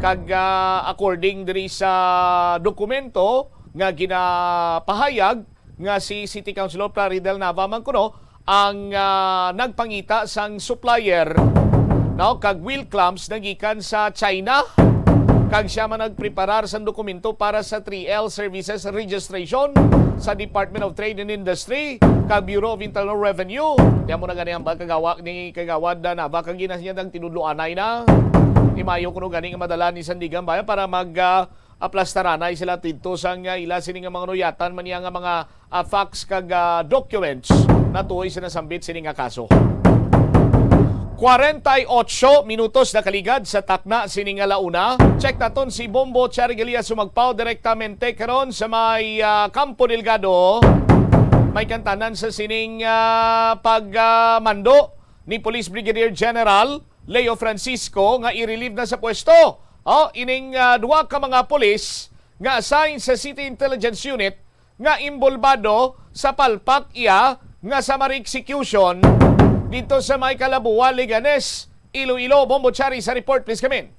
kag ah, according diri sa dokumento nga ginapahayag nga si City Councilor Plaridel Nava man kuno ang ah, nagpangita sang supplier, no, kag wheel clamps nagikan sa China, kag siya man nagpreparar sang dokumento para sa three L services registration sa Department of Trade and Industry kag Bureau of Internal Revenue. Tiyan mo na gani ang kagawa ni Kagawad Nava, kag gina niya nagtinudloanay na. Di mayo kuno gani nga madala ni Sandiganbayan para mag ah, aplastaranay sila didto sang ah, ila sini nga mga nuyatan man niya nga mga ah, facts kag ah, documents natuoy sa nasambit sini nga kaso. Kwarenta y ocho minutos na kaligad sa takna sini nga launa. Check naton si Bombo Charigalia sumagpaw direktamente karon sa may ah, Campo Delgado. May kantanan sa sining ah, pagmando ni Police Brigadier General Leo Francisco nga i-relieve na sa pwesto. Oh, ining ah, duha ka mga pulis nga assigned sa City Intelligence Unit nga imbolbado sa palpak iya nga summer execution dito sa may Calaboa, Leganes, Iloilo. Bombo Chari sa report, please come in.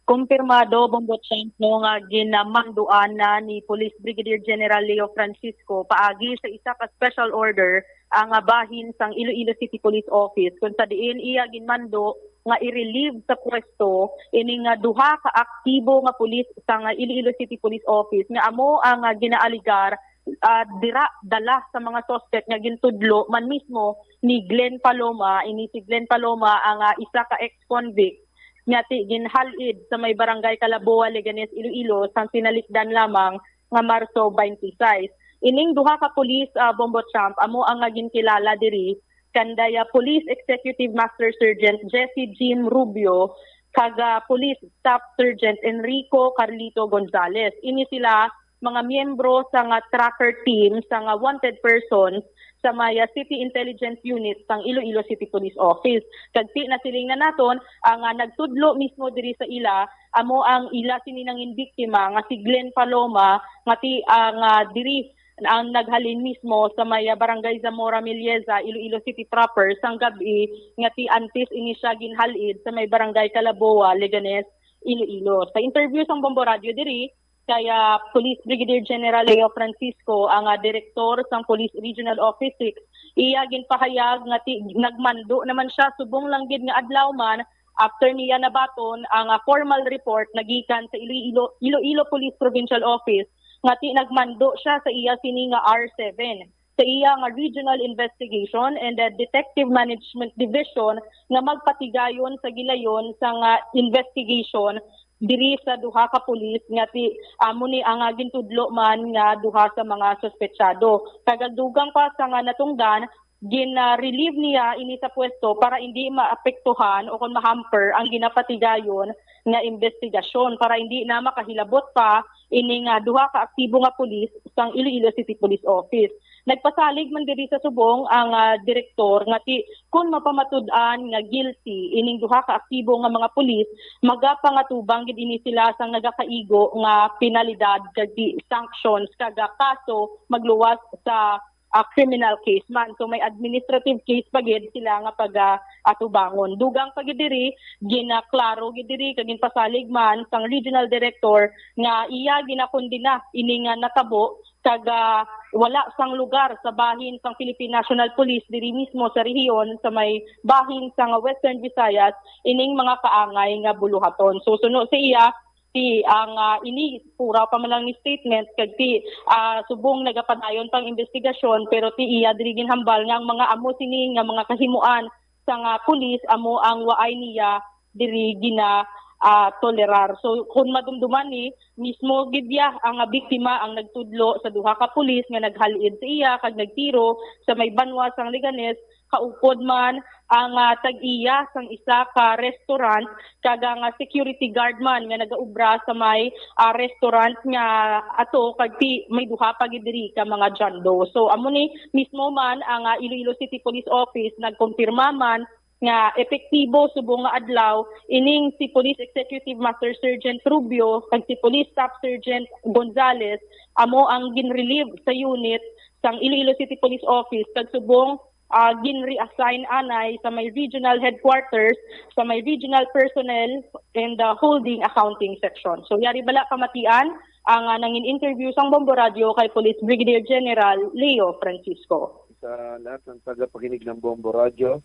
Kumpirmado, Bombo Champ, no, nga ginamanduan na ni Police Brigadier General Leo Francisco paagi sa isa ka special order ang ah, bahin sang Iloilo City Police Office, kung sa diin iya ginmando nga i-relieve sa pwesto ini nga duha ka aktibo nga pulis sa nga Iloilo City Police Office nga amo ang, ah, ginaaligar, ah, dira dala sa mga suspect nga gintudlo man mismo ni Glenn Paloma. Ini si Glenn Paloma ang, ah, isa ka ex-convict nga ti ginhalid sa may barangay Calaboa, Leganes, Iloilo sang tinalikdan lamang nga Marso twenty-six. Ining duha ka pulis, ah, Bombo Champ, amo ang nga ginkilala diri kanday, ah, Police Executive Master Sergeant Jesse Jim Rubio kag, ah, Police Staff Sergeant Enrico Carlito Gonzalez. Ini sila mga miyembro sa nga tracker team sa nga wanted person sa may, ah, City Intelligence Unit sang Iloilo City Police Office. Kag ti nasiling na naton ang, ah, nagtudlo mismo diri sa ila amo ang ila sini nangin biktima nga si Glenn Paloma nga ti ang, ah, diri ang naghalin mismo sa may, ah, Barangay Zamora Milieza, Iloilo City proper, sang gab-i nga ti antes ini siya ginhalid sa may Barangay Calaboa, Leganes, Iloilo. Sa interview sang Bombo Radio diri kay, ah, Police Brigadier General Leo Francisco, ang, ah, direktor sang Police Regional Office six, iya ginpahayag nga ti nagmando naman siya subong lang gid nga adlaw man after niya nabaton ang, ah, formal report nagikan sa Iloilo, Iloilo Police Provincial Office nga ti nagmando siya sa iya sini nga R seven, sa iya nga Regional Investigation and, ah, Detective Management Division nga magpatigayon sa gilayon sa nga investigation diri sa duha ka pulis nga ti amo ni ang, ah, gintudlo man nga duha sa mga suspetsado. Kag ang dugang pa sa nga natungdan, gin-relieve niya ini sa pwesto para hindi maapektuhan o kon ma-hamper ang ginapatigayon nga investigasyon, para hindi na makahilabot pa ini nga duha ka aktibo nga pulis sang Iloilo City Police Office. Nagpasalig man diri sa subong ang, ah, direktor nga ti kun mapamatud-an nga guilty ining duha ka aktibo nga mga pulis, magapangatubang gid ini sila sang nagakaigo nga penalidad kag ti sanctions kag, ah, kaso magluwas sa, ah, criminal case man. So may administrative case pa gid sila nga pag, ah, atubangon. Dugang pa gid diri, ginaklaro gid diri kag ginpasalig man sang regional director nga iya ginakondena ini nga natabo kag, ah, wala sang lugar sa bahin sang Philippine National Police diri mismo sa rehiyon sa may bahin sang Western Visayas ining mga kaangay nga buluhaton. So suno sa iya, ti ang, ah, ini pura pa man lang ni statement kag ti, ah, subong nagapadayon pang investigasyon, pero ti iya diri ginhambal nga ang mga amo sini nga mga kahimuan sang, ah, pulis amo ang waay niya diri gina, ah, tolerar. So kun madumduman ni mismo gid ya ang, ah, biktima ang nagtudlo sa duha ka pulis nga naghalid sa iya kag nagtiro sa may banwa sang Leganes, kaupod man ang, ah, tag-iya sang isa ka restaurant kag ang, ah, security guard man nga nagaubra sa may, ah, restaurant nga ato kag ti may duha pa gid diri ka mga John Doe. So amo ni mismo man ang, ah, Iloilo City Police Office nagkumpirma man nga epektibo subong nga adlaw ining si Police Executive Master Sergeant Rubio kag si Police Staff Sergeant Gonzalez amo ang ginrelieve sa unit sang Iloilo City Police Office kag subong, ah, ginreassign anay sa may regional headquarters, sa may regional personnel and, ah, holding accounting section. So yari bala pamatian ang, ah, nangin interview sang Bombo Radio kay Police Brigadier General Leo Francisco. Sa lahat ng tagapakinig ng Bombo Radio,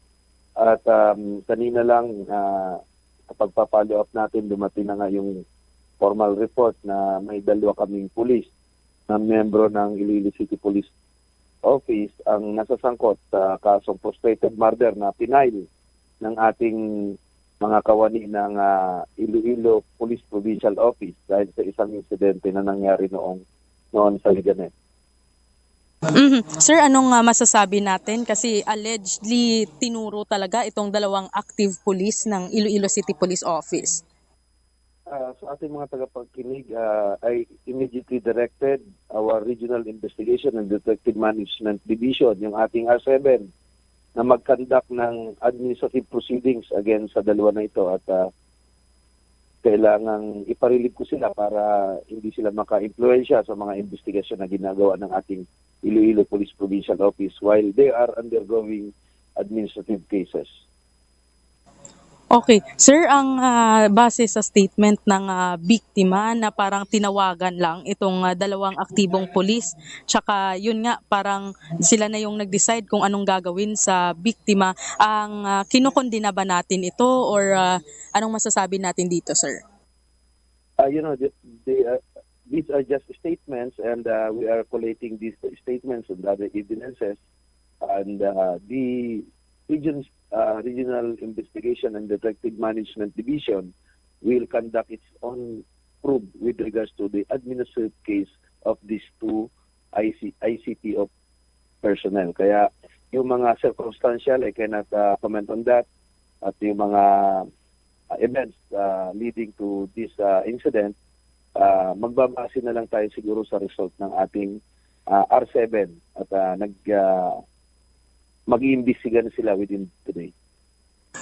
at, um, kanina lang, ah, sa pagpa-follow up natin, dumating na nga yung formal report na may dalawa kaming pulis na miyembro ng Iloilo City Police Office ang nasasangkot sa kasong frustrated murder na pinail ng ating mga kawani ng, ah, Iloilo Police Provincial Office dahil sa isang insidente na nangyari noong, noon sa Leganes. Mhm. Sir, anong, ah, masasabi natin? Kasi allegedly tinuro talaga itong dalawang active police ng Iloilo City Police Office. Ah, sa ating mga tagapagkinig, ah, I immediately directed our Regional Investigation and Detective Management Division, yung ating R seven, na mag-conduct ng administrative proceedings against sa dalawa na ito at, ah, kailangang ipa-relieve ko sila para hindi sila maka-impluwensya sa mga investigasyon na ginagawa ng ating Iloilo Police Provincial Office while they are undergoing administrative cases. Okay. Sir, ang, ah, base sa statement ng, ah, biktima na parang tinawagan lang itong, ah, dalawang aktibong pulis, tsaka yun nga, parang sila na yung nag-decide kung anong gagawin sa biktima. Ang, ah, kinukondena ba natin ito or, ah, anong masasabi natin dito, sir? Uh, you know, the, the, uh, these are just statements, and uh, we are collating these statements and other evidences. And uh, the regions, uh, Regional Investigation and Detective Management Division will conduct its own probe with regards to the administrative case of these two I C, I C P O personnel. Kaya yung mga circumstantial, I cannot uh, comment on that. At yung mga uh, events uh, leading to this uh, incident, uh, magbabase na lang tayo siguro sa result ng ating uh, R seven at uh, nag uh, mag-iimbestiga na sila within today.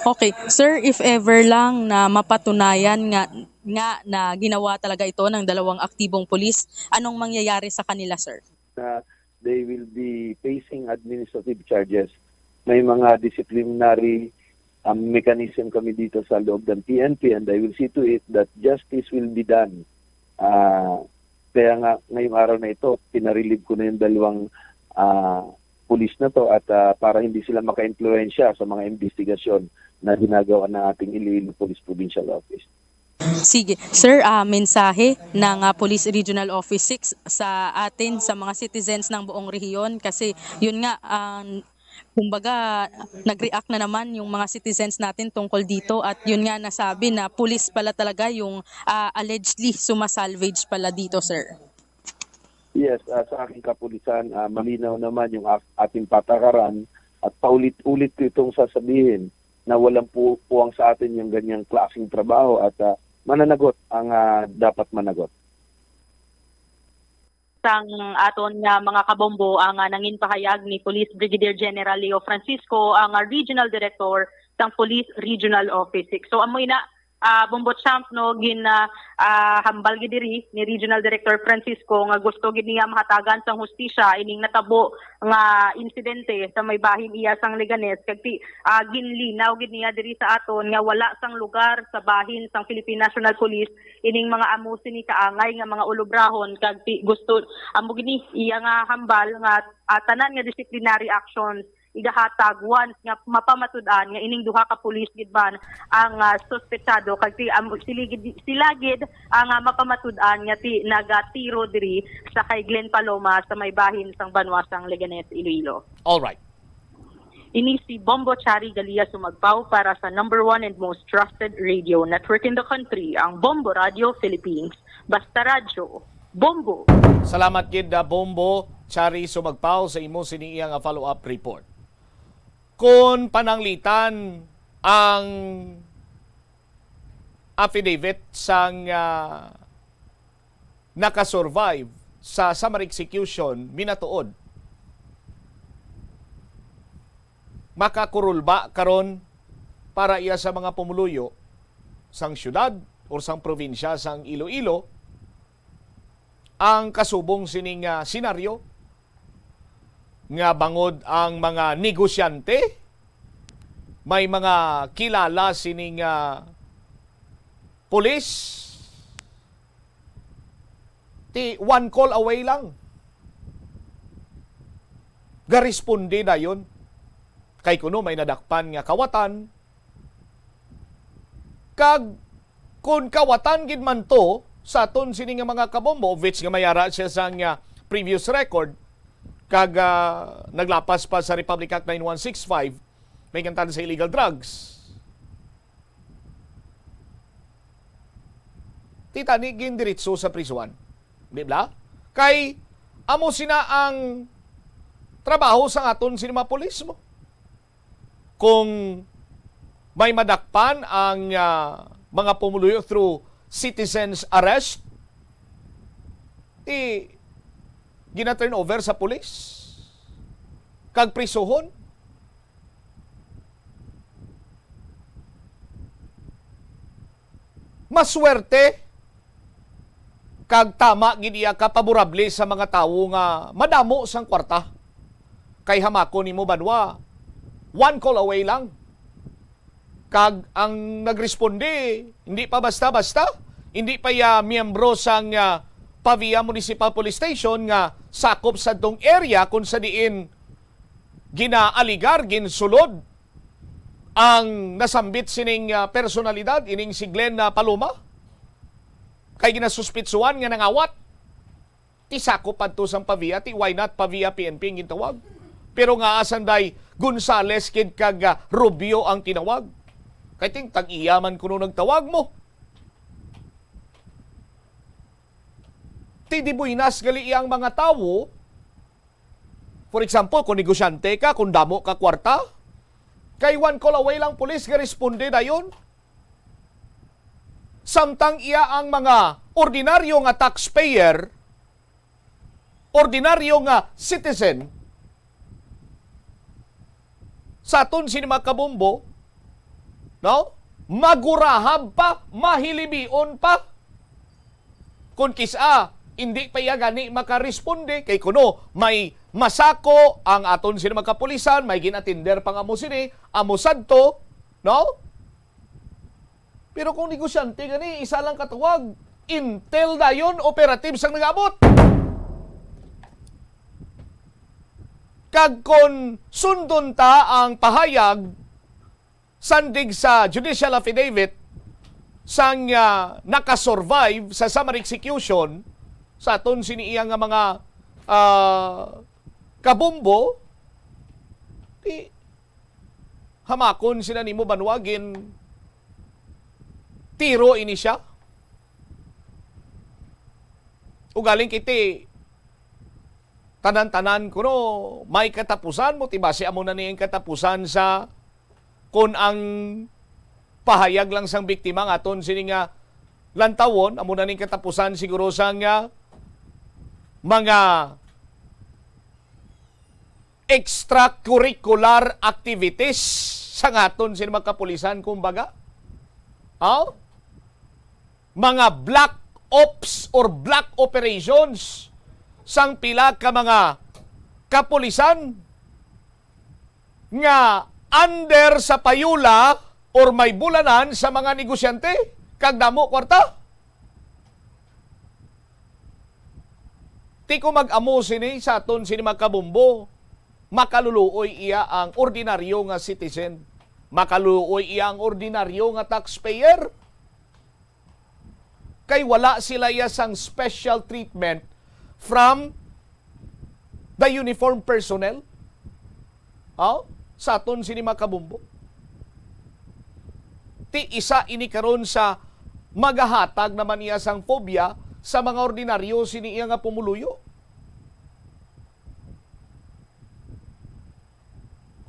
Okay. Sir, if ever lang na mapatunayan nga nga na ginawa talaga ito ng dalawang aktibong pulis, anong mangyayari sa kanila, sir? Na they will be facing administrative charges. May mga disciplinary um, mechanism kami dito sa loob ng P N P, and I will see to it that justice will be done. Uh, kaya nga ngayong araw na ito, pinarelieve ko na yung dalawang uh, pulis na to at uh, para hindi sila maka-impluwensya sa mga investigasyon na ginagawa ng ating Iloilo Police Provincial Office. Sige. Sir, ah, mensahe ng ah, Police Regional Office six sa atin, sa mga citizens ng buong rehiyon, kasi yun nga, ah, kumbaga, nag-react na naman yung mga citizens natin tungkol dito, at yun nga nasabi na pulis pala talaga yung ah, allegedly sumasalvage pala dito, sir. Yes, ah, sa aking kapulisan, ah, malinaw naman yung a- ating patakaran at paulit-ulit ko itong sasabihin na walang pu- puwang sa atin yung ganyang klaseng trabaho at ah, mananagot ang ah, dapat managot. Sang aton nga mga kabombo ang ah, nangin pahayag ni Police Brigadier General Leo Francisco, ang ah, Regional Director sang Police Regional Office six. So amoy na ah, Bombo Champ, no, gin ah, ah, hambal gid diri ni Regional Director Francisco nga gusto gid niya mahatagan sang hustisya ining natabo nga insidente sa may bahin iya sang Leganes, kag ti ah, ginlinaw gid niya diri sa aton nga wala sang lugar sa bahin sang Philippine National Police ining mga amo sini kaangay nga mga ulobrahon, kag ti gusto amo gid ni iya nga hambal nga ah, tanan nga disciplinary actions igahatag once nga mapamatud-an nga ining duha ka pulis gid man ang ah, suspetsado, kag ti am, sila gid, sila gid ang ah, mapamatud-an nga ti nagatiro diri sa kay Glenn Paloma sa may bahin sang banwa sang Leganes, Iloilo. All right. Ini si Bombo Chari Galia Sumagpaw para sa number one and most trusted radio network in the country, ang Bombo Radio Philippines. Basta Radyo, Bombo! Salamat gid, ah, Bombo Chari Sumagpaw, sa imo sini iya nga follow-up report. Kon pananglitan ang affidavit sang ah, naka-survive sa summer execution, minatuod, makakurulba karon para iya sa mga pumuluyo sang siyudad or sang probinsya sang Iloilo ang kasubong sining ah, senaryo nga bangod ang mga negosyante may mga kilala sining ah, pulis, ti one call away lang. Garesponde dayon. Kay kuno may nadakpan nga kawatan. Kag kun kawatan gid man to sa aton sini nga mga kabombo, of which nga may ara siya sang ah, previous record, kag ah, naglapas pa sa Republic Act nine one six five, may kantan sa illegal drugs. Ti tani gindiretso sa prisuhan. Di ba? Kay amo sina ang trabaho sang aton sini mga pulis mo. Kung may madakpan ang ah, mga pumuluyo through citizens arrest, ti gina-turn over sa pulis kag prisuhon. Maswerte kag tama gid iya ka paborable sa mga tawo nga madamo sang kwarta. Kay hamakon nimo banwa, one call away lang. Kag ang nagresponde, hindi pa basta-basta, hindi pa iya miyembro sang, ah, Pavia Municipal Police Station nga sakop sa tong area kung sa diin ginaaligar, ginsulod ang nasambit sining, ah, personalidad, ining si Glenn, ah, Paloma. Kay ginasuspitsuhan nga nangawat. Ti sakop adto sang Pavia, ti why not Pavia P N P ang gintawag? Pero nga asan day Gonzales kid kag, ah, Rubio ang tinawag? Kay ting tag-iya man kuno nagtawag mo. Ti di buinas gali iyang mga tawo. For example, kung negosyante ka, kung damo ka kwarta, kay one call away lang pulis ga responde dayon. Samtang iya ang mga ordinaryo nga taxpayer, ordinaryo nga citizen, sa aton sini mga kabombo, no? Magurahab pa, mahilibion pa. Kung kis-a, hindi pa iya gani makaresponde, kay kuno may masako ang aton sini mga kapulisan, may ginatinder pa nga amo sini, amo sadto, no? Pero kung negosyante gani, isa lang katawag, intel dayon, operative sang nag-abot. Kag kon sundon ta ang pahayag sandig sa judicial affidavit sang, ah, nakasurvive sa summary execution sa aton sini iya nga mga, ah, kabombo, di hamakon sila nimo banwagin tiro ini siya. Ugaling kiti, tanan-tanan kuno may katapusan mo, ti basi amo na ni ang katapusan sa, kun ang pahayag lang sang biktima nga aton sini nga lantawon, amo na ni ang katapusan siguro sang, ah, mga extracurricular activities sang aton sini mga kapulisan, kumbaga. Aw? Mga black ops or black operations sang pila ka mga kapulisan nga under sa payola or may bulanan sa mga negosyante kag damo kwarta. Ti kung mag-amo sini sa aton sini mga kabombo, makaluluoy iya ang ordinaryo nga citizen, makaluluoy iya ang ordinaryo nga taxpayer. Kay wala sila iya sang special treatment from the uniformed personnel, oh, sa aton sini mga kabombo. Ti isa ini karon sa magahatag naman iya sang phobia sa mga ordinaryo sini iya nga pumuluyo.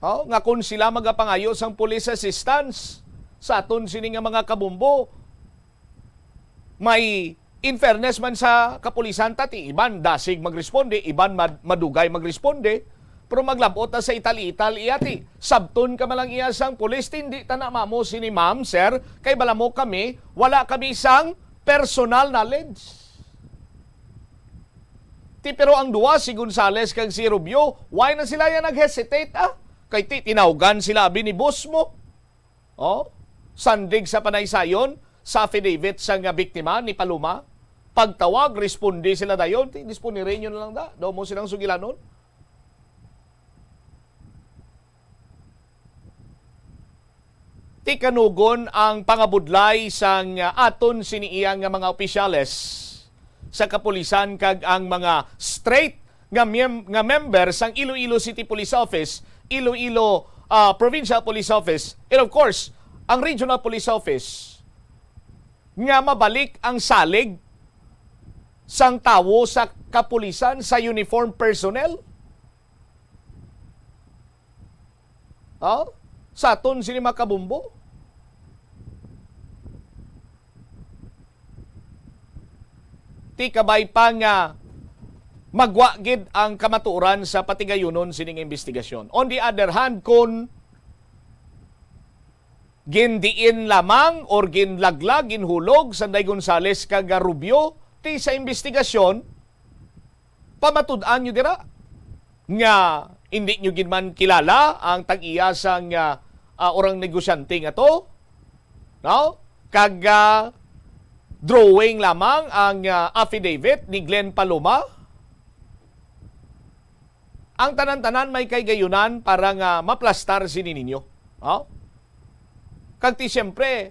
Oh, nga kung sila magapangayo sang police assistance sa aton sini nga mga kabombo, may, in fairness man sa kapulisan ta, ti iban dasig magresponde, iban mad-, madugay magresponde, pero maglabot ta sa ital-ital iya ti. Sabton ka man lang iya sang pulis, ti hindi ta na mamo sini, ma'am, sir, kay bala mo kami, wala kami sang personal knowledge. Ti, pero ang duwa, si Gonzales kag si Rubio, why na sila yan nag-hesitate, ah? Kay ti, tinawgan sila abi ni boss mo. Oh, sandig sa panaysayon sa affidavit sa nga biktima ni Paloma, pagtawag, responde sila dayon, ti disponireño na lang da, daw mo silang sugilanon. Ti kanugon ang pangabudlay sang aton sini iya nga mga opisyales sa kapulisan kag ang mga straight nga mem-, nga member sang Iloilo City Police Office, Iloilo, ah, Provincial Police Office, and of course, ang Regional Police Office, nga mabalik ang salig sang tawo sa kapulisan, sa uniform personnel? Oh? Sa aton sini mga kabombo? Ti kabay pa nga magwa gid ang kamatuoran sa patigayunon sining imbestigasyon. On the other hand, kun gindiin lamang or ginlaglag, ginhulog sanday Gonzales kag Rubio, ti sa imbestigasyon, pamatud-an nyo dira nga hindi nyo gid man kilala ang tag-iya sang, ah, ah, orang negosyante nga to, No? Kag, ah, drawing lamang ang, ah, affidavit ni Glenn Paloma. Ang tanan-tanan may kaygayunan para nga maplastar sini ninyo. No? Kag ti siyempre,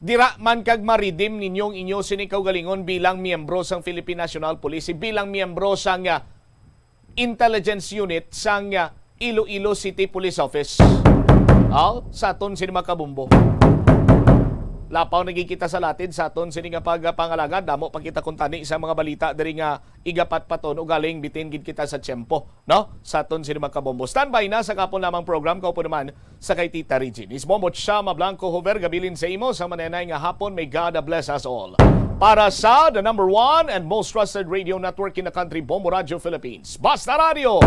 dira man kag ma-redeem ninyo ang inyo sini kaugalingon bilang miyembro sang Philippine National Police, bilang miyembro sang, ah, intelligence unit sang, ah, Iloilo City Police Office. Aw, sa aton sini mga kabombo. Lapaw na gid kita sa latid sa aton sini nga pagpangalagad. Damo pa kita kuntani sa mga balita diri nga igapatpaton, ugaling bitin gid kita sa tiyempo, no? Sa aton sini mga kabombo. Standby na sa kapon lamang program, kaupo naman sa kay Tita Regine. Isbombo Chama Blanco Hover, gabilin sa imo sa manenay nga hapon. May God bless us all. Para sa the number one and most trusted radio network in the country, Bombo Radio Philippines. Basta Radio!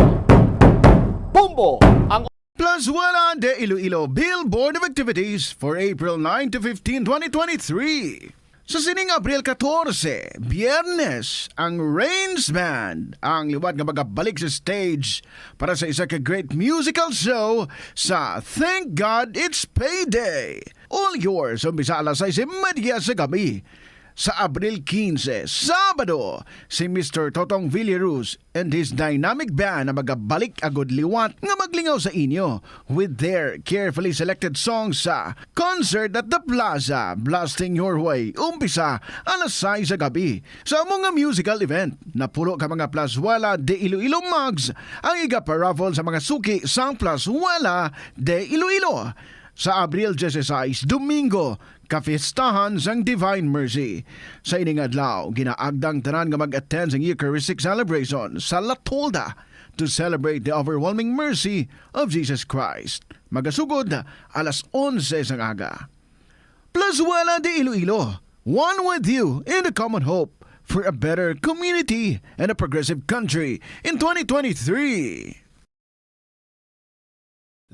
Bombo! Ang Plazuela de Iloilo Billboard of Activities for April nine to fifteen, twenty twenty-three. Sa sining Abril katorse, Biyernes, ang Rains Band ang liwat nga magabalik sa stage para sa isa ka great musical show sa Thank God It's Payday. All yours, umpisa alas sais y media sa gabi. Sa Abril quince, Sabado, si Mister Totong Villaruz and his dynamic band ang magabalik agud liwat nga maglingaw sa inyo with their carefully selected songs sa Concert at the Plaza, Blasting Your Way, umpisa alas sais sa gabi. Sa amo nga musical event, napulo ka mga Plazuela de Iloilo mugs ang igaparaffle sa mga suki sang Plazuela de Iloilo. Sa Abril dieciséis, Domingo, kapistahan sang Divine Mercy. Sa ining adlaw, ginaagda ang tanan nga mag-attend sang Eucharistic celebration sa La Tolda to celebrate the overwhelming mercy of Jesus Christ. Magasugod alas onse sang aga. Plazuela de Iloilo, one with you in the common hope for a better community and a progressive country in twenty twenty-three.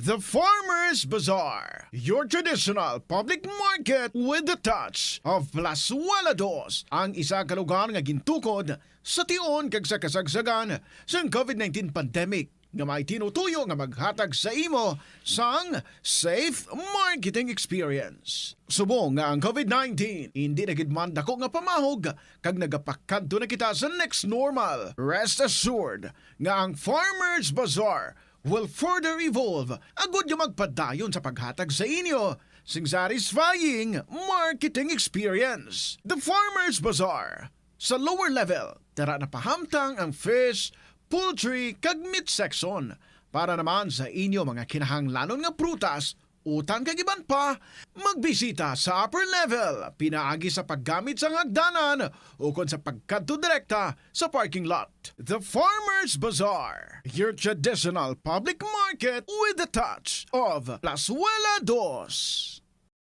The Farmers Bazaar, your traditional public market with the touch of Plazuela Dos, ang isa ka lugar nga gintukod sa tion kag sa kasagsagan sang COVID nineteen pandemic, nga may tinutuyo nga maghatag sa imo sang safe marketing experience. Subong nga ang COVID nineteen indi na gid man dako nga pamahog kag nagapakadto na kita sa next normal, rest assured nga ang Farmers Bazaar will further evolve agud nga magpadayon sa paghatag sa inyo sing satisfying marketing experience. The Farmers Bazaar, sa lower level, dara napahamtang ang fish, poultry, kag meat section. Para naman sa inyo mga kinahanglanon nga prutas, utan kag iban pa, magbisita sa upper level pinaagi sa paggamit sang hagdanan ukon sa pagkadto direkta sa parking lot. The Farmers Bazaar, your traditional public market with the touch of Plazuela Dos.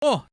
Oh,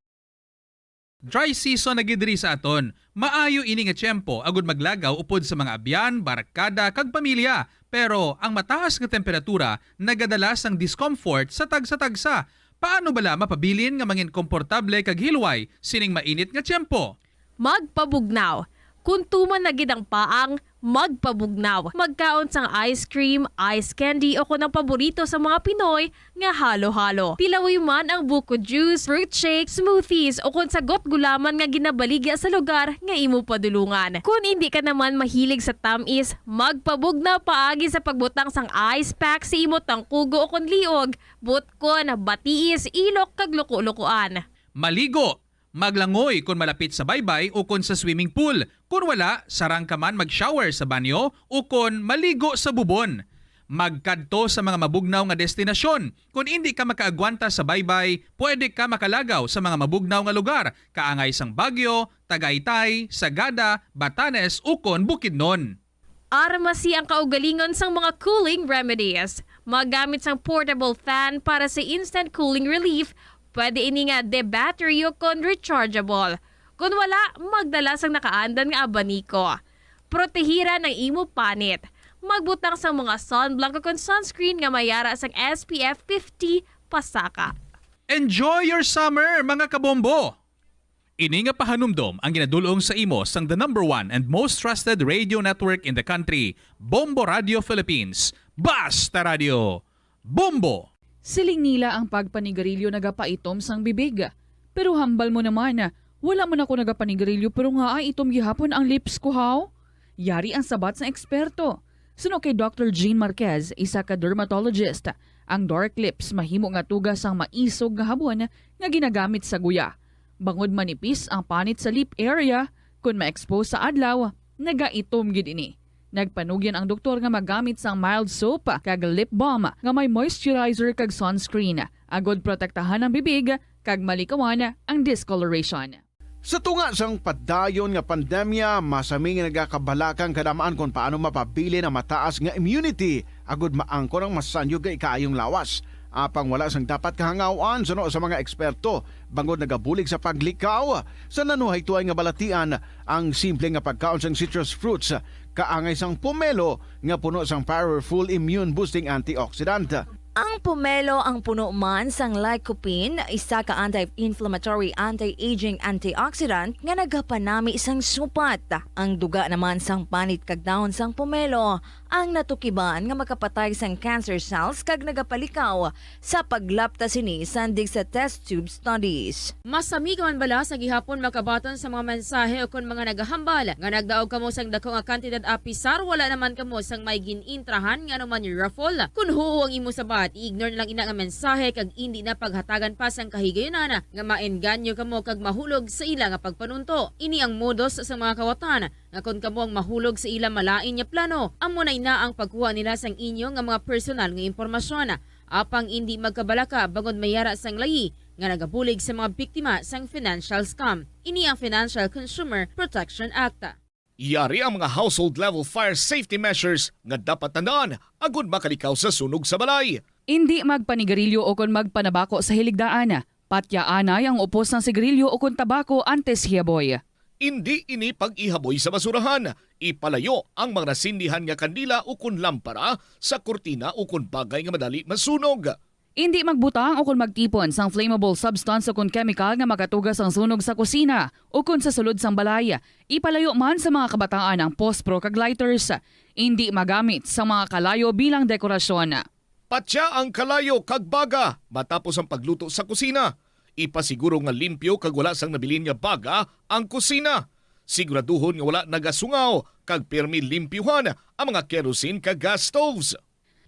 dry season na gid diri sa aton. Maayo ini nga tiyempo agud maglagaw upod sa mga abyan, barkada, kag pamilya. Pero ang mataas nga temperatura nagadala sang discomfort sa tagsa-tagsa. Paano bala mapabilin nga mangin komportable kag hilway sining mainit nga tiyempo? Magpabugnaw. Kon tuman na gid ang paang, magpabugnaw. Magkaon sang ice cream, ice candy, o kon ang paborito sa mga Pinoy nga halo-halo. Tilawi man ang buko juice, fruit shake, smoothies, o kon sagot gulaman nga ginabaligya sa lugar nga imo padulungan. Kon indi ka naman mahilig sa tamis, magpabugnaw paagi sa pagbutang sang ice pack sa imo tangkugo o kon liog, butkon, batiis, ilok, kag luko-lukoan. Maligo, maglangoy kon malapit sa baybay ukon sa swimming pool. Kon wala, sarang ka man mag-shower sa banyo ukon maligo sa bubon. Magkadto sa mga mabugnaw nga destinasyon. Kon indi ka makaagwanta sa baybay, pwede ka makalagaw sa mga mabugnaw nga lugar, kaangay sang Baguio, Tagaytay, Sagada, Batanes, ukon Bukidnon. Armasi ang kaugalingon sang mga cooling remedies. Magamit sang portable fan para sa instant cooling relief. Pwede ini nga de-battery ukon rechargeable. Kon wala, magdala sang nakaandan nga abaniko. Protehiran ang imo panit. Magbutang sang mga sunblock ukon sunscreen nga may ara sang S P F fifty pasaka. Enjoy your summer, mga kabombo! Ini nga pahanumdom ang ginadul-ong sa imo sang the number one and most trusted radio network in the country, Bombo Radio Philippines. Basta Radio! Bombo! Siling nila ang pagpanigarilyo nagapaitom sang bibig. Pero hambal mo naman, wala man ako nagapanigarilyo pero nga ay itom gihapon ang lips ko, haw? Yari ang sabat sang eksperto. Suno kay Doctor Jean Marquez, isa ka dermatologist, ang dark lips mahimo nga tuga sang maisog nga habon nga ginagamit sa guya. Bangod manipis ang panit sa lip area, kun ma-expose sa adlaw, nagaitom gid ini. Nagpanugyan ang doktor nga magamit sang mild soap kag lip balm nga may moisturizer kag sunscreen, agod protektahan ang bibig kag malikawan ang discoloration. Sa tunga sang padayon nga pandemya, masami nga nagakabalaka ang kadam-an kon paano mapabilin ang mataas nga immunity agud maangkon ang masanyog nga ikaayong lawas. Apang wala sang dapat kahangaw-an suno sa mga eksperto, bangod nagabulig sa paglikaw sa nanuhay tuay nga balatian ang simple nga pagkaon sang citrus fruits, kaangay sang pomelo nga puno sang powerful immune-boosting antioxidant. Ang pomelo ang puno man sang lycopene, isa ka anti-inflammatory, anti-aging antioxidant nga nagapanami sang supat. Ang duga naman sang panit kag dahon sang pomelo ang natukiban nga makapatay sang cancer cells kag nagapalikaw sa paglapta sini sandig sa test tube studies. Masami ka man bala sa gihapon makabaton sa mga mensahe ukon mga nagahambal nga nagdaog kamo sang dako nga kantidad apisar wala naman kamo sang may gin-intrahan nga anuman raffle? Kon huo ang imo sabat, i-ignore na lang ina nga mensahe kag indi na paghatagan pa sang kahigayunan nga maengganyo kamo kag mahulog sa ila nga pagpanunto. Ini ang modus sa mga kawatan nga kon kamo ang mahulog sa ila malain nga plano, amo na ina ang pagkuha nila sang inyo nga mga personal nga impormasyon. Apang indi magkabalaka bangod may yara sang layi nga nagabulig sa mga biktima sang financial scam. Ini ang Financial Consumer Protection Act. Yari ang mga household level fire safety measures nga dapat tandaan agud makalikaw sa sunog sa balay. Indi magpanigarilyo ukon magpanabako sa hiligdaan. Patyaanay ang upos sang sigarilyo ukon tabako antes hiyaboy. Indi ini pag-ihaboy sa basurahan. Ipalayo ang mga nasindihan nga kandila ukon lampara sa kurtina ukon bagay nga madali masunog. Indi magbutang ukon magtipon sang flammable substance ukon kemikal nga makatuga sang sunog sa kusina ukon sa sulod sang balay. Ipalayo man sa mga kabataan ang pospro kag lighters. Indi magamit sang mga kalayo bilang dekorasyon. Patya ang kalayo kag baga matapos ang pagluto sa kusina. Ipasiguro nga limpyo kag wala sang nabilin nga baga ang kusina. Siguraduhon nga wala nagasungaw kag pirmi limpyuhan ang mga kerosene kag gas stoves.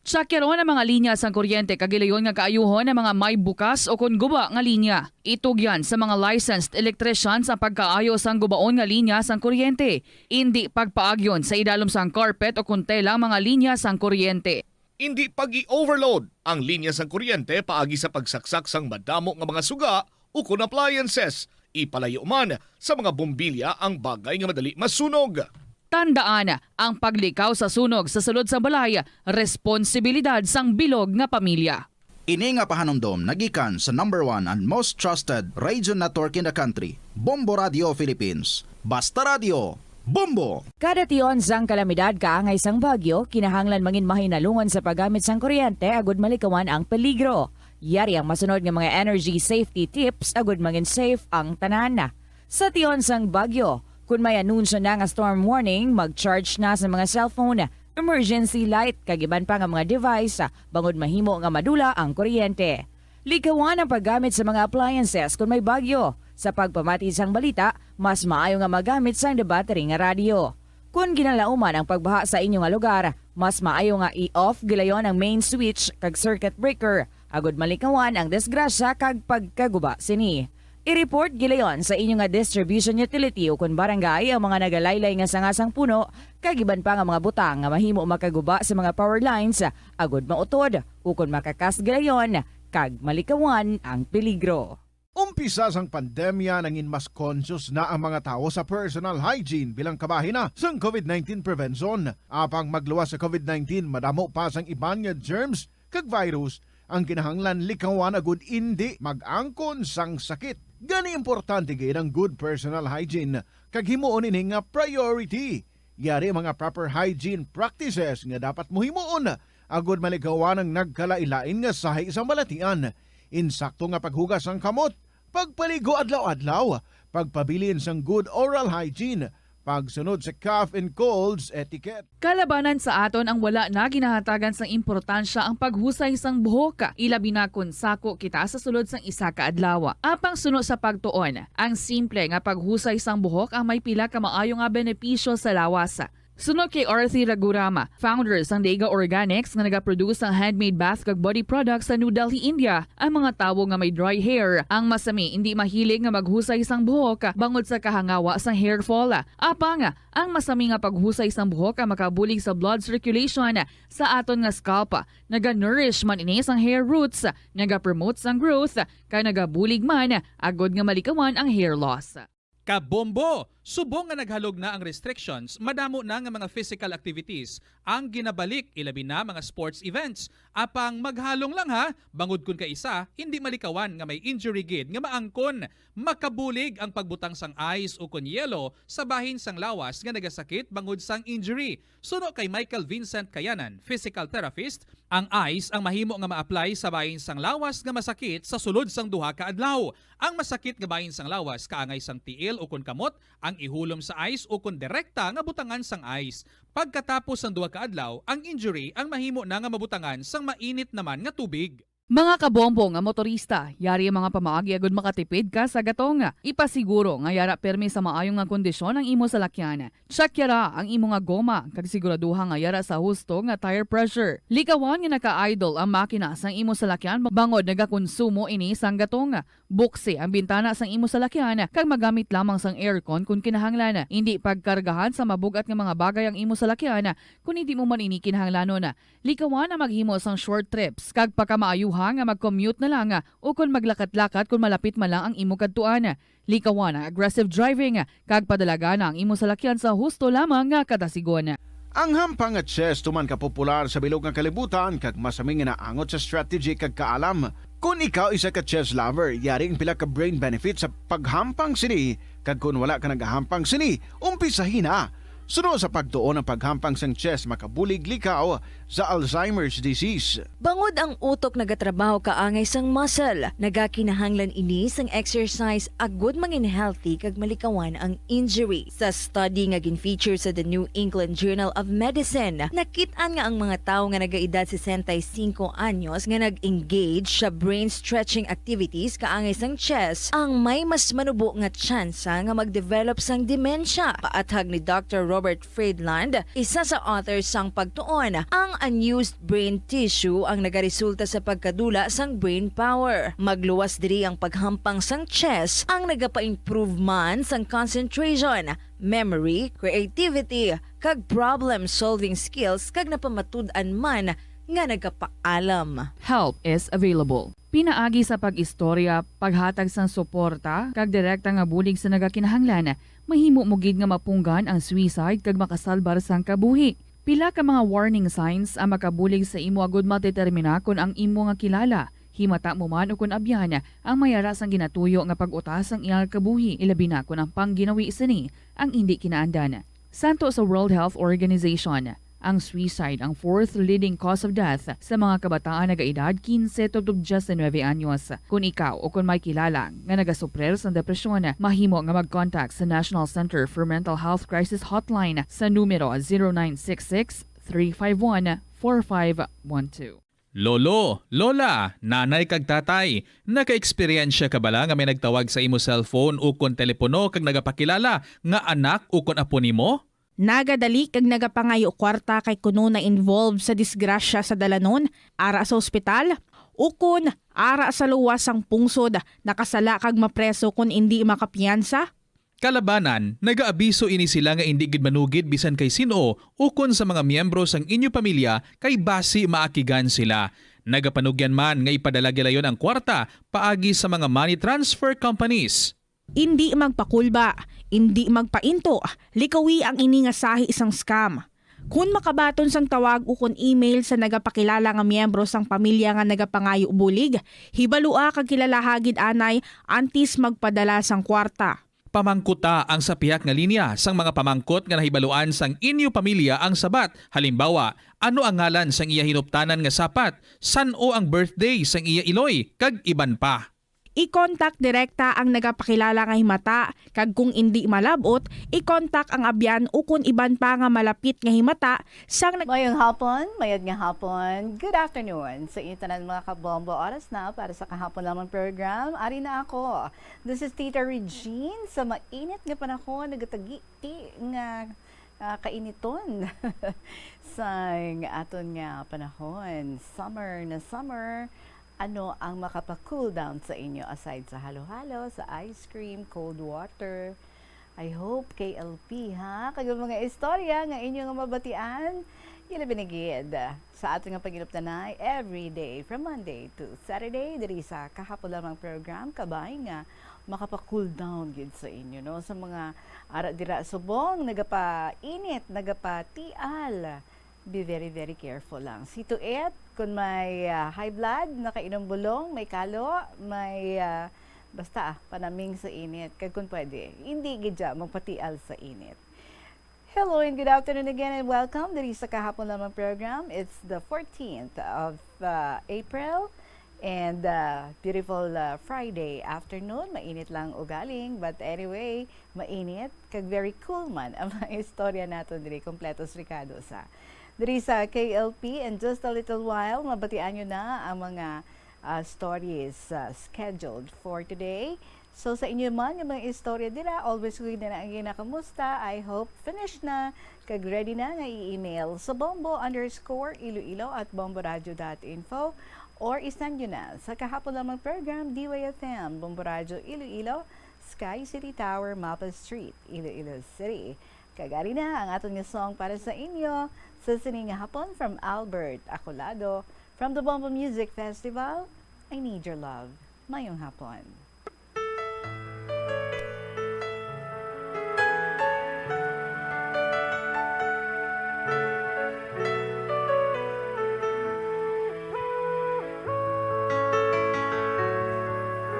Tsakyaron ang mga linya sang kuryente kag gilayon nga kaayuhon ang mga may bukas ukon guba nga linya. Itugyan sa mga licensed electricians ang pagkaayo sang gubaon nga linya sang kuryente. Indi pagpaagyon sa idalom sang carpet ukon tela ang mga linya sang kuryente. Indi pag-i-overload ang linya sang kuryente paagi sa pagsaksak sang madamo nga mga suga ukon appliances. Ipalayo man sa mga bombilya ang bagay nga madali masunog. Tandaan, ang paglikaw sa sunog sa sulod sang balay, responsibilidad sang bilog nga pamilya. Ini nga pahanumdom nagikan sa number one and most trusted radio network in the country, Bombo Radio Philippines. Basta Radio, Bombo! Kada tion sang kalamidad kaangay sang bagyo, kinahanglan mangin mahinalungan sa paggamit sang kuryente agud malikawan ang peligro. Yari ang masunod nga mga energy safety tips agud mangin safe ang tanan. Sa tion sang bagyo, kun may anunsyo na nga storm warning, mag-charge na sa mga cellphone, emergency light, kag iban pa nga mga device, bangod mahimo nga madula ang kuryente. Likawan ang paggamit sa mga appliances kon may bagyo. Sa pagpamati sang balita, mas maayo nga magamit sang debattery nga radyo. Kon ginalauman ang pagbaha sa inyo nga lugar, mas maayo nga i-off gilayon ang main switch kag circuit breaker agud malikawan ang disgrasya kag pagkaguba sini. I-report gilayon sa inyo nga distribution utility ukon barangay ang mga nagalaylay nga sanga sang puno kag iban pa nga mga butang nga mahimo makaguba sa mga power lines agud mautod ukon makakas gilayon kag malikawan ang peligro. Umpisa sang pandemya, nangin mas conscious na ang mga tawo sa personal hygiene bilang kabahin na sang covid nineteen prevention. Apang magluwas sa covid nineteen, madamo pa sang iban nga germs kag virus ang kinahanglan likawan agud indi mag-angkon sang sakit. Gani, importante gid ang good personal hygiene kag himuon ini nga priority. Yari ang mga proper hygiene practices nga dapat mo himuon agud malikawan ang nagkalain-lain nga sahi sang balatian. Insakto nga paghugas sang kamot, pagpaligo adlaw-adlaw, pagpabilin sang good oral hygiene, Pagsunod sa cough and colds etiquette. Kalabanan sa aton ang wala na ginahatagan sang importansya ang paghusay sang buhok, ilabi na kon sako kita sa sulod sang isa ka adlaw. Apang suno sa pagtuon, ang simple nga paghusay sang buhok ang may pila ka maayo nga benepisyo sa lawas. Suno kay Arthi Ragurama, founder sang Daiga Organics nga nagaproduce sang handmade bath kag body products sa New Delhi, India, ang mga tawo nga may dry hair ang masami indi mahilig nga maghusay sang buhok bangod sa kahangawa sang hair fall. Apang ang masami nga paghusay sang buhok ang makabulig sa blood circulation sa aton nga scalp. Naga-nourish man ini sang hair roots, nagapromote sang growth, kag nagabulig man agod nga malikawan ang hair loss. Kabombo! Subong nga naghalog na ang restrictions, madamo na nga mga physical activities ang ginabalik, ilabi na mga sports events. Apang maghalong lang ha, bangod kun kaisa, hindi malikawan nga may injury gid nga maangkon. Makabulig ang pagbutang sang ice o kon yelo sa bahin sang lawas nga nagasakit bangod sang injury. Suno kay Michael Vincent Kayanan, physical therapist, ang ice ang mahimo nga ma-apply sa bahin sang lawas nga masakit sa sulod sang duha ka adlaw. Ang masakit nga bahin sang lawas kaangay sang tiil ukon kamot ang ihulom sa ice ukon direkta nga butangan sang ice. Pagkatapos sang duha ka adlaw, ang injury ang mahimo na nga mabutangan sang mainit naman nga tubig. Mga kabombo nga motorista, yari ang mga pamaagi agud makatipid ka sa gatong. Ipasiguro nga yara pirmi sa maayo nga kondisyon ang imo salakyan. Check yara ang imo nga goma kag siguraduha nga yara sa husto nga tire pressure. Likawan nga naka-idle ang makina sang imo salakyan bangod nagakonsumo ini sang gatong. Buksi ang bintana sang imo salakyan kag magamit lamang sang aircon kon kinahanglan. Indi pagkargahan sa mabug-at nga mga bagay ang imo salakyan kon hindi mo man ini kinahanglanon. Likawan ang maghimo sang short trips kag pakamaayuha nga mag-commute na lang ukon maglakat-lakat kon malapit man lang ang imo kadtuan. Likawan ang aggressive driving kag padalagana ang imo salakyan sa husto lamang nga kadasigon. Ang hampang nga chess tuman ka popular sa bilog nga kalibutan kag masami nga naangot sa strategy kag kaalam. Kon ikaw isa ka chess lover, yari ang pila ka brain benefits sa paghampang sini, kag kon wala ka nagahampang sini, umpisahi na. Suno sa pagtuon, ang paghampang sang chess makabulig likaw sa Alzheimer's disease. Bangod ang utok nagatrabaho kaangay sang muscle, nagakinahanglan ini sang exercise agud mangin healthy kag malikawan ang injury. Sa study nga gin-feature sa The New England Journal of Medicine, nakit-an nga ang mga tawo nga nagaedad sesenta y cinco anyos nga nag-engage sa brain stretching activities kaangay sang chess ang may mas manubo nga tsansa nga mag-develop sang demensya. Paathag ni Doctor Robert Friedland, isa sa author sang pagtuon, ang unused brain tissue ang nagaresulta sa pagkadula sang brain power. Magluwas diri ang paghampang sang chess ang nagapa-improve man sang concentration, memory, creativity, kag problem-solving skills, kag napamatud-an man nga nagapaalam. Help is available. Pinaagi sa pag-istorya, paghatag sang suporta, kag direkta nga bulig sa nagakinahanglan, mahimo mo gid nga mapunggan ang suicide kag makasalbar sang kabuhi. Pila ka mga warning signs ang makabulig sa imo agud madetermina kon ang imo nga kilala, himata mo man ukon abyan, ang may ara sang ginatuyo nga pag-uta sang iya nga kabuhi, ilabi na kon ang pangginawi sini ang indi kinaandan. Santo sa World Health Organization, ang suicide ang fourth leading cause of death sa mga kabataan nagaedad quince tubtob diecinuebe anyos. Kon ikaw o kon may kilala nga nagasuprir sang depresyon, mahimo nga mag-contact sa National Center for Mental Health Crisis Hotline sa numero zero nine six six, three five one, four five one two. Lolo, lola, nanay kag tatay, naka-eksperyensya ka bala nga may nagtawag sa imo cellphone ukon telepono kag nagapakilala nga anak ukon apo nimo? Nagadali kag nagapangayo kwarta kay kuno na-involve sa disgrasya sa dalanon, ara sa ospital, ukon ara sa luwas sang pungsod, nakasala kag mapreso kon indi makapiyansa? Kalabanan, nagaabiso ini sila nga indi gid manugid bisan kay sin-o ukon sa mga miyembro sang inyo pamilya kay basi maakigan sila. Nagapanugyan man nga ipadala gilayon ang kwarta paagi sa mga money transfer companies. Indi magpakulba, indi magpainto, likawi ang ini nga sahi sang scam. Kon makabaton sang tawag ukon email sa nagapakilala nga miyembro sang pamilya nga nagapangayo bulig, hibalua kag kilalaha gid anay antes magpadala sang kwarta. Pamangkuta ang sa pihak nga linya sang mga pamangkot nga nahibaluan sang inyo pamilya ang sabat, halimbawa, ano ang ngalan sang iya hinuptanan nga sapat, san-o ang birthday sang iya iloy, kag iban pa. I-contact direkta ang nagapakilala nga himata, kag kung indi malab-ot, i-contact ang abyan ukon iban pa nga malapit nga himata sang nag- Mayong hapon, mayad nga hapon, good afternoon sa inyo tanan, mga kabombo. Oras na para sa kahapon lamang program. Ari na ako. This is Tita Regine. Sa mainit nga panahon, nagatagi-ti nga, ah, kainiton sang aton nga panahon. Summer na summer. Ano ang makapa-cool down sa inyo aside sa halo-halo, sa ice cream, cold water? I hope, K L P, ha? Kag ang mga istorya nga inyo nga mabatian, ilabi na gid sa aton nga paghinupdanay every day from Monday to Saturday diri sa Kahapon Lamang program, kabay nga makapa-cool down gid sa inyo, no? Sa mga ara dira subong, nagapainit, nagapatial, be very, very careful lang. See to it, kung may, ah, high blood, nakainom bulong, may kalo, may, ah, basta, ah, panaming sa init. Kag kung pwede, hindi gid dya magpatial sa init. Hello and good afternoon again and welcome diri sa Kahapon Lamang program. It's the fourteenth of, uh, April and, uh, beautiful, uh, Friday afternoon. Mainit lang ugaling, but anyway, mainit kag very cool man ang mga istorya naton diri. Kompletos rekados, ha. Diri sa K L P, in just a little while, mabatian nyo na ang mga, uh, stories, uh, scheduled for today. So, sa inyo man nga mga istorya dira, always ko gid na ang ginakamusta. I hope finish na, kag ready na nga i-email sa bombo underscore iloilo at bomboradio dot info, or i-send nyo na sa Kahapon Lamang program, D Y F M, Bombo Radio Iloilo, Sky City Tower, Mapa Street, Iloilo City. Kag ari na ang aton nga song para sa inyo sa sini nga hapon from Albert Acolado, from the Bombo Music Festival, I Need Your Love. Mayong hapon.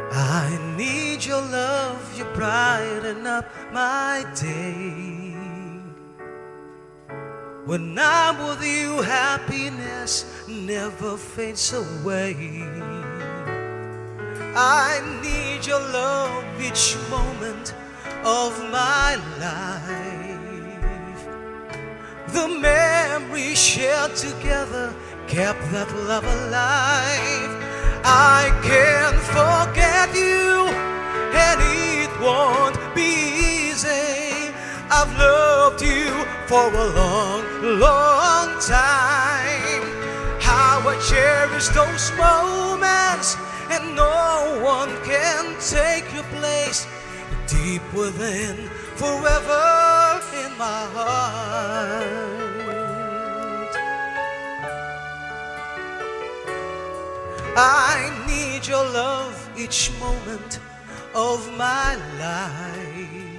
I need your love, you brighten up my day. When I'm with you, happiness never fades away. I need your love each moment of my life. The memories shared together kept that love alive. I can't forget you, and it won't be easy. I've loved you for a long, long time. How I cherish those moments, and no one can take your place. Deep within, forever in my heart. I need your love each moment of my life.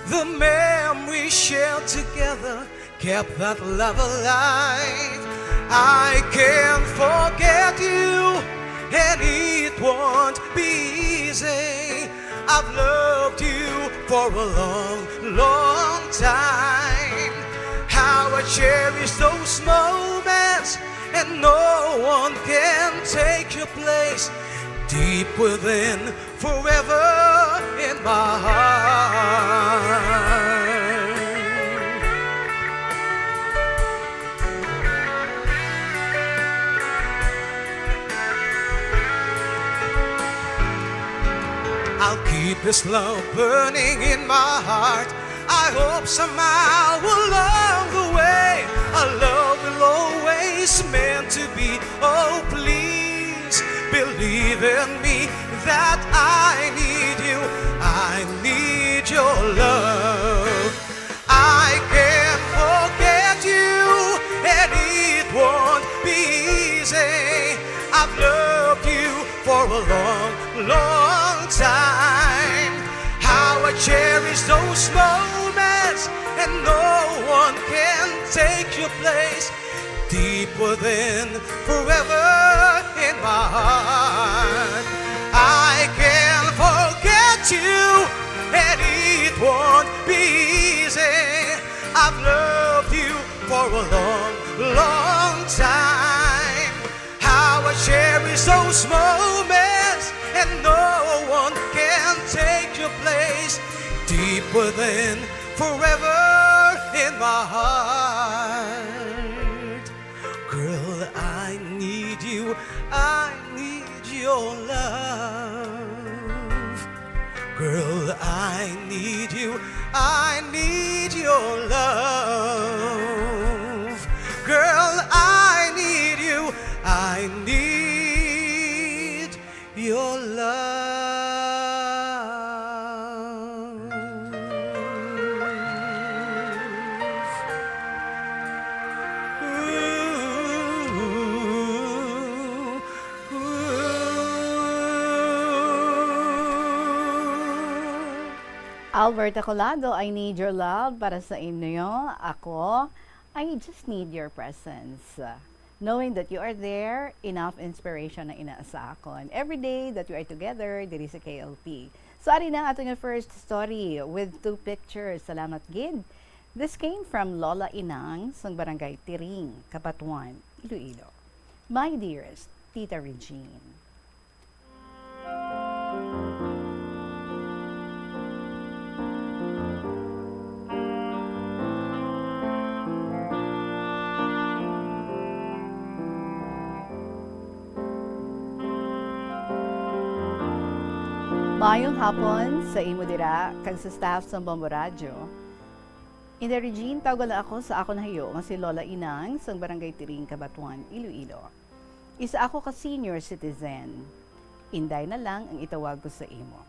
The memories shared together kept that love alive. I can't forget you, and it won't be easy. I've loved you for a long, long time. How I cherish those moments, and no one can take your place. Deep within, forever in my heart. I'll keep this love burning in my heart. I hope somehow along the way, our love will always meant to be. Oh, please believe in me that I need you. I need your love. I can't forget you, and it won't be easy. I've loved you for a long, long time. How I cherish those moments, and no one can take your place. Deep within, forever in my heart. I can't forget you, and it won't be easy. I've loved you for a long, long time. How I cherish those moments, Within, forever in my heart. Girl, I need you, I need your love. Girl, I need you, I need your love. Girl, I need you, I need your love. Ooh, ooh. Alberta Colado, I Need Your Love para sa inyo. Ako, I just need your presence. Knowing that you are there, enough inspiration na ina sa akon. Every day that we are together, diri sa K L P. So, ari na ang ato nga first story with two pictures. Salamat gid. This came from Lola Inang sang Barangay Tiring, Cabatuan, Iloilo. My dearest Tita Regine. Maayong hapon sa imo dira kag sa staff sa Bombo Radyo. Inday Regine, tawga lang ako sa akon hayo nga si Lola Inang sang Barangay Tiring, Cabatuan, Iloilo. Isa ako ka senior citizen. Inday na lang ang itawag ko sa imo.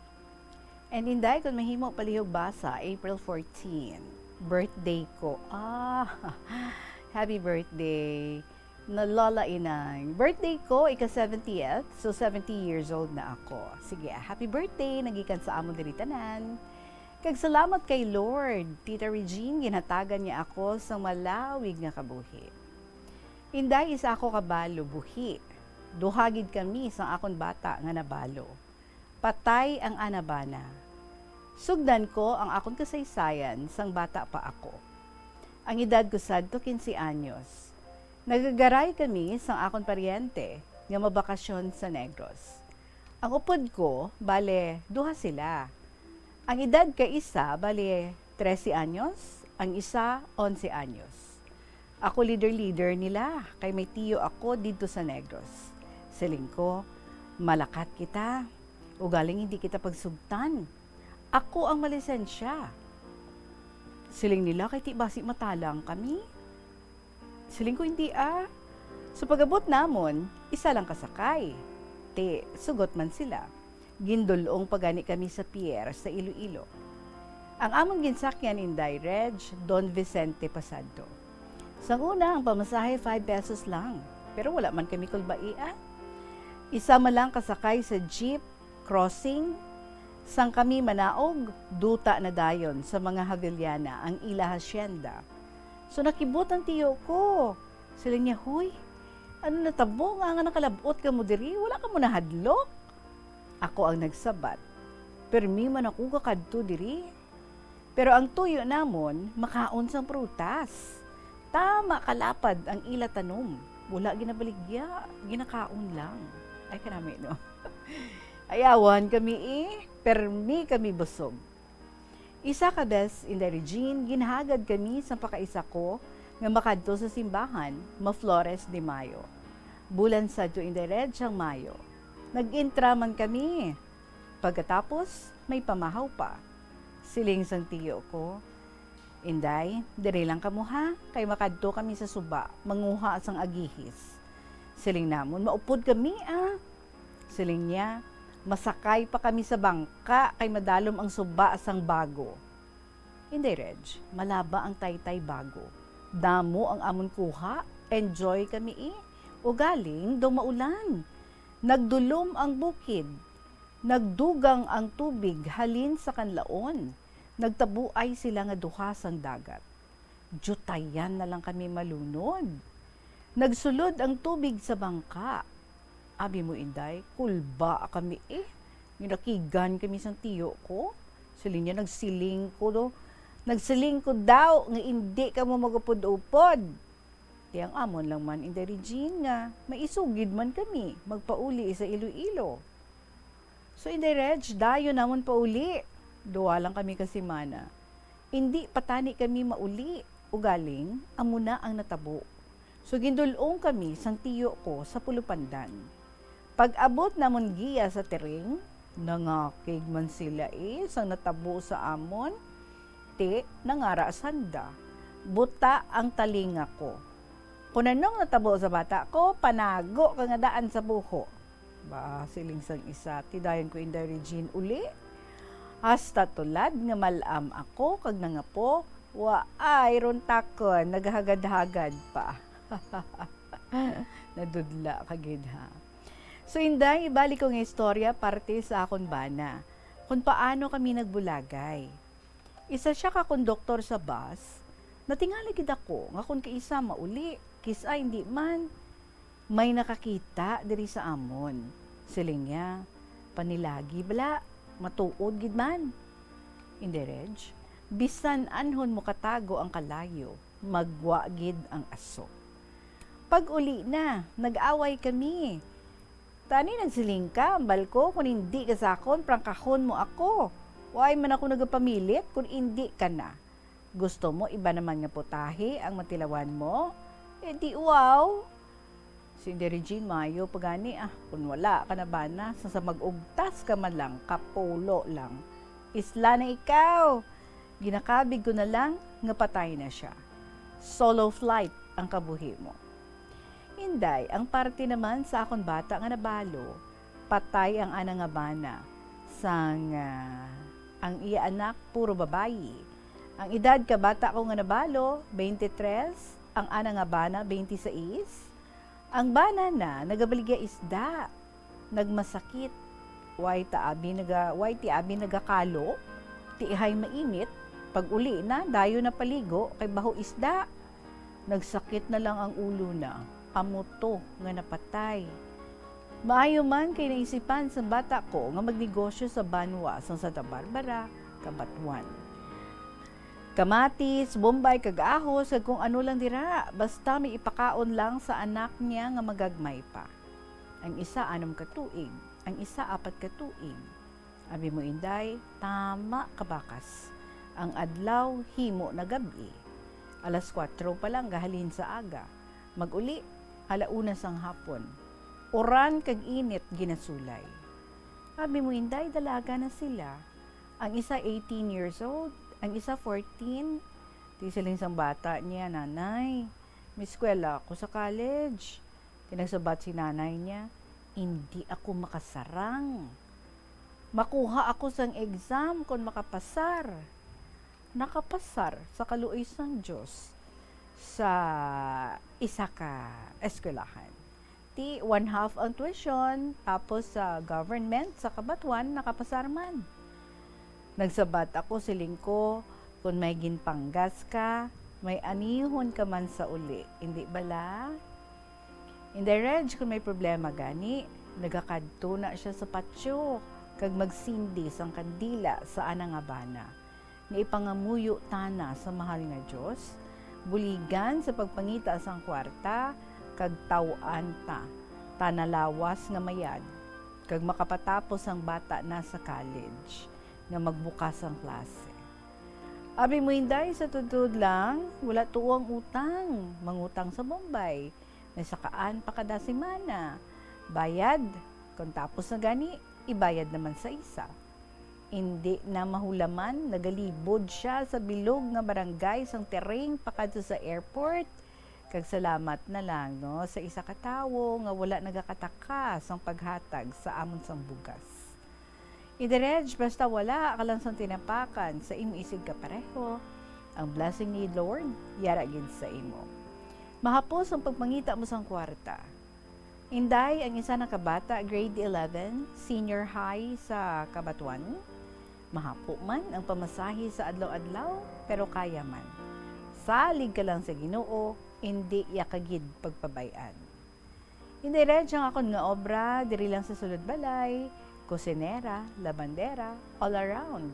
And Inday, kung mahimo, palihog basa, April fourteen. Birthday ko. Ah, happy birthday na Lola Inang. Birthday ko, ika-seventieth. So, seventy years old na ako. Sige, happy birthday, nagikan sa amon diri tanan. Kag salamat kay Lord, Tita Regine, ginhatagan niya ako sang malawig nga kabuhi. Inday, isa ako ka balo buhi. Duha gid kami sang akon bata nga nabalo. Patay ang ana bana. Sugdan ko ang akon kasaysayan sang bata pa ako. Ang edad ko sadto, quince anyos. Nagagaray kami sang akon paryente nga mabakasyon sa Negros. Ang upod ko, bale, duha sila. Ang edad ka isa, bale, trese anyos, ang isa, onse anyos. Ako leader-leader nila, kay may tiyo ako didto sa Negros. Siling ko, "Malakat kita, ugaling hindi kita pagsugtan. Ako ang malisensya." Siling nila, "Kay ti basi matalang kami." Siling ko, "Hindi, ah." So, pag-abot namon, isa lang ka sakay. Ti, sugot man sila. Gindul-ong pa gani kami sa pier sa Iloilo. Ang amon ginsakyan, Inday Reg, Don Vicente pa sadto. Sang una, ang pamasahe, five pesos lang. Pero wala man kami kulbaian. Isa man lang kasakay sa jeep, crossing, sang kami manaog, duta na dayon sa mga Haveliana ang ila hacienda. So, nakibot ang tiyo ko. Siling niya, "Hoy, ano natabo nga, nga nakalab-ot kamo diri? Wala kamo nahadlok?" Ako ang nagsabat, "Permi man ako gakadto diri." Pero ang tuyo namon, makaon sang prutas. Tama kalapad ang ila tanom. Wala ginabaligya, ginakaon lang. Ay, kanami, no? Ayawan kami, eh. Permi kami busog. Isa ka bes, Inday Regine, ginhagad kami sang pakaisa ko nga makadto sa simbahan, ma-Flores de Mayo. Bulan sadto, Inday Reg, sang Mayo. Nag-intra man kami. Pagkatapos, may pamahaw pa. Siling sang tiyo ko, "Inday, diri lang kamo ha, kay makadto kami sa suba, manguha sang agihis." Siling namon, "Maupod kami, ah." Siling niya, "Masakay pa kami sa bangka, kay madalom ang suba sang bago." Inday Reg, malaba ang taytay bago. Damo ang amon kuha, enjoy kami, eh. Ugaling daw maulan. Nagdulom ang bukid. Nagdugang ang tubig halin sa kanlaon. Nagtabuay sila nga duha sang dagat. Diutayan na lang kami malunod. Nagsulod ang tubig sa bangka. Abi mo, Inday, kulba kami, eh. Ginakigan kami sang tiyo ko. Siling niya, "Nagsiling ko do. Nagsiling ko daw nga indi kamo magupod-upod." Ti ang amon lang man, Inday Regine, nga maisugid man kami magpauli sa Iloilo. So, Inday Reg, dayon namon pauli. Duha lang kami ka semana. Indi pa tani kami mauli, ugaling amo na ang natabo. So, gindul-ong kami sang tiyo ko sa Pulupandan. Pag-abot namon giya sa tiring, nangakig man sila, eh, sang natabo sa amon. Ti, nangara sanda. Buta ang talinga ko. Kung anong natabo sa bata ko, panago ka nga daan sa buho. Ba, siling sang isa, ti dayon ko, Inday Regine, uli. Hasta tulad nga mal-am ako kag nangapo, waay runtakon, naghagad-hagad pa. Nadudla ka gid, ha. So, Inday, ibalik ko nga istorya parte sa akon bana, kung paano kami nagbulagay. Isa sia ka konduktor sa bus, natingala gid ako nga kon kaisa mauli, kis-a indi man, may nakakita diri sa amon. Siling niya, "Panilagi bala, matuod gid man." Inday Reg, bisan anhon mo katago ang kalayo, magwa gid ang aso. Pag-uli na, nag-away kami. Tani nagsiling ka, hambal ko, kung indi ka sa akon, prangkahon mo ako. Waay man ako nagapamilit kung indi ka na. Gusto mo iba naman nga putahe ang matilawan mo? Eh di wow! Si Inday Regine, mayo pa gani, ah, kung wala ka na bana, sa, sa mag-ugtas ka man lang, kapulo lang. Isla na ikaw! Ginakabig ko na lang nga patay na sia. Solo flight ang kabuhi mo. Inday, ang parte naman sa akon bata nga nabalo, patay ang ana nga bana, sang, ah, ang iya anak puro babayi. Ang edad ka bata ko nga nabalo, twenty-three, ang ana nga bana, twenty-six. Ang bana na nagabaligya isda, nagmasakit. Way ta abi naga-, way ti abi nagakalo, ti ihay mainit, pag-uli na, dayon na paligo, kay baho isda. Nagsakit na lang ang ulo na, amo to nga napatay. Maayo man kay naisipan sang bata ko nga magnegosyo sa banwa sang Santa Barbara, Cabatuan. Kamatis, bombay, kag ahos, kag kung ano lang dira, basta may ipakaon lang sa anak niya nga magagmay pa. Ang isa anom ka tuig, ang isa apat ka tuig. Abi mo, Inday, tama ka bakas. Ang adlaw himo na gab-i. Alas kuwatro pa lang gahalin sa aga. Mag-uli, ala una sang hapon. Uran kag init ginasulay. Abi mo, Inday, dalaga na sila. Ang isa eighteen years old, ang isa fourteen. Ti siling sang bata niya, "Nanay, may eskwela ako sa college." Ti nagsabat si nanay niya, "Indi ako makasarang. Makuha ako sang exam kon makapasar." Nakapasar sa kaluoy sang Dios sa isa ka eskwelahan. Ti one half ang tuition, tapos sa government, sa Cabatuan, nakapasar man. Nagsabat ako, siling ko, "Kon may ginpanggas ka, may anihon ka man sa uli, indi bala?" Inday Reg, kon may problema gani, nagakadto na sia sa patio kag magsindi sang kandila sa ana nga bana nga ipangamuyo tana sa mahal nga Dios, buligan sa pagpangita sang kuwarta, kag taw-an ta tana lawas nga mayad, kag makapatapos ang bata na sa college nga magbukas ang klase. Abi mo, Inday, sa tuod-tuod lang, wala tuo ang utang. Mangutang sa Bombay, may sakaan pa kada semana. Bayad, kung tapos na gani, ibayad naman sa isa. Indi na mahulaman, nagalibod sia sa bilog nga barangay sang Tiring pakadto sa airport. Kag salamat na lang, no, sa isa ka tawo nga wala nagakataka sang paghatag sa amon sang bugas. Inday Reg, basta wala ka lang sang tinapakan sa imo isig kapareho, ang blessing ni Lord yara gid sa imo. Mahapos ang pagpangita mo sang kuwarta. Inday, ang isa na ka bata, grade eleven, senior high sa Cabatuan. Mahapo man ang pamasahe sa adlaw-adlaw, pero kaya man. Salig ka lang sa Ginoo, indi iya ka gid pagpabay-an. Inday Reg, ang akon nga obra diri lang sa sulod balay, kusinera, labandera, all around.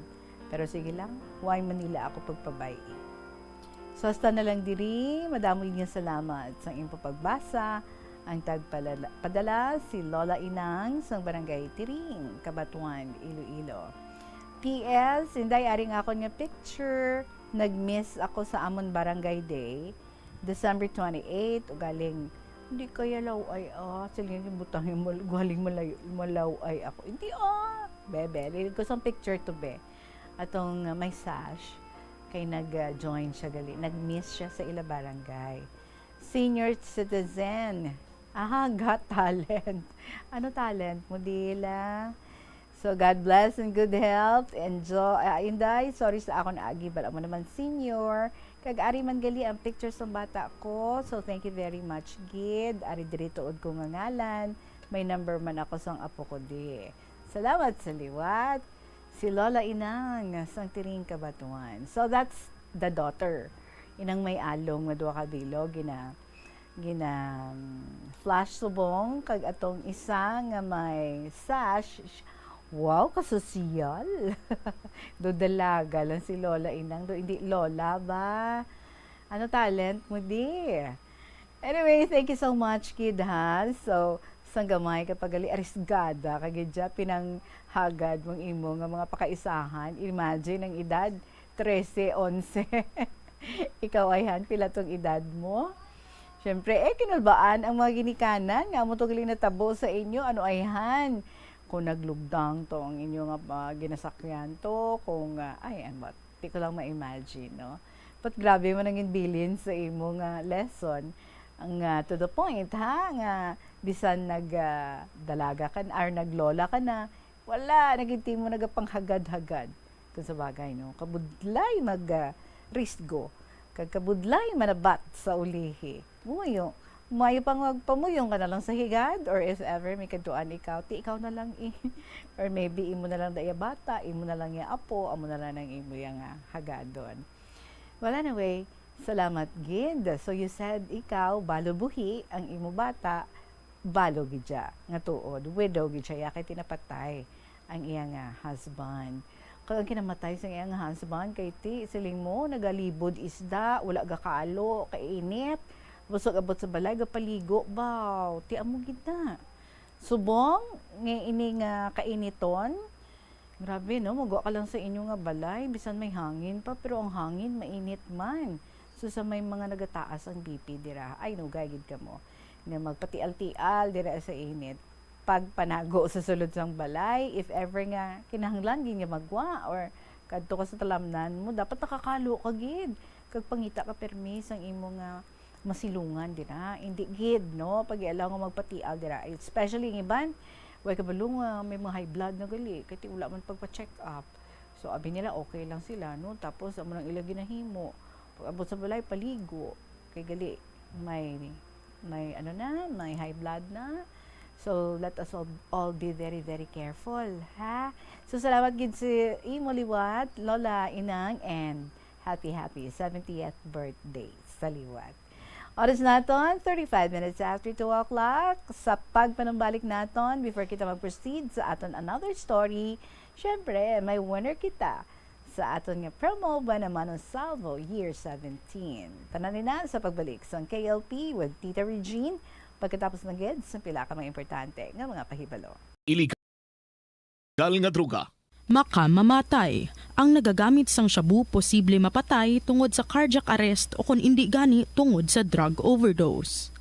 Pero sige lang, way man nila ako pagpabay-i. So, hasta na lang diri, madamo gid nga salamat sa inyong pagbasa. Ang tagpadala si Lola Inang sang Barangay Tiring, Cabatuan, Iloilo. P S, Inday, ari ang akon nga picture. Nag-miss ako sa amon barangay day, December twenty-eight, ugaling, "Hindi kaya law-ay, ah." Sige, butang yung mal-, galing malayo, malaw-ay ako. "Hindi, ah." Bebe, dili ko sang picture to, be. Atong, uh, may sash, kay nag-join siya gali. Nag-miss siya sa ila barangay. Senior citizen. Aha, got talent. Ano talent mo, Dila? So, God bless and good health. Enjoy. Ah, Inday, sorry sa akon agi. Bala mo naman, senior. Kag ari man gali ang picture sang bata ko. So, thank you very much, gid. Ari diri tuod ko nga ngalan. May number man ako sang apo ko di. Salamat sa liwat. Si Lola Inang sang Tiring Cabatuan. So, that's the daughter. Inang may along nga duha ka bilog, gina-, gina-, mm, flash subong, kag atong isa nga may sash. Wow, kasosyal. Do dalaga lang si Lola Inang, do hindi Lola ba? Ano talent mo di? Anyway, thank you so much, kid, ha? So, sang gamay ka pa gali, arisgada ka gid dya, pinanghagad mong imo nga mga pakaisahan. Imagine ang edad, trese, onse. Ikaw, ayhan, pila tong edad mo? Siyempre, eh, kinulbaan ang mga ginikanan nga amo to gali natabo sa inyo. Ano, ayhan? Kung naglugdang to ang inyo nga, ah, ginasakyan to, kung, ah, ay, ano ba? Di ko lang ma-imagine, no? But grabe man ang bilin sa imo nga lesson. Ang, ah, to the point, ha, nga bisan nag, ah, dalaga ka na, or naglola ka na, wala na gid ti mo nagapanghagad-hagad. Kung sa bagay, no? Kabudlay mag, ah, risgo. Kag kabudlay manabat sa ulihi. Muyo, maayo pa nga magpamuyong ka na lang sa higad, or if ever may kadtuan ikaw, ti ikaw na lang i-, or maybe imo na lang da iya bata, imo na lang iya apo, amo na lang ang imo iya nga hagadon. Well, anyway, salamat gid. So you said ikaw, balo buhi ang imo bata, balo gid siya nga tuod, widow gid siya, ya kay tinapatay ang iya nga husband. Kag ang kinamatay sa iya nga husband kay ti, siling mo, nagalibod isda, wala gakalo, kainit. Busog abot sa balay, gapaligo, baw. Ti amo gid na. Subong nga ini nga kainiton, grabe, no? Magwa ka lang sa inyo nga balay, bisan may hangin pa, pero ang hangin mainit man. So, sa may mga nagataas ang B P dira, ay, nugay gid kamo nga magpatial-tial dira sa init. Pagpanago sa sulod sang balay, if ever nga kinahanglan gid nga magwa or kadto ka sa talamnan mo, dapat nakakalo ka gid. Kag pangita ka permi sang imo nga masilungan dira. Hindi gid, no? Pag-ialaw nga magpatial dira. Especially ang iban, way kabalo nga may mga high blood na gali. Kay ti wala man pagpa-check up. So, abi nila okay lang sila, no? Tapos, amo lang ila ginahimo. Pag abot sa balay, paligo. Kay gali, may, may ano na, may high blood na. So, let us all, all be very, very careful, ha? So, salamat gid sa imo liwat, Lola Inang, and happy, happy seventieth birthday sa liwat. Oras naton, thirty-five minutes after two o'clock. Sa pagpanumbalik naton, before kita mag-proceed sa aton another story, syempre, may winner kita sa aton nga promo, Buenamanos Salvo Year seventeen. Tanan ni na sa pagbalik sang K L P with Tita Regine, pagkatapos na gid sa pila ka mga importante nga mga pahibalo. Iligal nga droga. Makamamatay. Ang nagagamit sang shabu posible mapatay tungod sa cardiac arrest o kon indi gani tungod sa drug overdose.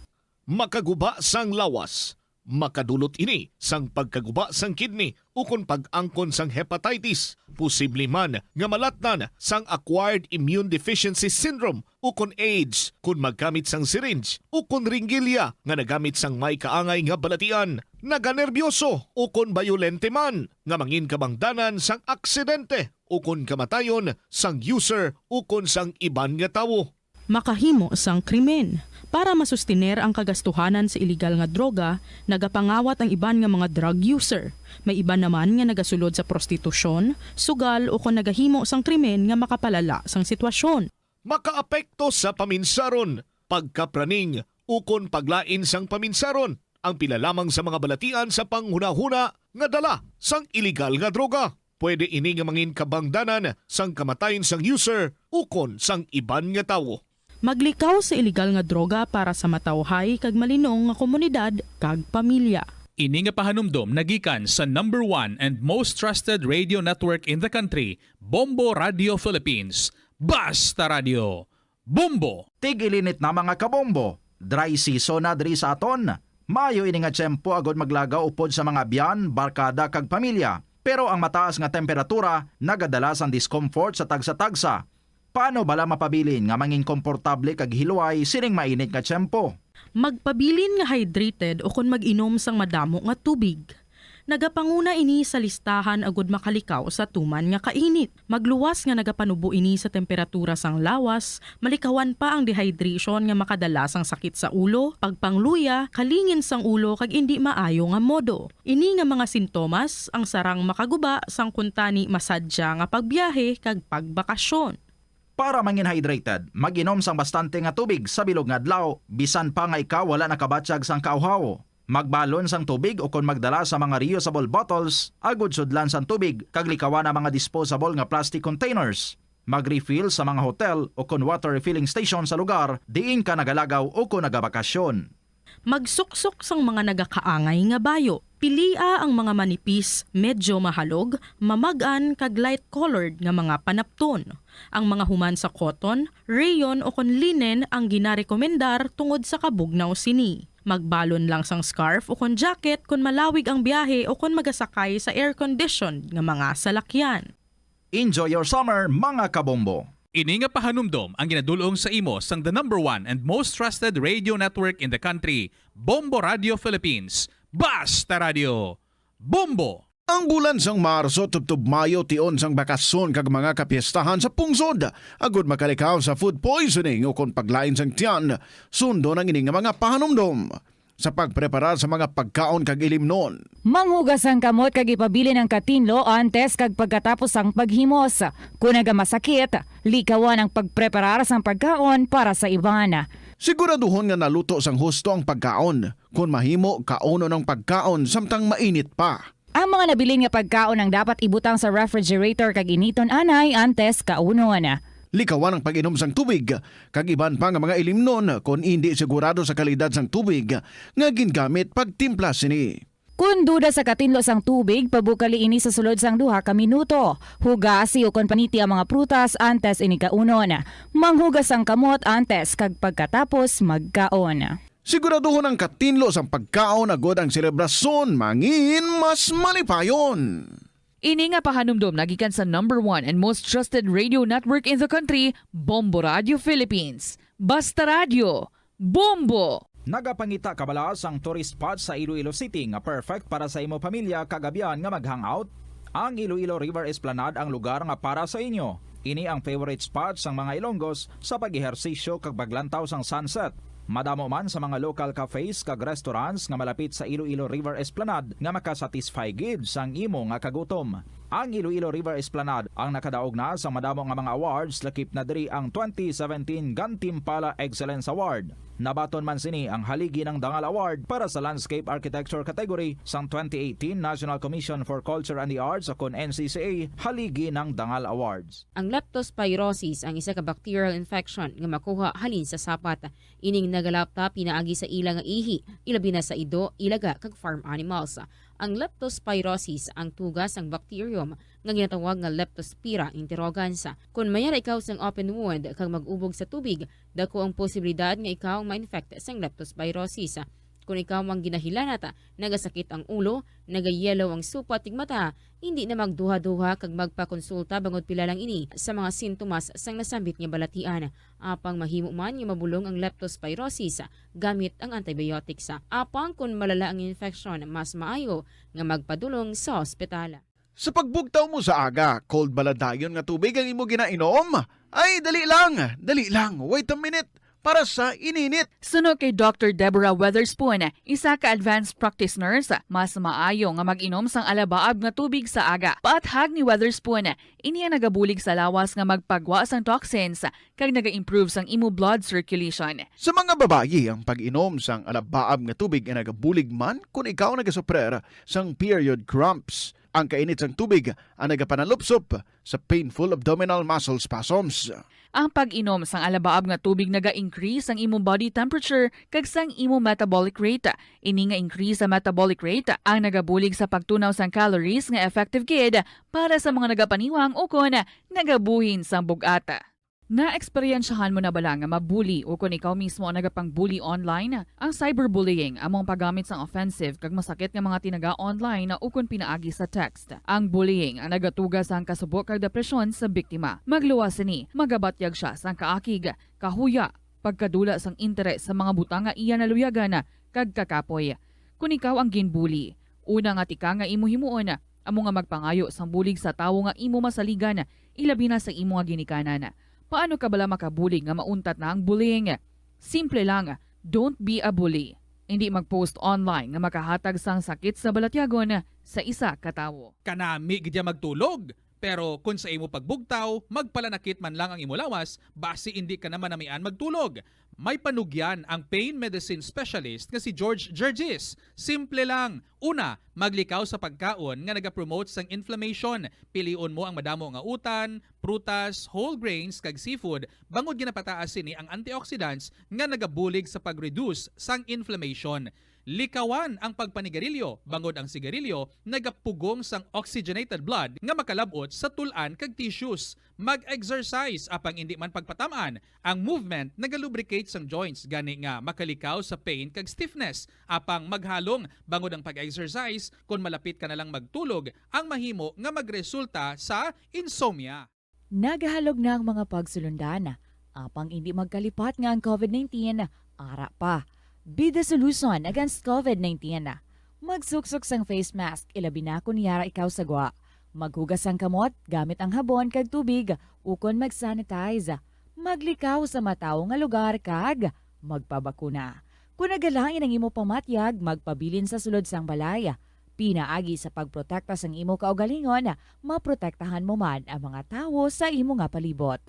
Makaguba sang lawas. Makadulot ini sang pagkaguba sang kidney ukon pag-angkon sang hepatitis, posible man nga malatnan sang acquired immune deficiency syndrome ukon AIDS kon maggamit sang syringe ukon ringgilya nga nagamit sang may kaangay nga balatian, naganerbyoso ukon bayolente man nga mangin kabangdanan sang aksidente ukon kamatayon sang user ukon sang iban nga tawo. Makahimo sang krimen. Para masustener ang kagastuhanan sa iligal nga droga, nagapangawat ang iban nga mga drug user. May iban naman nga nagasulod sa prostitusyon, sugal, o kon nagahimo sang krimen nga makapalala sang sitwasyon. Makaapekto sa paminsaron, pagkapraning, ukon paglain sang paminsaron ang pila lamang sa mga balatian sa panghunahuna nga dala sang iligal nga droga. Pwede ini nga mangin kabangdanan sang kamatayon sang user ukon sang iban nga tawo. Maglikaw sa iligal nga droga para sa matawhay kag malinong nga komunidad kag pamilya. Ini nga pahanumdom nagikan sa number one and most trusted radio network in the country, Bombo Radio Philippines. Basta Radio, Bombo! Tig-ilinit na, mga kabombo. Dry season na diri sa aton. Maayo ini nga tiyempo agud maglagaw upod sa mga abyan, barkada kag pamilya. Pero ang mataas nga temperatura nagadala sang discomfort sa tagsa-tagsa. Paano bala mapabilin nga mangin komportable kag hilway sining mainit nga tiyempo? Magpabilin nga hydrated ukon mag-inom sang madamo nga tubig. Nagapanguna ini sa listahan agud makalikaw sa tuman nga kainit. Magluwas nga nagapanubo ini sa temperatura sang lawas, malikawan pa ang dehydration nga makadala sang sakit sa ulo, pagpangluya, kalingin sang ulo kag indi maayo nga modo. Ini nga mga sintomas ang sarang makaguba sang kuntani masadya nga pagbiyahe kag pagbakasyon. Para mangin hydrated, mag-inom sang bastante nga tubig sa bilog nga adlaw, bisan pa nga ikaw wala nakabatyag sang kauhaw. Magbalon sang tubig ukon magdala sa mga reusable bottles agud sudlan sang tubig kag likawan ang mga disposable nga plastic containers. Mag-refill sa mga hotel ukon water refilling station sa lugar diin ka nagalagaw ukon nagabakasyon. Magsuksok sang mga nagakaangay nga bayo. Pilia ang mga manipis, medyo mahalog, mamag-an, kag light-colored nga mga panapton. Ang mga human sa cotton, rayon, ukon linen ang ginarekomendar tungod sa kabugnaw sini. Magbalon lang sang scarf ukon jacket kon malawig ang biyahe ukon magasakay sa air-conditioned nga mga salakyan. Enjoy your summer, mga kabombo! Ini nga pahanumdom ang ginadul-ong sa imo sang the number one and most trusted radio network in the country, Bombo Radio Philippines. Basta Radio, Bombo! Ang bulan sang Marso tubtob Mayo tion sang bakasyon kag mga kapiestahan sa pungsod, agud makalikaw sa food poisoning ukon paglain sang tiyan, sundon ang ini nga mga pahanumdom. Sa pagpreparar sa mga pagkaon kag ilimnon. Manghugas ang kamot kag ipabilin ang katinlo antes kag pagkatapos sang paghimos. Kon nagamasakit, likawan ang pagpreparar sang pagkaon para sa iban. Siguraduhon nga naluto sang husto ang pagkaon. Kon mahimo, kaunon ang pagkaon samtang mainit pa. Ang mga nabilin nga pagkaon ang dapat ibutang sa refrigerator kag initon anay antes kaunon. Likawan ang pag-inom sang tubig kag iban pa nga mga ilimnon kon indi sigurado sa kalidad sang tubig nga gingamit pagtimpla sini. Kon duda sa katinlo sang tubig, pabukali ini sa sulod sang duha ka minuto. Hugasi ukon paniti ang mga prutas antes ini kaunon. Manghugas ang kamot antes kag pagkatapos magkaon. Siguraduhon ang katinlo sang pagkaon agod ang selebrasyon mangin mas malipayon. Ini nga pahanumdom nagikan sa number one and most trusted radio network in the country, Bombo Radio Philippines. Basta Radio, Bombo! Nagapangita ka bala sang tourist spot sa Iloilo City nga perfect para sa imo pamilya kag abyan nga mag-hangout? Ang Iloilo River Esplanade ang lugar nga para sa inyo. Ini ang favorite spot sang mga Ilonggos sa pag-ehersisyo kag paglantaw sang sunset. Madamo man sa mga local cafes kag restaurants nga malapit sa Iloilo River Esplanade nga makasatisfy gid sang imo nga kagutom. Ang Iloilo River Esplanade ang nakadaog na sa madamo nga mga awards, lakip na diri ang twenty seventeen Gantimpala Excellence Award. Nabaton man sini ang Haligi ng Dangal Award para sa Landscape Architecture category sang twenty eighteen National Commission for Culture and the Arts, o kon N C C A Haligi ng Dangal Awards. Ang leptospirosis ang isa ka bacterial infection nga makuha halin sa sapat. Ining nagalapta pinaagi sa ila nga ihi, ilabi na sa ido, ilaga, kag farm animals. Ang leptospirosis ang tuga sang bacterium nga ginatawag nga Leptospira interrogans. Kon mayara ikaw sang open wound kag mag-ubog sa tubig, dako ang posibilidad nga ikaw ang ma-infect sang leptospirosis. Kon ikaw ang ginahilanat, nagasakit ang ulo, nagayellow ang supat kag mata, indi na magduha-duha kag magpakonsulta bangod pila lang ini sa mga sintomas sang nasambit nga balatian. Apang mahimo man nga mabulong ang leptospirosis gamit ang antibiotics. Apang kon malala ang infeksyon, mas maayo nga magpadulong sa ospital. Sa pagbugtaw mo sa aga, cold bala dayon nga tubig ang imo ginainom? Ay, dali lang, dali lang, wait a minute, para sa ininit. Suno kay Doctor Deborah Weatherspoon, isa ka advanced practice nurse, mas maayo nga mag-inom sang alabaab nga tubig sa aga. Paathag ni Weatherspoon, ini ang nagabulig sa lawas nga magpagwa sang toxins kag naga-improve sang imo blood circulation. Sa mga babayi, ang pag-inom sang alabaab nga tubig ay nagabulig man kon ikaw nagasuprer sang period cramps. Ang kainit sang tubig ang nagapanalupsop sa painful abdominal muscle spasms. Ang pag-inom sang alabaab nga tubig naga-increase sang imo body temperature kag sang imo metabolic rate. Ini nga increase sa metabolic rate ang nagabulig sa pagtunaw sang calories nga effective gid para sa mga nagapaniwang ukon nagabuhin sang bug-at. Naeksperyensyahan mo na bala nga mabuli o kon ikaw mismo ang nagapang-bully online? Ang cyberbullying amo ang paggamit sang offensive kag masakit nga mga tinaga online o kon pinaagi sa text. Ang bullying ang nagatuga sang kasubo kag depresyon sa biktima. Magluwas sini, magabatyag sia sang kaakig, kahuya, pagkadula sang interes sa mga butang nga iya naluyagan kag kakapoy. Kon ikaw ang ginbuli, una nga tikang nga imo himuon amo nga magpangayo sang bulig sa tawo nga imo masaligan, ilabi na sa imo nga ginikanan. Paano ka bala makabulig nga mauntat na ang bullying? Simple lang, don't be a bully. Indi mag-post online nga makahatag sang sakit sa balatyagon sa isa ka tawo. Kanami gid ya magtulog, pero kon sa imo pagbugtaw, magpalanakit man lang ang imo lawas, basi indi ka na manamian magtulog. May panugyan ang pain medicine specialist nga si George Gergis. Simple lang. Una, maglikaw sa pagkaon nga nagapromote sang inflammation. Pilion mo ang madamo nga utan, prutas, whole grains, kag seafood, bangod ginapataas sini ang antioxidants nga nagabulig sa pag-reduce sang inflammation. Likawan ang pagpanigarilyo, bangod ang sigarilyo nagapugong sang oxygenated blood nga makalab-ot sa tul-an kag tissues. Mag-exercise, apang indi man pagpatam-an. Ang movement nagalubricate sang joints, gani nga makalikaw sa pain kag stiffness. Apang maghalong, bangod ang pag-exercise, kon malapit ka na lang magtulog, ang mahimo nga magresulta sa insomnia. Nagahalog na ang mga pagsulundan, apang indi magkalipat nga ang covid nineteen ara pa. Be the solution against covid nineteen. Magsuksok sang face mask, ilabi na kon yara ikaw sa gwa. Maghugas sang kamot gamit ang habon kag tubig, ukon mag-sanitize. Maglikaw sa matawo nga lugar kag magpabakuna. Kon nagalain ang imo pamatyag, magpabilin sa sulod sang balay. Pinaagi sa pagprotekta sang imo kaugalingon, maprotektahan mo man ang mga tawo sa imo nga palibot.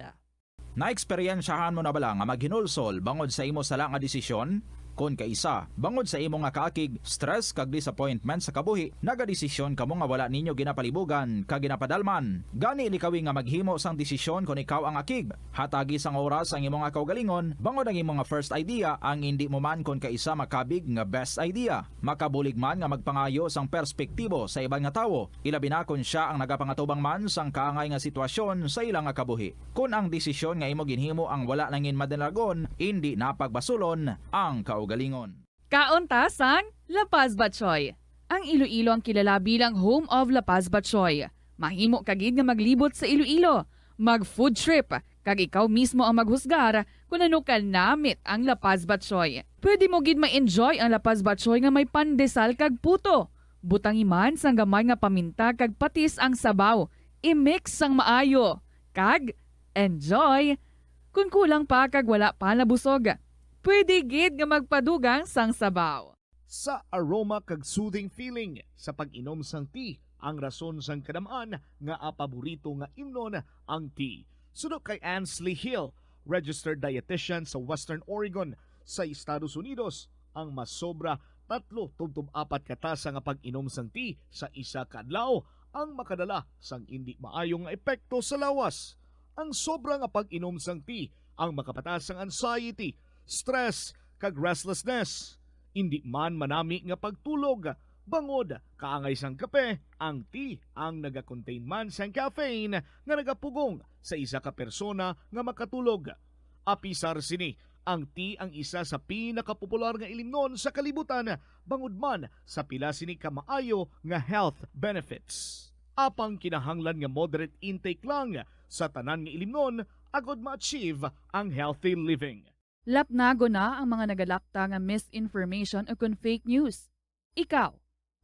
Naeksperyensyahan mo na bala nga maghinulsol bangod sa imo sala nga desisyon? Kon kaisa, bangod sa imo nga kaakig, stress, kag disappointment sa kabuhi, nagadesisyon kamo nga wala ninyo ginapalibugan kag ginapadalman. Gani, likawi nga maghimo sang desisyon kon ikaw ang akig. Hatagi sang oras ang imo nga kaugalingon, bangod ang imo nga first idea ang indi mo man kon kaisa makabig nga best idea. Makabulig man nga magpangayo sang perspektibo sa iban nga tawo, ilabi na kon sia ang nagapangatubang man sang kaangay nga sitwasyon sa ila nga kabuhi. Kon ang desisyon nga imo ginhimo ang wala nangin madalagon, indi na pagbasulon ang kaugalingon. Kaon ta sang La Paz Batchoy. Ang Iloilo ang kilala bilang home of La Paz Batchoy. Mahimo ka gid nga maglibot sa Iloilo, mag-food trip, kag ikaw mismo ang maghusgar kon ano ka namit ang La Paz Batchoy. Pwede mo gid ma-enjoy ang La Paz Batchoy nga may pandesal kag puto. Butangi man sang gamay nga paminta kag patis ang sabaw. I-mix sang maayo, kag enjoy! Kon kulang pa kag wala pa nabusog, pwede gid nga magpadugang sang sabaw. Sa aroma kag soothing feeling sa pag-inom sang tea, ang rason sang kadam-an nga paborito nga imnon ang tea. Suno kay Ansley Hill, registered dietitian sa Western Oregon sa Estados Unidos, ang masobra tatlo tubtob apat ka tasa nga pag-inom sang tea sa isa ka adlaw ang makadala sang indi maayo nga epekto sa lawas. Ang sobra nga pag-inom sang tea ang makapataas sang anxiety, stress, kag restlessness. Indi man manami nga pagtulog, bangod kaangay sang kape, ang tea ang naga-contain man sang caffeine nga nagapugong sa isa ka persona nga makatulog. Apisar sini, ang tea ang isa sa pinakapopular nga ilimnon sa kalibutan, bangod man sa pila sini ka maayo nga health benefits. Apang kinahanglan nga moderate intake lang sa tanan nga ilimnon agod ma-achieve ang healthy living. Lapnagon na ang mga nagalakta nga misinformation ukon fake news. Ikaw,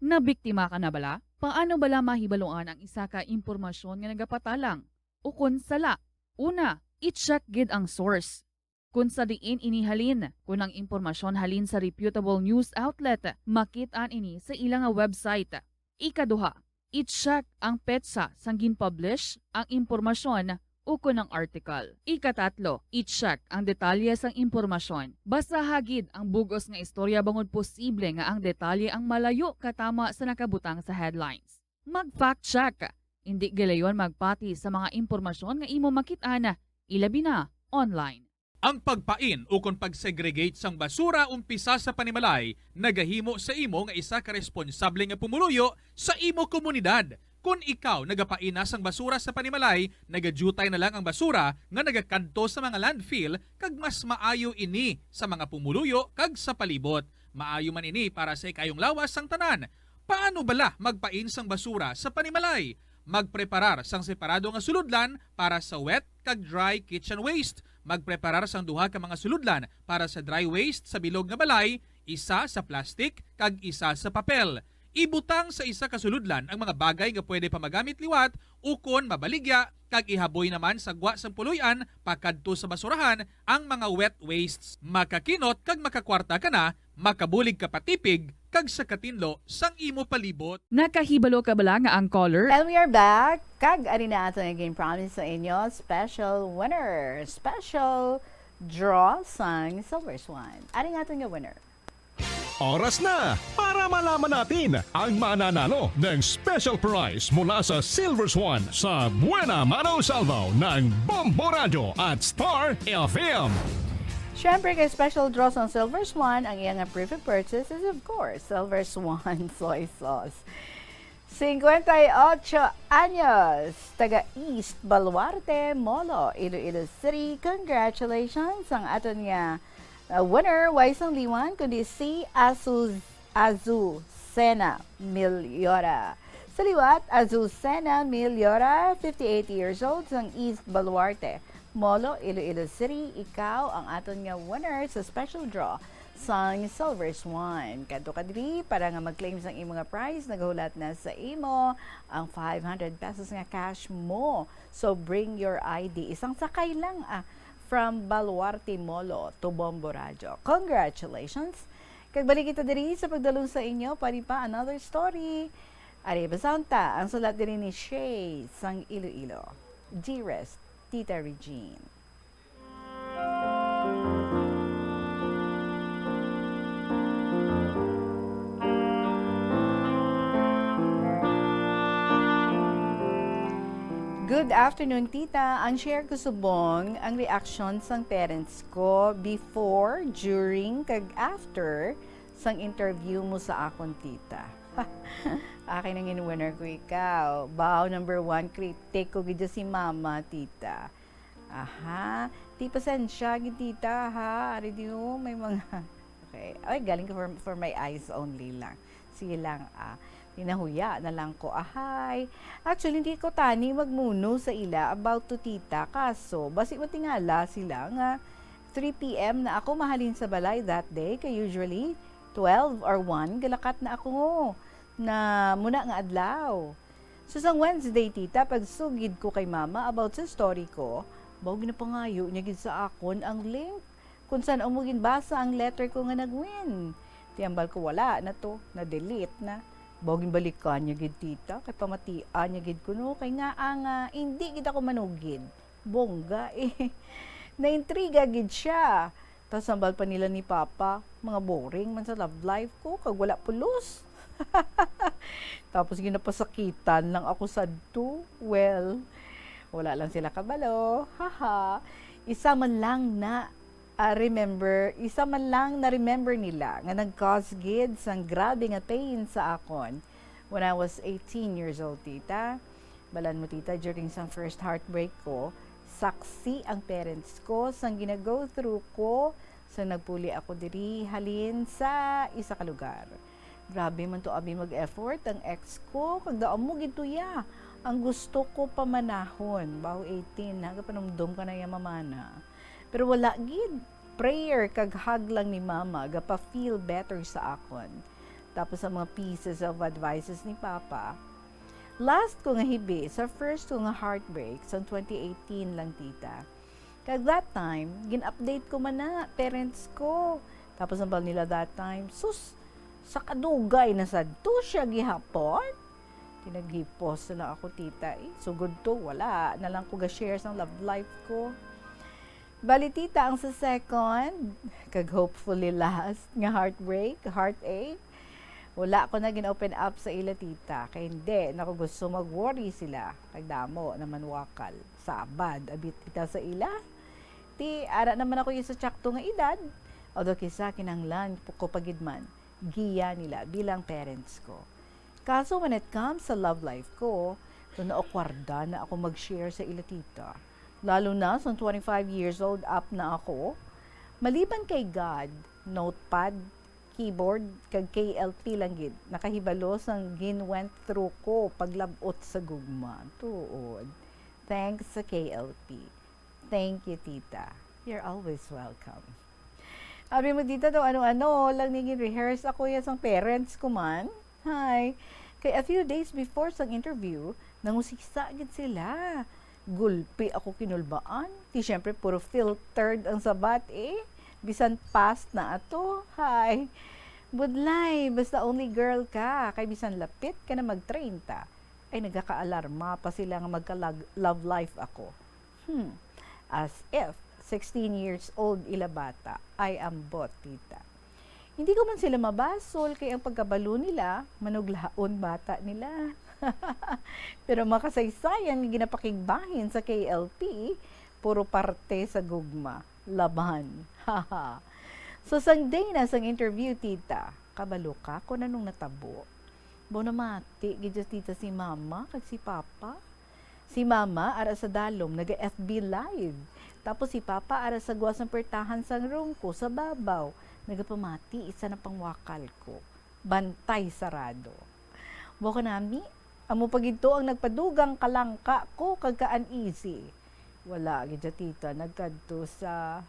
nabiktima ka na bala? Paano bala mahibaluan ang isa ka impormasyon nga nagapatalang ukon sala? Una, i-check gid ang source. Kon sa diin ini halin, kon ang impormasyon halin sa reputable news outlet, makit-an ini sa ila nga website. Ikaduha, i-check ang petsa sang gin-publish ang impormasyon ukon ang article. Ikatatlo, i-check ang detalye sang impormasyon. Basaha gid ang bug-os nga istorya bangod posible nga ang detalye ang malayo katama sa nakabutang sa headlines. Mag-fact check. Indi gilayon magpati sa mga impormasyon nga imo makit-an, ilabi na online. Ang pagpain ukon pag-segregate sang basura umpisa sa panimalay nagahimo sa imo nga isa ka responsable nga pumuluyo sa imo komunidad. Kon ikaw nagapaina sang basura sa panimalay, nagadiutay na lang ang basura nga nagakadto sa mga landfill, kag mas maayo ini sa mga pumuluyo kag sa palibot. Maayo man ini para sa ikayong lawas sang tanan. Paano bala magpain sang basura sa panimalay? Magpreparar sang separado nga sulodlan para sa wet kag dry kitchen waste. Magpreparar sang duha ka mga sulodlan para sa dry waste sa bilog nga balay, isa sa plastic kag isa sa papel. Ibutang sa isa ka sulodlan ang mga bagay nga pwede pa magamit liwat ukon mabaligya, kag ihaboy naman sa gwa sang puloy-an pakadto sa basurahan ang mga wet wastes. Makakinot kag makakwarta ka na, makabulig ka patipig kag sa katinlo sang imo palibot. Nakahibalo ka bala nga ang color? And we are back. Kag ari na ato nga gin-promise sa inyo, special winner, special draw sang Silver Swan. Ari nga ato nga winner. Oras na para malaman natin ang mananalo ng special prize mula sa Silver Swan sa Buena Mano Salvo ng Bombo Radyo at Star F M. Siyempre, kay special draw sang Silver Swan, ang iya nga proof of purchase is, of course, Silver Swan soy sauce. Cincuenta y ocho anyos, taga East Baluarte, Molo, Iloilo City. Congratulations! Ang aton nga, uh, winner, way sang liwan, kundi si Azu-, Azucena Miliora. Sa liwat, Azucena Miliora, fifty-eight years old, sang East Baluarte, Molo, Iloilo City. Ikaw ang aton nga winner sa special draw sang Silver Swan. Kadto ka diri para nga mag-claim sang imo nga prize. Nagahulat na sa imo ang five hundred pesos nga cash mo. So, bring your I D. Isang sakay lang, ah, from Baluarte Molo to Bombo Radyo. Congratulations! Kag balik kita diri sa pagdalon sa inyo, pari pa, another story. Ari, basahon ta ang sulat diri ni Shay sang Iloilo. Dearest Tita Regine. Good afternoon, tita. Ang share ko subong ang reaksyon sang parents ko before, during, kag after sang interview mo sa akon, tita. Akin ang in-winner ko ikaw. Baw number one, critic ko gid si mama, tita. Aha. Ti, pasensya gid, tita, ha? Ari di, oh, may mga, okay. Ay, galing ka for, for my eyes only lang. Sige lang, ah. Tinahuya na lang ko, ahay. Actually, hindi ko tani magmuno sa ila about to tita. Kaso, basi matingala sila nga three P M na ako mahalin sa balay that day. Kay usually, twelve or one, galakat na ako na muna nga adlaw. So, sang Wednesday, tita, pagsugid ko kay mama about sa story ko, baw ginapangayo niya gid sa akon ang link kung san-o mo ginbasa ang letter ko nga nag-win. Ti hambal ko, wala na to, na-delete na. Baw ginbalikan niya gid, tita, kay pamatian niya gid kuno, kay ngaa nga indi gid ako manugid. Bongga, eh. Naintriga gid siya. Tas hambal pa nila ni Papa, mga boring man sa love life ko, kag wala pulos. Tapos ginapasakitan lang ako sadto. Well, wala lang sila kabalo. Haha. Isa man lang na, ah, remember, isa man lang na-remember nila nga nag-cause gid sang grabe nga pain sa akon when I was eighteen years old, tita. Balan mo, tita, during sang first heartbreak ko, saksi ang parents ko sang gina-go through ko sang nagpuli ako diri halin sa isa ka lugar. Grabe man to abi mag-effort ang ex ko, kag daan mo gid tuya. Ang gusto ko pamanahon, baw eighteen, nagapanumdom ka na ya mamana. Pero wala gid. Prayer kag hug lang ni mama gapa-feel better sa akon. Tapos ang mga pieces of advices ni papa. Last ko nga hibi, sa first ko nga heartbreak, sa twenty eighteen lang, tita. Kag that time, gin-update ko man na parents ko. Tapos ang bal nila that time, sus, sa kadugay na sadto siya gihapon. Tinaghipos na lang ako, tita, eh. Sugod to, wala na lang ko ga-share sang love life ko. Bali, tita, ang sa second, kag hopefully last, nga heartbreak, heartache, wala ko na gin-open up sa ila, tita. Kay hindi na ko gusto mag-worry sila. Kag damo naman wakal. Sabad, abit kita sa ila. Ti, ara naman ako yung sa tsakto nga edad. Although kisa kinahanglan ko pa gid man, giya nila bilang parents ko. Kaso when it comes sa love life ko, so naokwarda na ako mag-share sa ila tita. Lalo na sa twenty-five years old up na ako. Maliban kay God, notepad, keyboard, kag K L P lang gid nakahibalo sang gin-went through ko paglab-ot sa gugma. Tuod. Thanks sa K L P. Thank you, tita. You're always welcome. Abi mo, tita, daw ano-ano lang ni gin-rehearse ako ya sang parents ko man. Hi. Kay a few days before sang interview, nangusisa gid sila. Gulpi ako kinulbaan. Ti, syempre, puro filtered ang sabat, eh. Bisan past na ato. Hi. Budlay, basta only girl ka, kay bisan lapit ka na mag treinta, ay nagakaalarma pa sila nga magka-lag-, love life ako. Hmm. As if, sixteen years old ila bata, ay ambot, tita. Hindi ko man sila mabasol, kay ang pagkabalo nila, manuglaon bata nila. Pero makasaysayan nga ginapakigbahin sa K L P, puro parte sa gugma. Laban. So, sang day na sang interview, tita, kabalo ka kung anong natabo? Bo, namati gid dyan, tita, si mama kag si papa. Si mama ara sa dalom, naga-F B live. Tapos si papa ara sa gwa sang pertahan sang room ko, sa babaw, nagapamati isa na pangwakal ko. Bantay sarado. Bo, kanami, amo pa gid to ang nagpadugang kalangka ko kag ka-uneasy. Wala gid siya, tita, nagkadto sa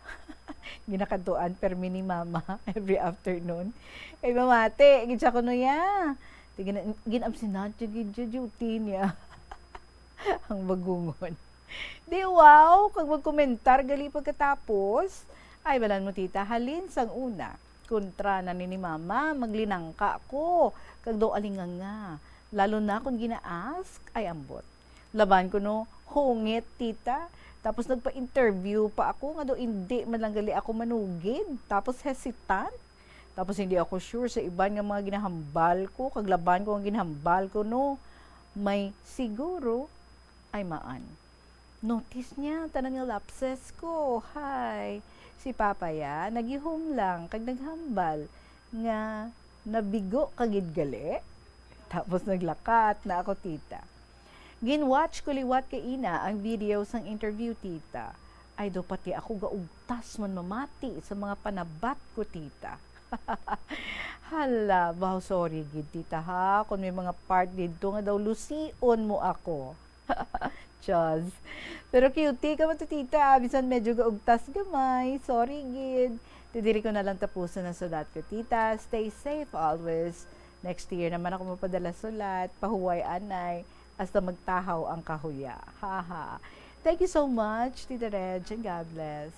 ginakadtuan permi ni mama every afternoon. Kay mamati gid siya kuno ya. Di gina-, gin-absenan siya gid siya duty niya. Ang bagungon. Di, wow, kag magkomentar gali pagkatapos. Ay, balan mo, tita, halin sang una, kontra na ni, ni mama, maglinangka ko. Kag daw alinganga. Lalo na kung gina-ask, ay ambot. Laban ko, no, hungit, tita. Tapos nagpa-interview pa ako nga daw indi man lang gali ako manugid. Tapos hesitant. Tapos hindi ako sure sa iban nga mga ginahambal ko, kag laban ko ang ginahambal ko, no, may siguro ay maan. Notice niya tanan nga lapses ko. Hi. Si Papa ya, nagihom lang kag naghambal nga nabigo ka gid gali. Tapos naglakat na ako, tita. Gin-watch ko liwat kaina ang video sang interview, tita. Ay, daw pati ako gaugtas man mamati sa mga panabat ko, tita. Hala, baw, sorry gid, tita, ha, kung may mga part didto nga daw lusion mo ako. Chos. Pero cutie ka man to, tita, bisan medyo gaugtas gamay. Sorry gid. Ti diri ko na lang tapuson ang sulat ko, tita. Stay safe always. Next year naman ako mapadala sulat. Pahuway anay. Hasta magtahaw ang kahuya. Haha. Thank you so much, Tita Reg, and God bless.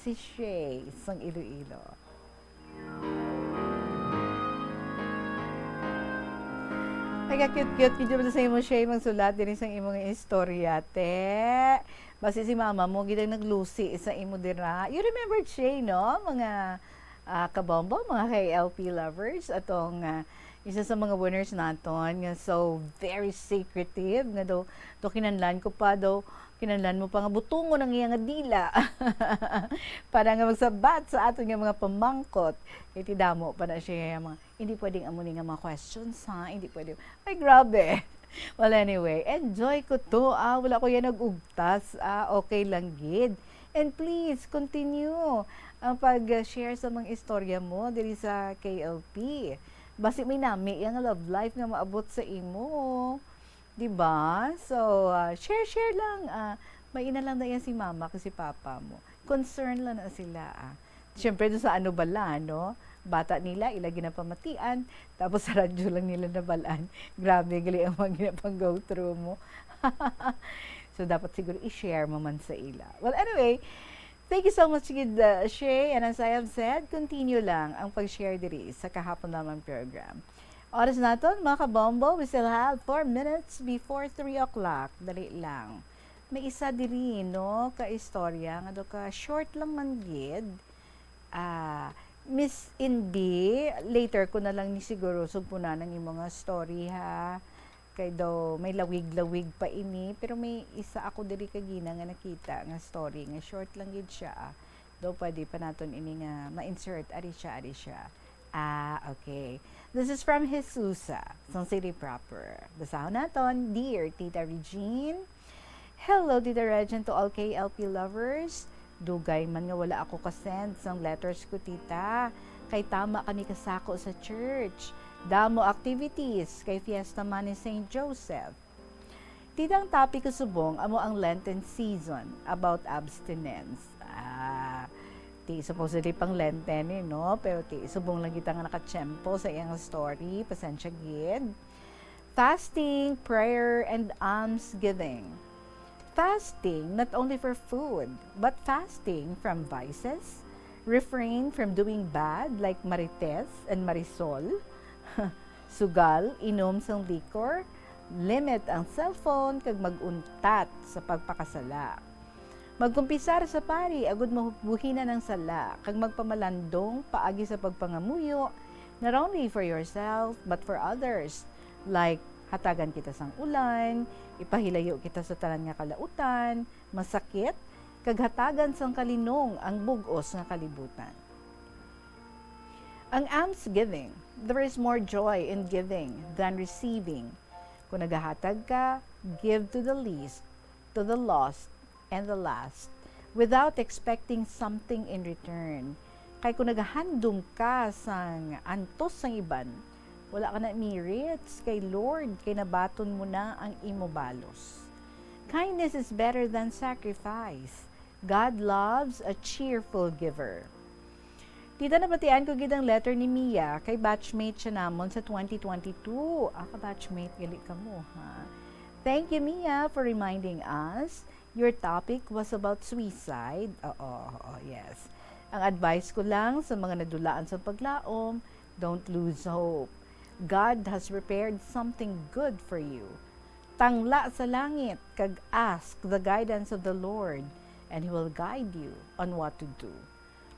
Si Shay sang Iloilo. Ay, ka-cute-cute gid man sa imo, Shay, magsulat diri sang imong istorya, te. Basi si mama mo gid ang naglusi sa imo dira. You remember, Shay, no? Mga, ah, kabombo, mga K L P lovers, atong, ah, isa sa mga winners naton nga so very secretive, nga daw, daw kinahanglan ko pa, daw kinahanglan mo pa nga butungon ang iya nga dila para nga magsabat sa aton nga mga pamangkot. Kay ti damo pa na siya nga mga, "Hindi pwedeng amo ni nga mga questions, ha? Hindi pwede." Ay, grabe. Well, anyway, enjoy ko to, ah. Wala ko yan nag-ugtas, ah. Okay lang gid. And please, continue ang pag-share sa mga istorya mo diri sa K L P. Basi may nami yang love life nga maabot sa imo. Di ba? So, ah, share, share lang. Ah, may ina lang na yan si mama kag si papa mo. Concern lang na sila, ah. Siyempre, doon sa ano bala, no? Bata nila, ila ginapamatian, tapos sa radyo lang nila nabalaan. Grabe, gali ang mga ginapang-go through mo. So, dapat siguro i-share mo man sa ila. Well, anyway, thank you so much, gid, uh, Shay. And as I have said, continue lang ang pag-share diri sa Kahapon Lamang program. Oras naton, mga kabombo, we still have four minutes before three o'clock. Dali lang. May isa diri, no, ka istorya nga daw ka short lang man gid. Ah, Miss Inbi, later ko na lang ni siguro sugpunan ang imo nga story, ha. Kay daw may lawig-lawig pa ini, pero may isa ako diri kagina nga nakita nga story nga short lang gid siya, ah. Daw pwede pa naton ini nga ma-insert. Ari siya, ari siya. Ah, okay. This is from Jesusa, sang City Proper. Basahon naton, Dear Tita Regine, hello, Tita Reg, and to all K L P lovers. Dugay man nga wala ako ka-send sang letters ko, Tita, kay tama kami kasako sa church. Damo activities kay fiesta man ni Saint Joseph. Tita, ang topic ko subong amo ang Lenten season about abstinence. Ah, ti supposedly pang Lenten ni, no? Pero ti subong lang kita nga nakatiyempo sa iyang story. Pasensya gid. Fasting, prayer, and almsgiving. Fasting not only for food, but fasting from vices, refrain from doing bad like marites and marisol, sugal, inom sang liquor, limit ang cellphone, kag mag-untat sa pagpakasala. Magkumpisar sa pari agud mabuhinan ang sala, kag magpamalandong paagi sa pagpangamuyo, not only for yourself, but for others, like hatagan kita sang ulan, ipahilayo kita sa tanan nga kalautan, masakit, kag hatagan sang kalinong ang bug-os nga kalibutan. Ang almsgiving, there is more joy in giving than receiving. Kung nagahatag ka, give to the least, to the lost, and the last, without expecting something in return. Kay kung nagahandom ka sang antos sang iban, wala ka na merits kay Lord, kay nabaton mo na ang imo balos. Kindness is better than sacrifice. God loves a cheerful giver. Tita, nabatian ko gid ang letter ni Mia, kay batchmate siya namon sa twenty twenty-two. Ah, ka-batchmate gali kamo, ha? Thank you, Mia, for reminding us. Your topic was about suicide. Oo, oo, yes. Ang advice ko lang sa mga nadulaan sa paglaom, don't lose hope. God has prepared something good for you. Tangla sa langit kag ask the guidance of the Lord, and He will guide you on what to do.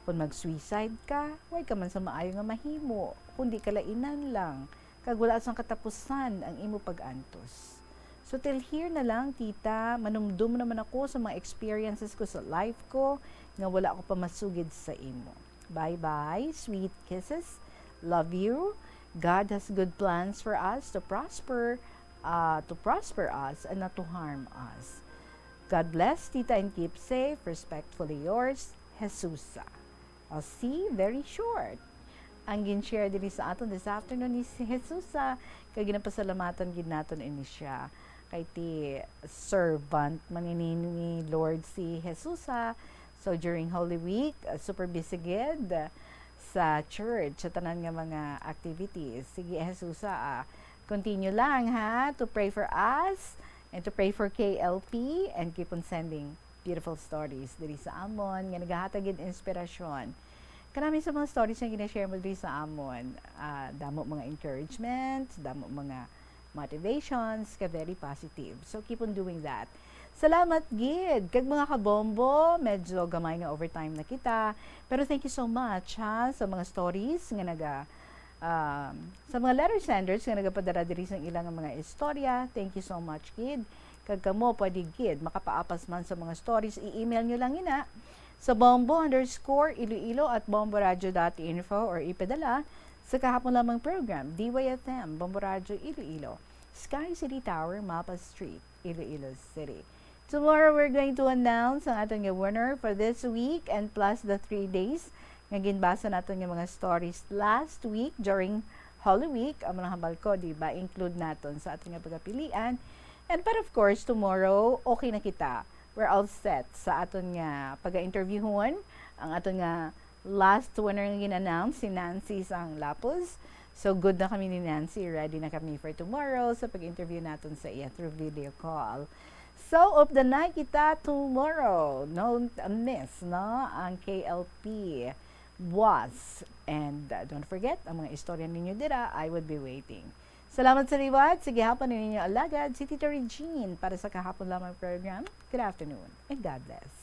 Kung mag-suicide ka, way ka man sa maayo nga mahimo, kundi kalainan lang, kag wala sang katapusan ang imo pag-antos. So till here na lang, tita, manumdom naman ako sa mga experiences ko sa life ko nga wala ko pa masugid sa imo. Bye-bye, sweet kisses. Love you. God has good plans for us to prosper, uh, to prosper us and not to harm us. God bless, tita, and keep safe. Respectfully yours, Jesusa. O, see, very short ang gin-share diri sa aton this afternoon ni si Jesusa, kay ginapasalamatan gid naton ini siya. Kay ti servant man ini ni Lord si Jesusa. So, during Holy Week, uh, super busy gid sa church, sa tanan nga mga activities. Sige, Jesusa, ah, continue lang, ha, to pray for us and to pray for K L P and keep on sending beautiful stories diri sa amon nga nagahatag gid inspirasyon. Kanami sa mga stories nga gina-share mo diri sa amon, ah, damo mga encouragement, damo mga motivations, ka very positive. So, keep on doing that. Salamat gid kag mga kabombo, medyo gamay nga overtime na kita. Pero thank you so much, ha, sa mga stories nga naga, um, sa mga letter senders nga nagapadala diri sa ilang mga istorya. Thank you so much gid. Kag kamo pwede gid makapaapas man sa mga stories, i-email nyo lang ina sa bombo underscore iloilo at bomboradio dot info or ipadala sa kahapon lamang program, D Y F M, Bombo Radio Iloilo, Sky City Tower, Mapa Street, Iloilo City. Tomorrow, we're going to announce ang aton nga winner for this week and plus the three days nga ginbasa naton nga mga stories last week during Holy Week. Amo lang hambal ko, di ba, include naton sa aton nga pagapilian. And but of course, tomorrow, okay na kita. We're all set sa aton nga pag-interviewhon. Ang aton nga last winner nga gin-announce, si Nancy Sang Lapuz. So, good na kami ni Nancy. Ready na kami for tomorrow sa pag-interview naton sa iya through video call. So, updanay kita tomorrow. Don't miss, no? Ang K L P was. And, uh, don't forget, ang mga istorya ninyo dira, I would be waiting. Salamat sa liwat. Sige, hapon ninyo alagad, si Tita Regine para sa kahapon lamang program. Good afternoon and God bless.